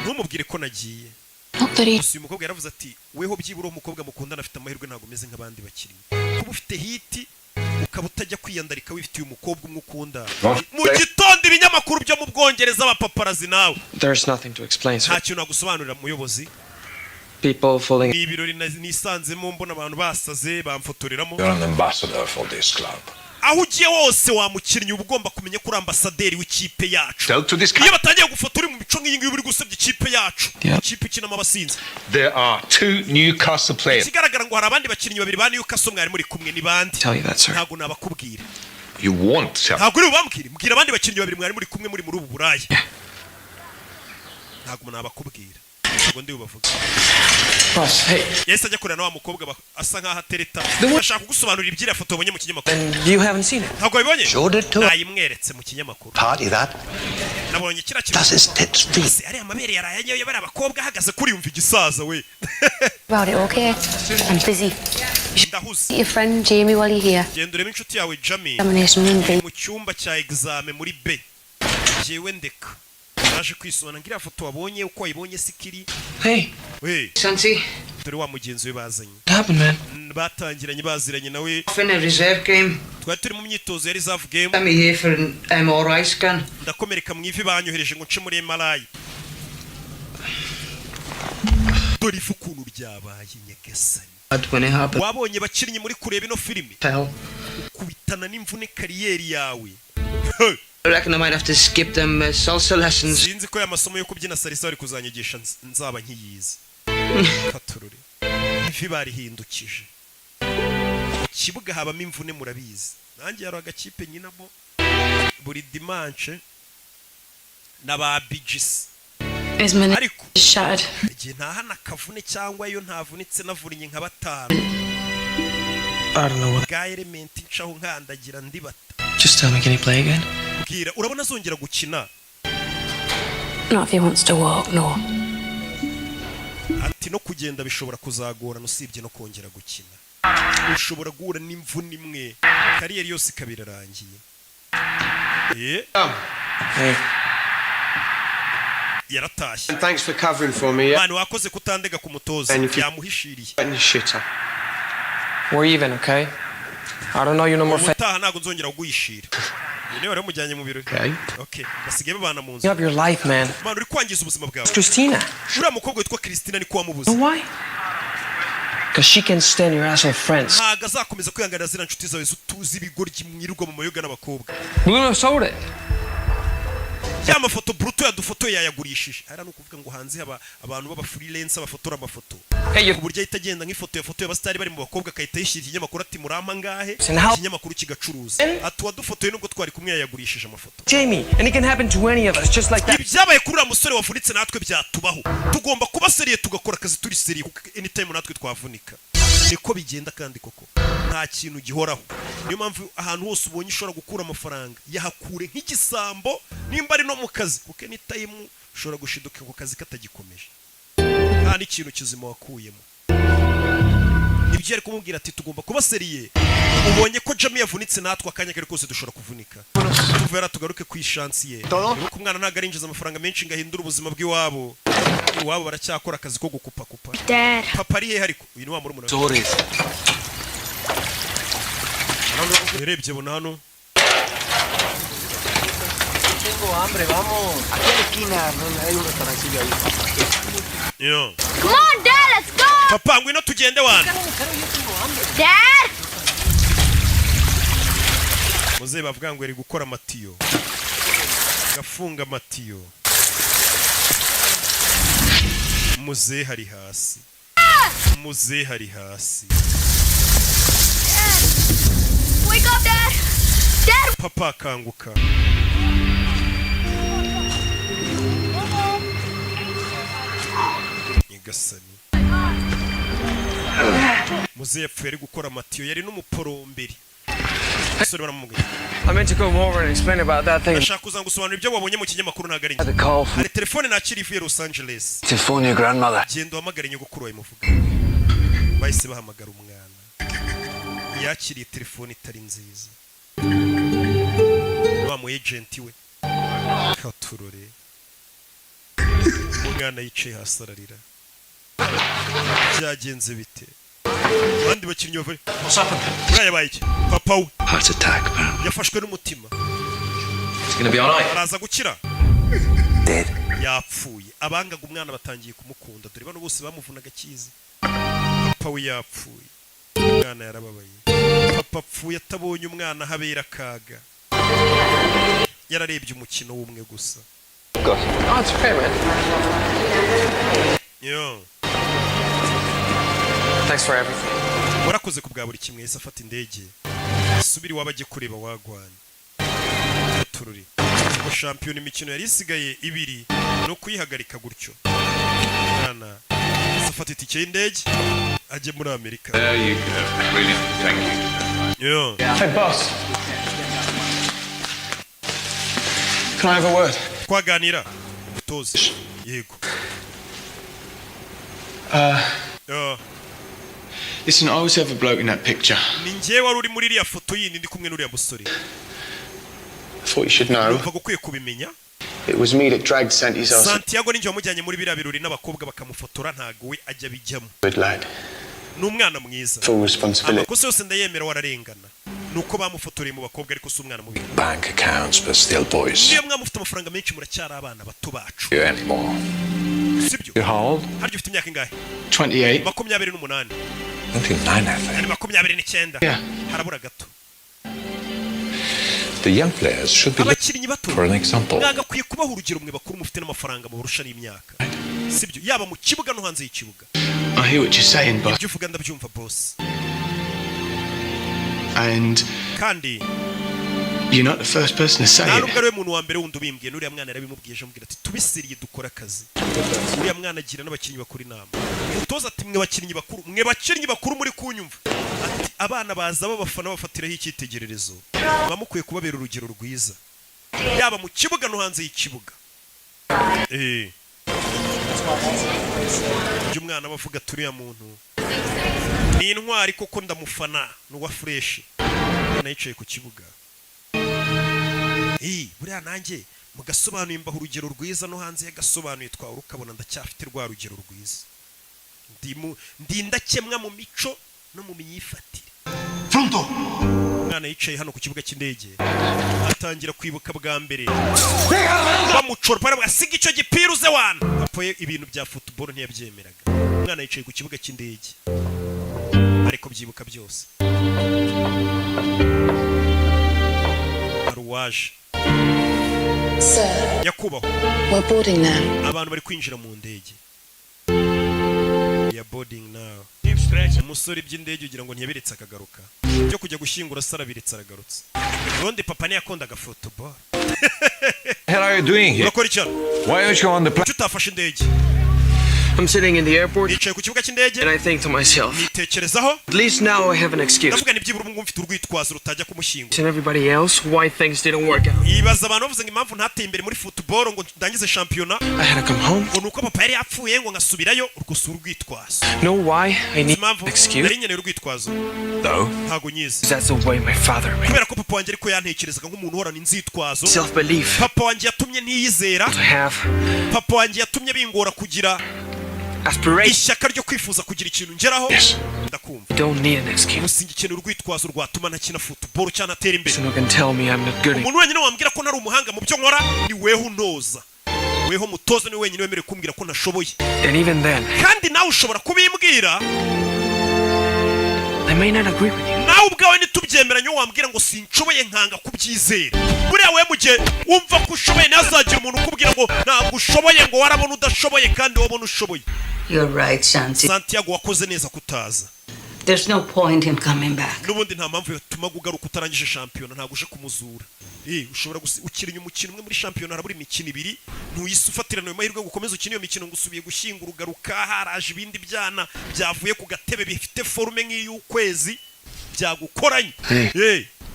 Ntumubwire ko nagiye. Not that he Gusa uyu mukobwa yaravuze ati: "Weho byibura uwo mukobwa mukundana afite amahirwe, ntabwo umeze nk'abandi bakinnyi, kuba ufite hit ukaba utajya kwiyandarika, wifitiye umukobwa umwe ukunda." Mu gitondo ibinyamakuru byo mu Bwongereza, abapaparazi nawe. There's nothing to explain, sir. Nta kintu nagusobanurira, muyobozi. People falling. Ni ibirori nisanzemo, mbona abantu basaze bamfotoreramo. You're an ambassador for this club. Aho ugiye hose, wa mukinnyi, uba ugomba kumenya ko uri ambasaderi w'ikipe yacu. Tell to this Iyo batangiye gufotora uri mu mico nk'iyi ngiyi, uba uri gusebya ikipe yacu, Yeah. ikipe ikinamo abasinzi. There are two Newcastle players. Ikigaragara ngo hari abandi bakinnyi babiri ba Newcastle mwari muri kumwe, ni bande? Tell you that, sir. Ntabwo nabakubwira. You won't tell. Ntabwo uri bubambwire. Mbwira abandi bakinnyi babiri mwari muri kumwe, muri ubu buraya. Ntabwo nabakubwira, ntabwo ndi bubavuge. Boss, hey. Yahise ajya kureba na wa mukobwa asa nkaho atereta, ashaka kugusobanurira iby'iriya foto wabonye mu kinyamakuru. Then you haven't seen it. Ntabwo wabibonye? Showed it to her. Nayimweretse mu kinyamakuru. Party that. Nabonye kiriya kintu. Does his tits feel? Ese ariya mabere yaraye anyoye bariya bakobwa ahagaze kuri? Yumva igisaza we. About it, okay? I'm busy. Ndahuze. Meet your friend Jamie while you're here. Genda urebe inshuti yawe Jamie. Examination room B. Mu cyumba cya examen muri B. Jyewe ndeka naje kwisobanura ngo iriya foto wabonye uko wayibonye sikiri. Hey. We. Santi. Dore wa mugenzi we bazanye. What happened, man? Batangiranye, baziranye nawe. Off in a reserve game. Twari turi mu myitozo ya reserve game. Sent me here for an MRI scan. Ndakomereka mu ivi, banyohereje ngo nce muri MRI. Dore ifu ukuntu ryabaye, nyagasani. Bad when it happened. Wabonye bakinnyi muri kureba ino filime. Hell. Ukubitana n'imvune career yawe. I reckon I might have to skip them salsa lessons. Sinzi ko aya masomo yo kubyina salsa bari kuzanyigisha nzaba nkiyizi. Katurure ivi barihindukije mu kibuga, habamo imvune murabizi. Nanjye hari agakipe nyinamo buri dimanche na ba bijisi. Is my Ariko shattered. igihe ntahana akavune cyangwa iyo ntavunitse navunnye nka batanu. I don't know what. Bwa elementi ncaho nkandagira ndibata. Just tell me, can he play again? Bwira, urabona azongera gukina? Not if he wants to walk, no. Ati no kugenda bishobora kuzagorana, usibye no kongera gukina. Ushobora guhura n'imvune imwe, career yose ikaba irarangiye. Hey. Yaratashye. And thanks for covering for me. Yeah. Mani, wakoze kutandega ku mutoza. And if you- Yamuhishiriye. And your shitter. We're even, okay? I don't know you no more. Ubutaha ntabwo nzongera kuguhishira. Uyu niwe wari wamujyanye mu birori. Okay. Okay, basigaye babana mu nzu. You have your life, man. Mani, uri kwangiza ubuzima bwawe. It's Christina. Uriya mukobwa witwa Christina niko wamubuze. You know why? Because she can stand your asshole friends. Ntabwo azakomeza kwihanganira ziriya nshuti zawe tuzi, ibigoryi mwirirwa mu mayoga n'abakobwa. Bruno sold it. Ya mafoto Bruto yadufotoye yayagurishije. Hariya ni ukuvuga ngo hanze haba abantu b'aba freelance bafotora amafoto, ku buryo ahita agenda nk'ifoto yafotoye abasitari bari mu bakobwa, agahita yishyira ikinyamakuru ati: "Murampa ngahe?" Ikinyamakuru kigacuruza, ati: "Uwadufotoye nubwo twari kumwe yayagurishije amafoto." Jamie, and it can happen to any of us, just like that. Ibyabaye kuri uriya musore wavunitse natwe byatubaho. Tugomba kuba sérieux, tugakora akazi turi sérieux, kuko anytime natwe twavunika. Niko bigenda kandi koko nta kintu gihoraho. Niyo mpamvu ahantu hose ubonye ushobora gukura amafaranga, yahakure nk'igisambo, nimba ari no mu kazi, kuko anytime ushobora gushiduka ako kazi katagikomeje, nta n'ikintu kizima wakuyemo. Nibyo yari kumubwira ati: "Tugomba kuba sérieux. Ubonye ko Jamie yavunitse, natwe akanya kari kose dushobora kuvunika." Tuvera tugaruke ku ishansi ye. Nuko umwana ntabwo arinjiza amafaranga menshi ngo ahindure ubuzima bw'iwabo. Iwabo baracyakora akazi ko gukupakupa. Dad. Papa ari hehe? Ariko uyu ni wa murumuna we. Sorry. Urebye bona hano. Tengo hambre, vamos. Aquí a la esquina hay un restaurancillo ahí. Yeah. Come on, Dad, let's go! Papa, ngwino tugende wana. Dad! Muzehe bavuga ngo yari gukora amatiyo, gafunga amatiyo. Muzehe ari hasi, muzehe ari hasi. Wake up, Dad! Dad! Papa, akanguka. Nyagasani. Muzehe yapfuye ari gukora amatiyo, yari n'umuporomberi. Umusore baramubwira. I meant to come over and explain about that thing. Ndashaka kuza gusobanura ibyo wabonye mu kinyamakuru, ntabwo ari njye. The call from Hari telefone nakira ivuye Los Angeles. to phone your grandmother. Genda uhamagare nyogokuru wawe muvuga. Bahise bahamagara umwana, yakiriye telefone itari nziza, wa mu agent we katurore. Umwana yicaye hasi ararira. Byagenze bite? Abandi bakinnyi bavuye buriya yabaye iki? Papa we. Heart attack, apparently. Yafashwe n'umutima. It's gonna be alright. Araza gukira. Dead. Yapfuye. Abangaga umwana batangiye kumukunda. Dore bano bose bamuvunaga akizi. Papa we yapfuye, umwana yarababaye. Papa apfuye atabonye umwana habera akaga, yararebye umukino w'umwe gusa. Oh, it's okay, man. Yo. Thanks for everything. Warakoze ku bwa buri kimwe. Yahise afata indege asubira iwabo, ajye kureba wagwana tururi ngo shampiyona imikino yari isigaye ibiri ni ukuyihagarika gutyo. Mwana yahise afata itike y'indege ajye muri Amerika. There you go. Brilliant. Thank you. Yo. Hey, boss. Can I have a word? Twaganira toze? Yego. Yo. Listen, I was the other bloke in that picture. Ni njyewe wari uri muri iriya foto yindi ndi kumwe n'uriya musore. I thought you should know. Numvaga ukwiye kubimenya. It was me that dragged Santi's ass. Santiago ninjye wamujyanye muri biriya birori n'abakobwa bakamufotora, ntago we ajya abijyamo. Good lad. Ni umwana mwiza. Full responsibility. Amakosa yose ndayemera, wararengana, ni uko bamufotoreye mu bakobwa, ariko si umwana mubi. Bank accounts, but still boys. Niyo mwaba mufite amafaranga menshi, muracyari abana bato bacu. You anymore. Sibyo? You're how old? Harya ufite imyaka ingahe? 28. 28. 29, I think. Ari 29. Yeah. Harabura gato. The young players should be Abakinnyi bato for an example. mwagakwiye kubaha urugero, mwe bakuru mufite n'amafaranga mubarusha n'imyaka, sibyo? Yaba mu kibuga no hanze y'ikibuga. I hear what you're saying, but Ibyo uvuga ndabyumva, boss. And Kandi you're not the first person to say nta it. nubwo ari we muntu wa mbere wundi ubimbwiye. N'uriya mwana yarabimubwiye ejo, amubwira ati tubisiriye dukore akazi. Uriya mwana agira n'abakinnyi bakuru inama. Umutoza ati mwe bakinnyi bakuru, mwe bakinnyi bakuru muri kunyumva, ati abana baza babafana bafatiraho icyitegererezo, muba mukwiye kubabera urugero rwiza yaba mu kibuga no hanze y'ikibuga. Ibyo umwana aba avuga ati uriya muntu ni intwari koko, ndamufana, ni uwa fresh. Umwana yicaye ku kibuga. Buriya nanjye mugasobanuye mbaha urugero rwiza no hanze y'agasobanuye twawe, ukabona ndacyafite rwa rugero rwiza. Ndi indakemwa mu mico no mu myifatire. Umwana yicaye hano ku kibuga cy'indege, atangira kwibuka bwa mbere bamucora, baravuga asiga icyo gipira uze wana. Papa we ibintu bya football ntiyabyemeraga. Umwana yicaye ku kibuga cy'indege ariko byibuka byose. Hari uwaje. Sir, Nyakubahwa. we're boarding now. Abantu bari kwinjira mu ndege ya boarding now. Umusore iby'indege ugira ngo ntiyabiretse akagaruka, byo kujya gushyingura se arabiretse aragarutse. Ubundi papa ntiyakundaga football. Hell are you doing here? Urakora iki hano? Why aren't you on the plane? Kuki utafashe indege? I'm sitting in the airport Nicaye ku kibuga cy'indege and I think to myself, nitekerezaho, at least now I have an excuse. Ndavuga ni byibura ubu ngubu mfite urwitwazo rutajya kumushyingura. And everybody else why things didn't work out. Ibaza abantu bavuze ngo impamvu ntateye imbere muri football ngo ndangize shampiyona I had to come home. ngo ni uko papa yari yapfuye, ngo ngasubirayo. Urwo si urwitwazo. Know why I need Impamvu an excuse? nari nkeneye urwitwazo? No. Ntago nyizi. That's the way my father made Kubera ko papa wanjye ariko yantekerezaga nk'umuntu uhorana inzitwazo. self-belief Papa wanjye yatumye ntiyizera. to have Papa wanjye yatumye bingora kugira aspiration. ishyaka ryo kwifuza kugira ikintu ngeraho. Ndakumva. I don't need an excuse. Ubu singikeneye urwitwazo rwatuma ntakina football cyangwa ntatera imbere. Someone can tell me I'm not good enough. Umuntu wenyine wambwira ko ntari umuhanga mu byo nkora ni weho untoza, weho mutoza, ni wenyine wemerewe kumbwira ko ntashoboye. And even then, Kandi nawe ushobora kubimbwira. I may not agree with you. Nawe ubwawe ntitubyemeranye, wambwira ngo sinshoboye nkanga kubyizera. Buriya we mu gihe wumva ko ushoboye, ntazagira umuntu ukubwira ngo ntabwo ushoboye, ngo warabona udashoboye kandi wabona ushoboye. You're right, Santi. Santiago, wakoze neza kutaza. There's no point in coming back. N'ubundi nta mpamvu yatuma ugaruka utarangije shampiyona, ntabwo uje kumuzura. Ushobora ukina umukino umwe muri shampiyona, harabura imikino ibiri, ntuyise ufatirana ayo mahirwe ngo ukomeze ukine iyo mikino ngo usubiye gushyingura, ugaruka haraje ibindi byana byavuye ku gatebe bifite forme nk'iy'ukwezi byagukoranye.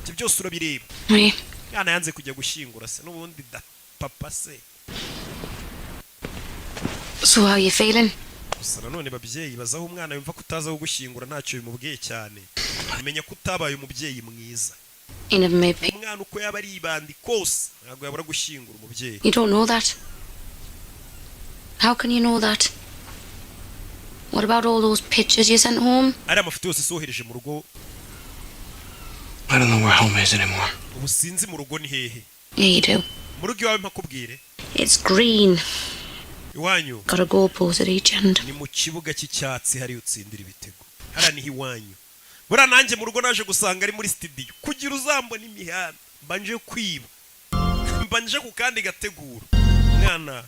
Ibyo byose urabireba. Oui. Yana yanze kujya gushyingura se n'ubundi da papa se. So how you feeling? Gusa nanone babyeyi, bazaho umwana yumva ko utaza gushyingura ntacyo bimubwiye cyane, umenya ko utabaye umubyeyi mwiza. You never made peace. Umwana uko yaba ari ibandi kose ntabwo yabura gushyingura umubyeyi. You don't know that. How can you know that? What about all those pictures you sent home? Ariya mafoto yose sohereje mu rugo? I don't know where home is anymore. Ubu sinzi mu rugo ni hehe. Yeah, you do. Mu rugo iwawe mpakubwire? It's green. Iwanyu Got a goalpost at each end. ni mu kibuga cy'icyatsi, hariya utsindira ibitego, hariya niho iwanyu. Buriya nanjye mu rugo naje gusanga ari muri studio. Kugira uzambona imihanda mba nje kwiba, mba nje ku kandi gategura. Umwana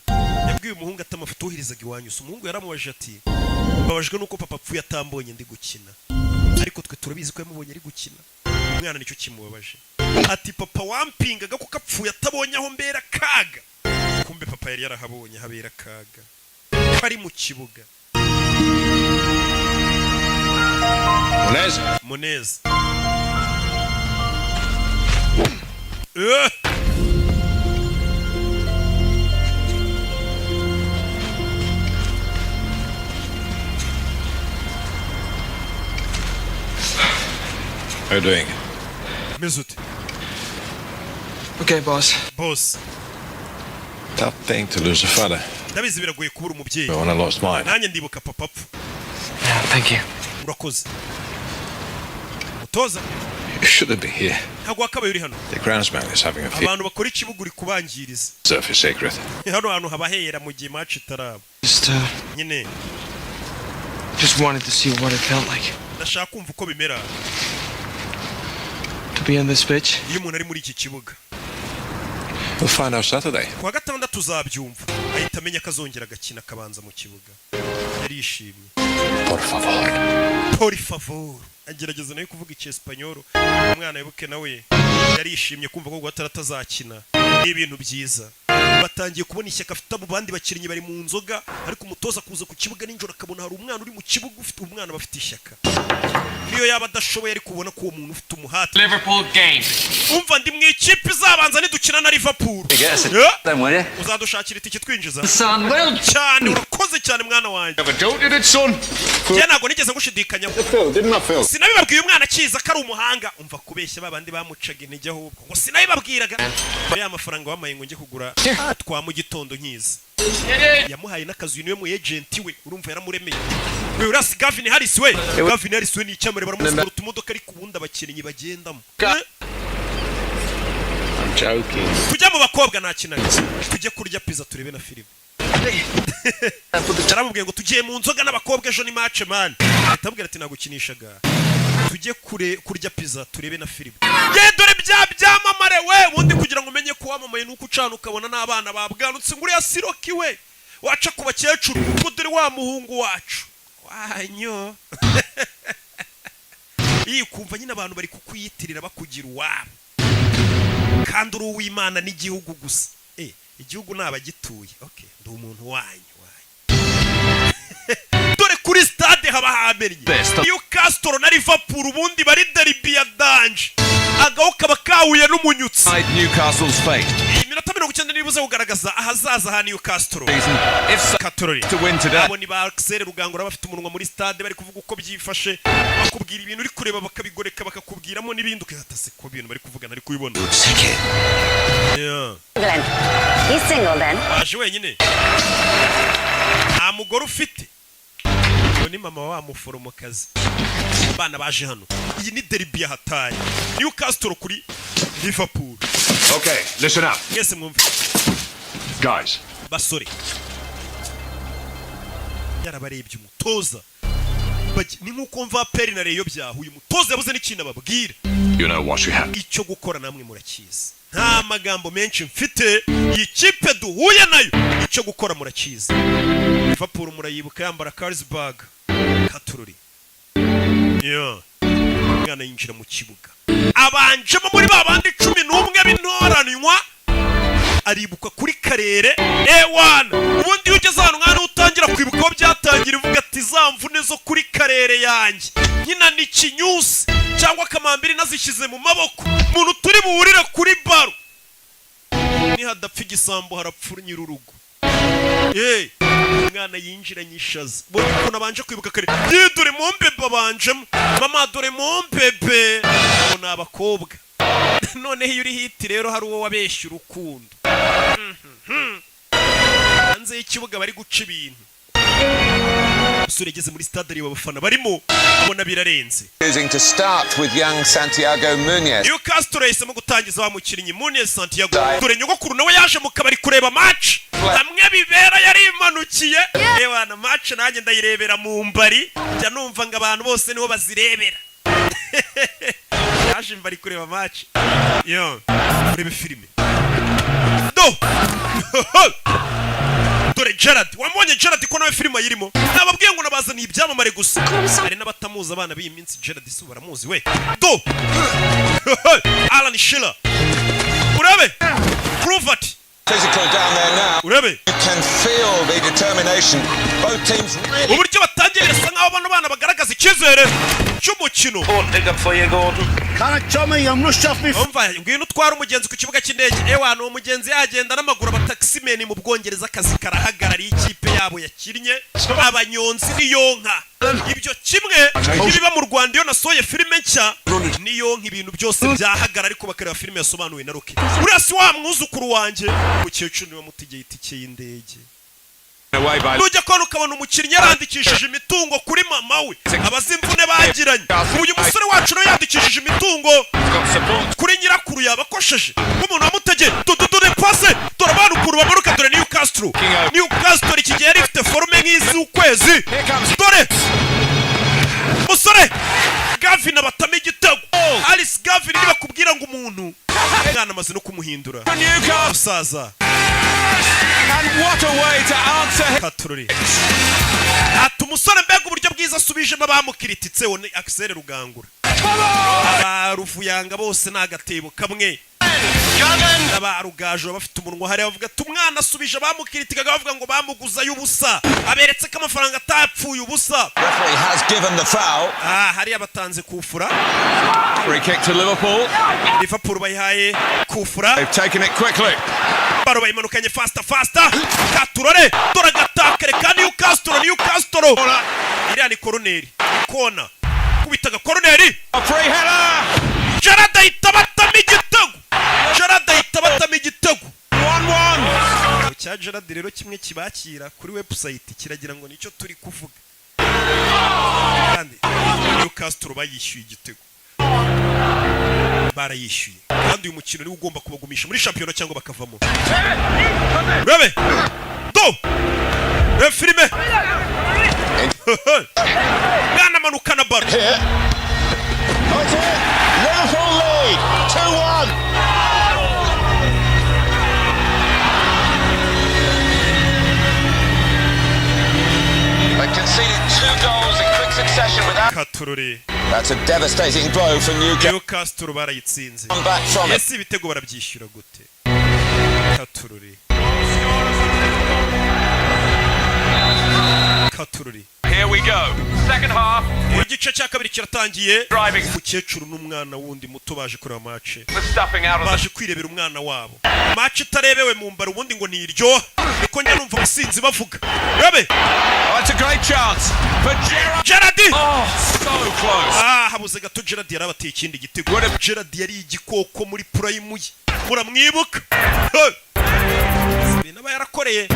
yabwiye umuhungu ati amafoto woherezaga iwanyu si? Umuhungu yaramubajije ati mbabajwe nuko papa apfuye atambonye ndi gukina, ariko twe turabizi ko yamubonye ari gukina. Umwana nicyo kimubabaje, ati papa wampingaga kuko apfuye atabonye aho mbera kaga. Kumbe papa yari yarahabonye habera kaga kari mu kibuga. Munez. Muneza. How you doing? Meze ute? Okay, boss. Boss. Tough thing to lose a father. Ndabizi biragoye kubura umubyeyi. But when I lost mine. Nanjye ndibuka papa apfa. Thank you. Urakoze, mutoza. You shouldn't be here. Ntabwo wakabaye uri hano. The groundsman is having a field Abantu bakora ikibuga uri kubangiriza. surface sacred. Hano hantu haba hera mu gihe match itaraba. Just, Nyine just wanted to see what it felt like ndashaka kumva uko bimera to be on this pitch. iyo umuntu ari muri iki kibuga. We'll find out Saturday. Kuwa gatandatu uzabyumva. Ahita amenya ko azongera agakina akabanza mu kibuga, yarishimye. Por favor. Por favor. Agerageza nawe kuvuga icyesipanyoro. Umwana wibuke nawe yarishimye kumva ko guhatara atazakina ni ibintu byiza. Batangiye kubona ishyaka afite. Abo bandi bakinnyi bari mu nzoga, ariko umutoza kuza ku kibuga nijoro akabona hari umwana uri mu kibuga ufite umwana bafite ishyaka, niyo yaba adashoboye ariko ubona ko uwo muntu ufite umuhate. Liverpool game. Umva, ndi mu ikipe izabanza nidukina na Liverpool. Then, will you? Uzadushakira itike twinjiza. Son, well Cyane, urakoze cyane mwana wanjye. Never doubted it, son. Njye ntabwo nigeze ngushidikanyaho. Phil, didn't I, Phil? Sinabibabwiye umwana akiza ko ari umuhanga? Umva kubeshya babandi bamucaga intege, ahubwo ngo sinabibabwiraga. Ya mafaranga wamaye ngo njye kugura twa mu gitondo nkiza, yamuhaye n'akazu, niwe mu agent we, urumva yaramuremeye we. Urasi Gavin Harris we, Gavin Harris we ni icyamare, baramusigura utumodoka ariko ubundi abakinnyi bagendamo. I'm joking. Tujya mu bakobwa ntakinaga, tujye kurya pizza turebe na filime. Yaramubwiye ngo tugiye mu nzoga n'abakobwa, ejo ni match man. Ahita amubwira ati nagukinishaga, tujye kure kurya pizza turebe na filime. Ye dore bya byamamare we! Ubundi kugira ngo umenye ko wamamaye nuko ucana ukabona n'abana babwanutse ngo uriya siroki we, waca ku bakecuru ngo dore wa muhungu wacu wanyo. Iyi kumva nyine abantu bari kukwiyitirira bakugira uwabo kandi uri uw'Imana n'igihugu gusa. Igihugu ni abagituye. Okay, ndi umuntu wanyu wanyu. Dore kuri stade haba hamennye. Newcastle na Liverpool ubundi bari derby ya danger, agaho kaba kahuye n'umunyutsi. Newcastle's fate. Iyi minota 90 nibuze kugaragaza ahazaza ha Newcastle. If Katorori to win today. Abo ni ba Axel Rugangura bafite umunwa muri stade, bari kuvuga uko byifashe, bakubwira ibintu uri kureba bakabigoreka bakakubwiramo n'ibindi ukihata se ko ibintu bari kuvuga nari kubibona. Yeah. Glenn. He's single then. Waje wenyine, nta mugore ufite? Uwo ni mama wa muforomokazi. Abana baje hano, iyi ni derby ya hatari, Newcastle kuri Liverpool. Okay, listen up. Mwese mwumve. Guys, Basore, yarabarebye umutoza. Ni nk'uko mva APR na Rayon byahuye, umutoza yabuze n'ikintu ababwira. You know what you have. Icyo gukora namwe murakizi, nta magambo menshi mfite. Iyi kipe duhuye nayo icyo gukora murakizi. Liverpool murayibuka yambara Carlsberg. Katururi. Yeah. Umwana yinjira mu kibuga, abanjemo muri ba bandi 11 b'intoranywa. Aribuka kuri karere ewana. Ubundi iyo ugeze ahantu nk'ahantu utangira kwibuka aho byatangira, uvuga ati: "Za mvune zo kuri karere yanjye nkina ni kinyusi cyangwa kamambiri nazishyize mu maboko, umuntu turi buhurire kuri baro, nihadapfa igisambo harapfa nyir'urugo." Hey, umwana yinjiranye ishaza. Bonye ukuntu abanje kwibuka kare. Ye, dore mombebe abanjemo. Mama, dore mombebe. Abo ni abakobwa. Noneho iyo uri hit rero, hari uwo wabeshya urukundo. Hanze y'ikibuga bari guca ibintu. Umusore yageze muri stade, areba abafana barimo, abona birarenze. Choosing to start with young Santiago Munez. Newcastle yahisemo gutangiza wa mukinnyi Munez Santiago. Dore nyogokuru nawe yaje mu kabari kureba match hamwe bibera, yarimanukiye. Ewana, match nanjye ndayirebera mu mbari, njya numva ngo abantu bose niho bazirebera. Yaje mbari kureba match yo, urebe filime. Do dore Gerard, wamubonye Gerard ko nawe filime ayirimo. Nababwiye ngo nabazaniye ibyamamare gusa, hari n'abatamuzi. Abana b'iyi minsi Gerard si baramuzi we. Do Alan Shearer, urabe Kluivert. Physical down there now. Urabe. You can feel the determination. Both teams really. Uburyo batangiye, birasa nkaho bano bana bagaragaza icyizere cy'umukino. Umva, ngwino utware umugenzi ku kibuga cy'indege. Ewa, ni umugenzi yagenda n'amaguru. Abataximen mu Bwongereza akazi karahagarariye, ikipe yabo yakinnye. Abanyonzi niyonka ibyo kimwe n'ibiba mu Rwanda. Iyo nasohoye filime nshya niyonka, ibintu byose byahagara, ariko bakareba filime yasobanuwe na Rocky. Uriya si wa mwuzukuru wanjye? Umukecuru niwe mutegeye itike y'indege. Away by Nujya kubona ukabona umukinnyi yarandikishije imitungo kuri mama we, abazi imvune bagiranye. Uyu musore wacu nawe yandikishije imitungo kuri nyirakuru, yabakosheje nk'umuntu wamutegeye. Dore pase, dore abana ukuntu bamanuka. Dore Newcastle, Newcastle iki gihe yari ifite forme nk'iz'ukwezi. Dore musore Gavin abatama igitego, Alice Gavin. Nibakubwira ngo umuntu umwana amaze no kumuhindura musaza. And what a way to answer. Katururi ati: "Umusore, mbega uburyo bwiza asubijemo abamukirititse." Ni Axel Rugangura, aba Ruvuyanga bose ni agatebo kamwe. Aba Rugaju baba bafite umunwa hariya, bavuga ati: "Umwana asubije abamukiritikaga bavuga ngo bamuguzayo ubusa, aberetse ko amafaranga atapfuye ubusa." Referee has given the foul. Ah, hariya batanze kufura. Free kick to Liverpool. Liverpool bayihaye kufura. They've taken it quickly. Baro bayimanukanye faster faster. Katurore, dore agatakare ka Newcastle. Newcastle, iriya ni koroneri, kona kubitaga koroneri. Free header. Gerard ahita batama igitego, Gerard ahita batama igitego. 1-1. Cya Gerard rero kimwe kibakira kuri website kiragira ngo nicyo turi kuvuga, kandi Newcastle bayishyuye igitego, barayishyuye. Kandi uyu mukino niwo ugomba kubagumisha muri shampiyona cyangwa bakavamo. Rebe do, rebe filime, mwana manukana baro. Liverpool lead 2-1. They conceded two goals in quick succession without. Katurore. That's a devastating blow for Newcastle. Newcastle barayitsinze. Come back from it. Ese ibitego barabyishyura gute? Katurore, katurore. Here we go. Second half. Igice cya kabiri kiratangiye. Umukecuru n'umwana wundi muto baje kureba match. The stuffing out of the Baje kwirebera umwana wabo. Match itarebewe mu mbara ubundi ngo ntiryoha, niko njya numva abasinzi bavuga. Rebe. Oh, it's a great chance for Gerrard. Gerard. Oh, so close. Ah, habuze gato Gerard yarabateye ikindi gitego. Gerard yari igikoko muri prime ye, muramwibuka. Hey! Ibintu aba yarakoreye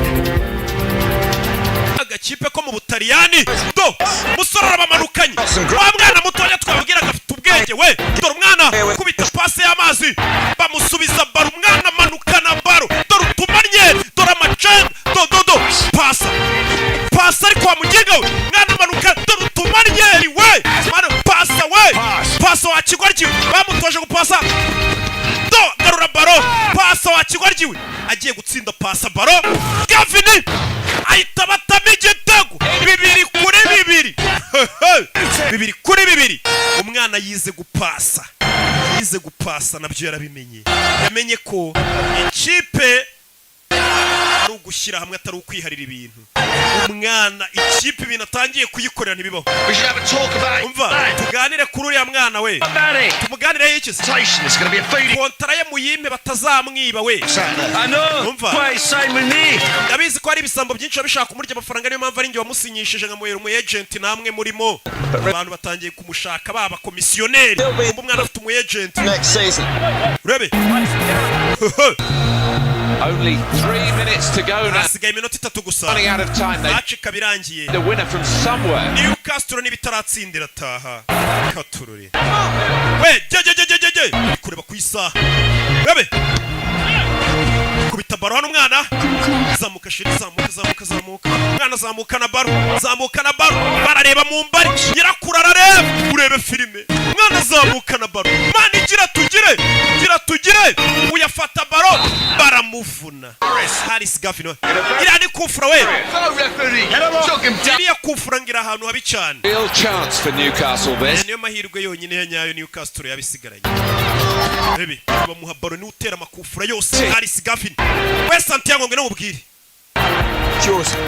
agakipe ko mu Butaliyani. Do musore arabamanukanye, wa mwana mutoya twabwiraga afite ubwenge we. Dore umwana kubita pase y'amazi, bamusubiza baro, umwana amanukana baro. Dore utumanye, dore amacenga, do do do, pasa pasa, ariko wa muginga we, mwana amanuka. Dore utumanyeri we, mwana pasa we, pasa wa kigoryi, bamutoje gupasa. Do garura baro, pasa wa kigoryi we, agiye gutsinda, pasa baro. Gavin ahita batama igitego, 2-2, 2-2. Umwana yize gupasa, yize gupasa nabyo yarabimenye. Yamenye ko ikipe ari ugushyira hamwe, atari ukwiharira ibintu. Umwana ikipe ibintu atangiye kuyikorera ntibibaho. Umva, tuganire kuri uriya mwana we. Tumuganireho iki se? Kontara ye muyime, batazamwiba we. Umva, ndabizi ko hari ibisambo byinshi biba bishaka kumurya amafaranga, niyo mpamvu ari njye wamusinyishije nkamuhera umu agent. Namwe murimo, abantu batangiye kumushaka, baba komisiyoneri. Umva, umwana afite umu agent, urebe. Only 3 minutes to go now. Hasigaye iminota 3 gusa. Running out of time. They Match ikaba irangiye. the winner from somewhere. Newcastle niba itaratsindira taha katurore we. Je je je je je je, ari kureba ku isaha. Bebe kubita baro hano, umwana zamuka, chérie, zamuka, zamuka, zamuka, umwana zamuka na baro, zamuka na baro. Barareba mu mbari, nyirakuru arareba. Urebe filime, umwana zamuka na baro. Mana, igira tugire, gira tugire. Uyafata baro, baramuvuna. Harris Gavin we, iriya ni kufura we, iriya kufura ngira ahantu habi cyane. Real chance for Newcastle Aya this. niyo mahirwe yonyine ya nyayo Newcastle yabisigaranye. Rebe, bamuha baro, niwe utera amakufura yose, Harris Gavin we. Santiago, ngwino mubwire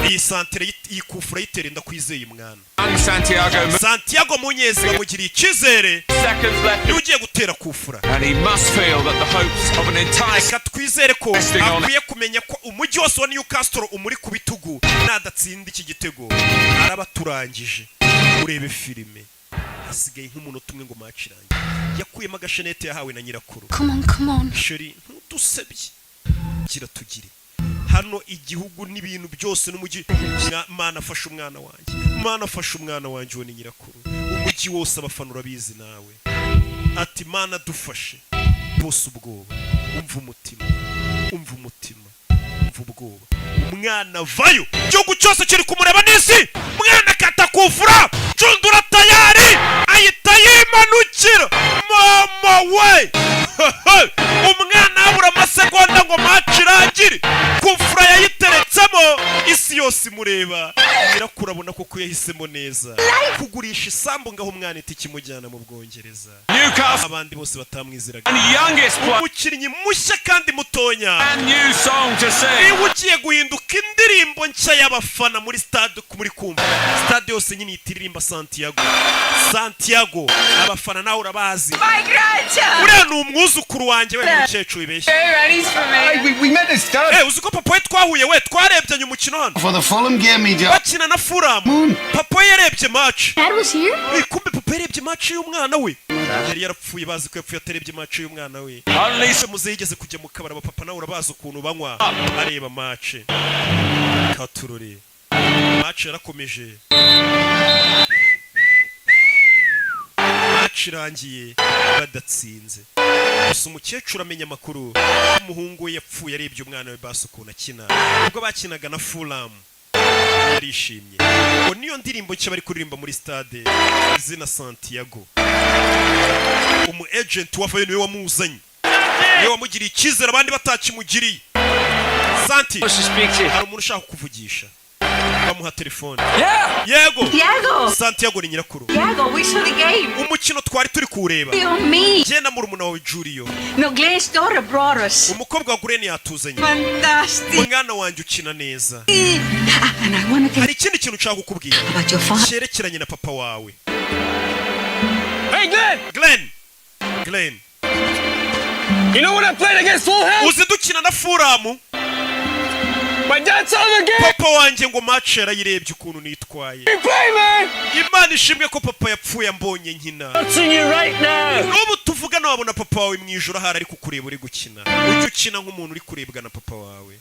iyi santere, iyi kufura yitere, ndakwizeye mwana. Santiago. Santiago Munyezi bamugiriye icyizere, Seconds left. niwe ugiye gutera kufura. And he must feel that the hopes of an entire Reka twizere ko Resting on- akwiye kumenya ko umujyi wose wa Newcastle umuri ku bitugu. Nadatsinda iki gitego araba turangije. Urebe filime, hasigaye nk'umunota umwe ngo match irangire. Yakuyemo agashenete yahawe na nyirakuru. Come on, come on. Chérie, ntudusebye, gira tugire hano igihugu n'ibintu byose n'umujyi. Mana afashe umwana wanjye, Mana afashe umwana wanjye. Uwo ni nyirakuru. Umujyi wose, abafana urabizi nawe. Ati: "Mana dufashe." Bose ubwoba, umva umutima, umva umutima, umva ubwoba. Umwana vayo, igihugu cyose kiri kumureba n'isi. Mwana kata kufura, cundura tayari, ahita yimanukira. Mama we, umwana habura amasegonda ngo match irangire, kufura yayiteretsemo, isi yose imureba. Nyirakuru abona koko yahisemo neza kugurisha isambu ngaho umwana itike imujyana mu Bwongereza. Newcastle Abandi bose batamwizeraga. and youngest player. Umukinnyi mushya kandi mutonya. Brand new song to sing. Niba ugiye guhinduka indirimbo nshya y'abafana muri stade, muri kumva stade yose nyine ihita iririmba Santiago, Santiago. Abafana nawe urabazi. My grandchild! Uriya ni umwuzukuru wanjye we. Mukecuru wibeshye. We met his dad. Eh, uzi ko papa we twahuye, we twarebyanye umukino hano For the Fulham game, he bakina na Fulham. Papa we yarebye match. Dad was here? Eh, kumbe papa yarebye match y'umwana we. Yari yarapfuye, bazi ko yapfuye atarebye match y'umwana we. Only Se muze yigeze kujya mu kabari, abapapa nawe urabazi ukuntu banywa, areba match. Katurore, match yarakomeje. Match irangiye badatsinze. Gusa umukecuru amenya amakuru, umuhungu we yapfuye arebye umwana we basi ukuntu akina ubwo bakinaga na Fulham. Yarishimye ngo niyo ndirimbo nshya bari kuririmba muri stade, izina Santiago. Umu agent wavayo niwe wamuzanye, niwe wamugiriye icyizere abandi batakimugiriye. Santi, hari umuntu ushaka kukuvugisha. Bamuha telefone. Yego. Diego! Santiago ni nyirakuru. Diego, we saw the game. Umukino twari turi kuwureba. You and me. Jye na murumuna wawe Julio. No, Glenn's daughter brought us. Umukobwa wa Glenn yatuzanye. Fantastic. Mwana wanjye, ukina neza. Ah, and I want to tell Hari ikindi kintu nshaka kukubwira about your father. cyerekeranye na papa wawe. Hey, Glenn! Glenn, Glenn. You know when I played against Fulham? Uzi dukina na Fulham? My dad saw the game! Papa wanjye ngo match yarayirebye ukuntu nitwaye. We play, man! Imana ishimwe ko papa yapfuye ambonye nkina. Watching you right now! N'ubu tuvugana wabona papa wawe mu ijoro ahari ari kukureba uri gukina. Ujye ukina nk'umuntu uri kurebwa na papa wawe.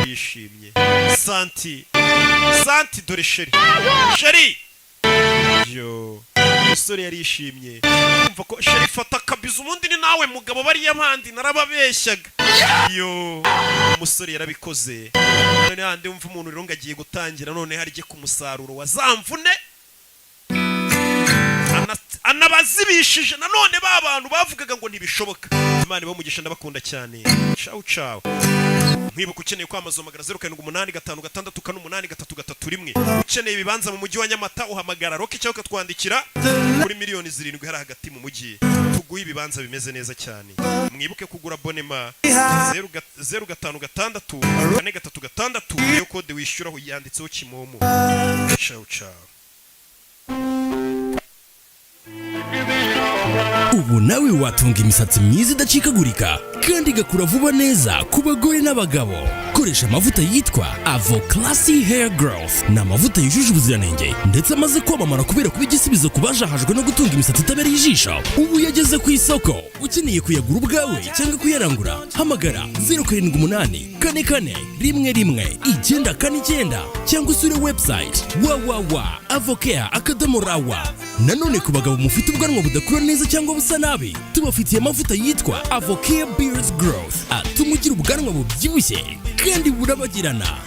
Yishimye Santi, Santi, dore chérie, chérie yo. Umusore yarishimye kumva ko chérie fata akabizu, ubundi ni nawe mugabo, bariya bandi narababeshyaga. Yo, umusore yarabikoze. None handi wumva umuntu rero ngo agiye gutangira none harye ku musaruro wa za mvune anabazibishije. Nanone ba bantu bavugaga ngo ntibishoboka. Imana ibahe, ndabakunda cyane. Ciao ciao. Nkwibuka, ukeneye kwamamaza, uhamagara 0785648331. Ukeneye ibibanza mu mujyi wa Nyamata, uhamagara Rocky cyangwa ukatwandikira kuri miliyoni 7 hari hagati mu mujyi, tuguhe ibibanza bimeze neza cyane. Mwibuke kugura abonnement, 056436, niyo kode wishyuraho, yanditseho Kimomo. Ciao ciao. Ubu nawe watunga imisatsi myiza idacikagurika kandi igakura vuba neza ku bagore n'abagabo. Koresha amavuta yitwa Avo Classy Hair Growth. Ni amavuta yujuje ubuziranenge ndetse amaze kwamamara kubera kuba igisubizo ku bajahajwe no gutunga imisatsi itabereye ijisho. Ubu yageze ku isoko. Ukeneye kuyagura ubwawe cyangwa kuyarangura, hamagara 0784411949 cyangwa usure website www.avocare.rw. Nanone ku bagabo mufite ubwanwa budakura neza cyangwa busa nabi, tubafitiye amavuta yitwa Avocare Beards Growth, atuma ugira ubwanwa bubyibushye kandi burabagirana.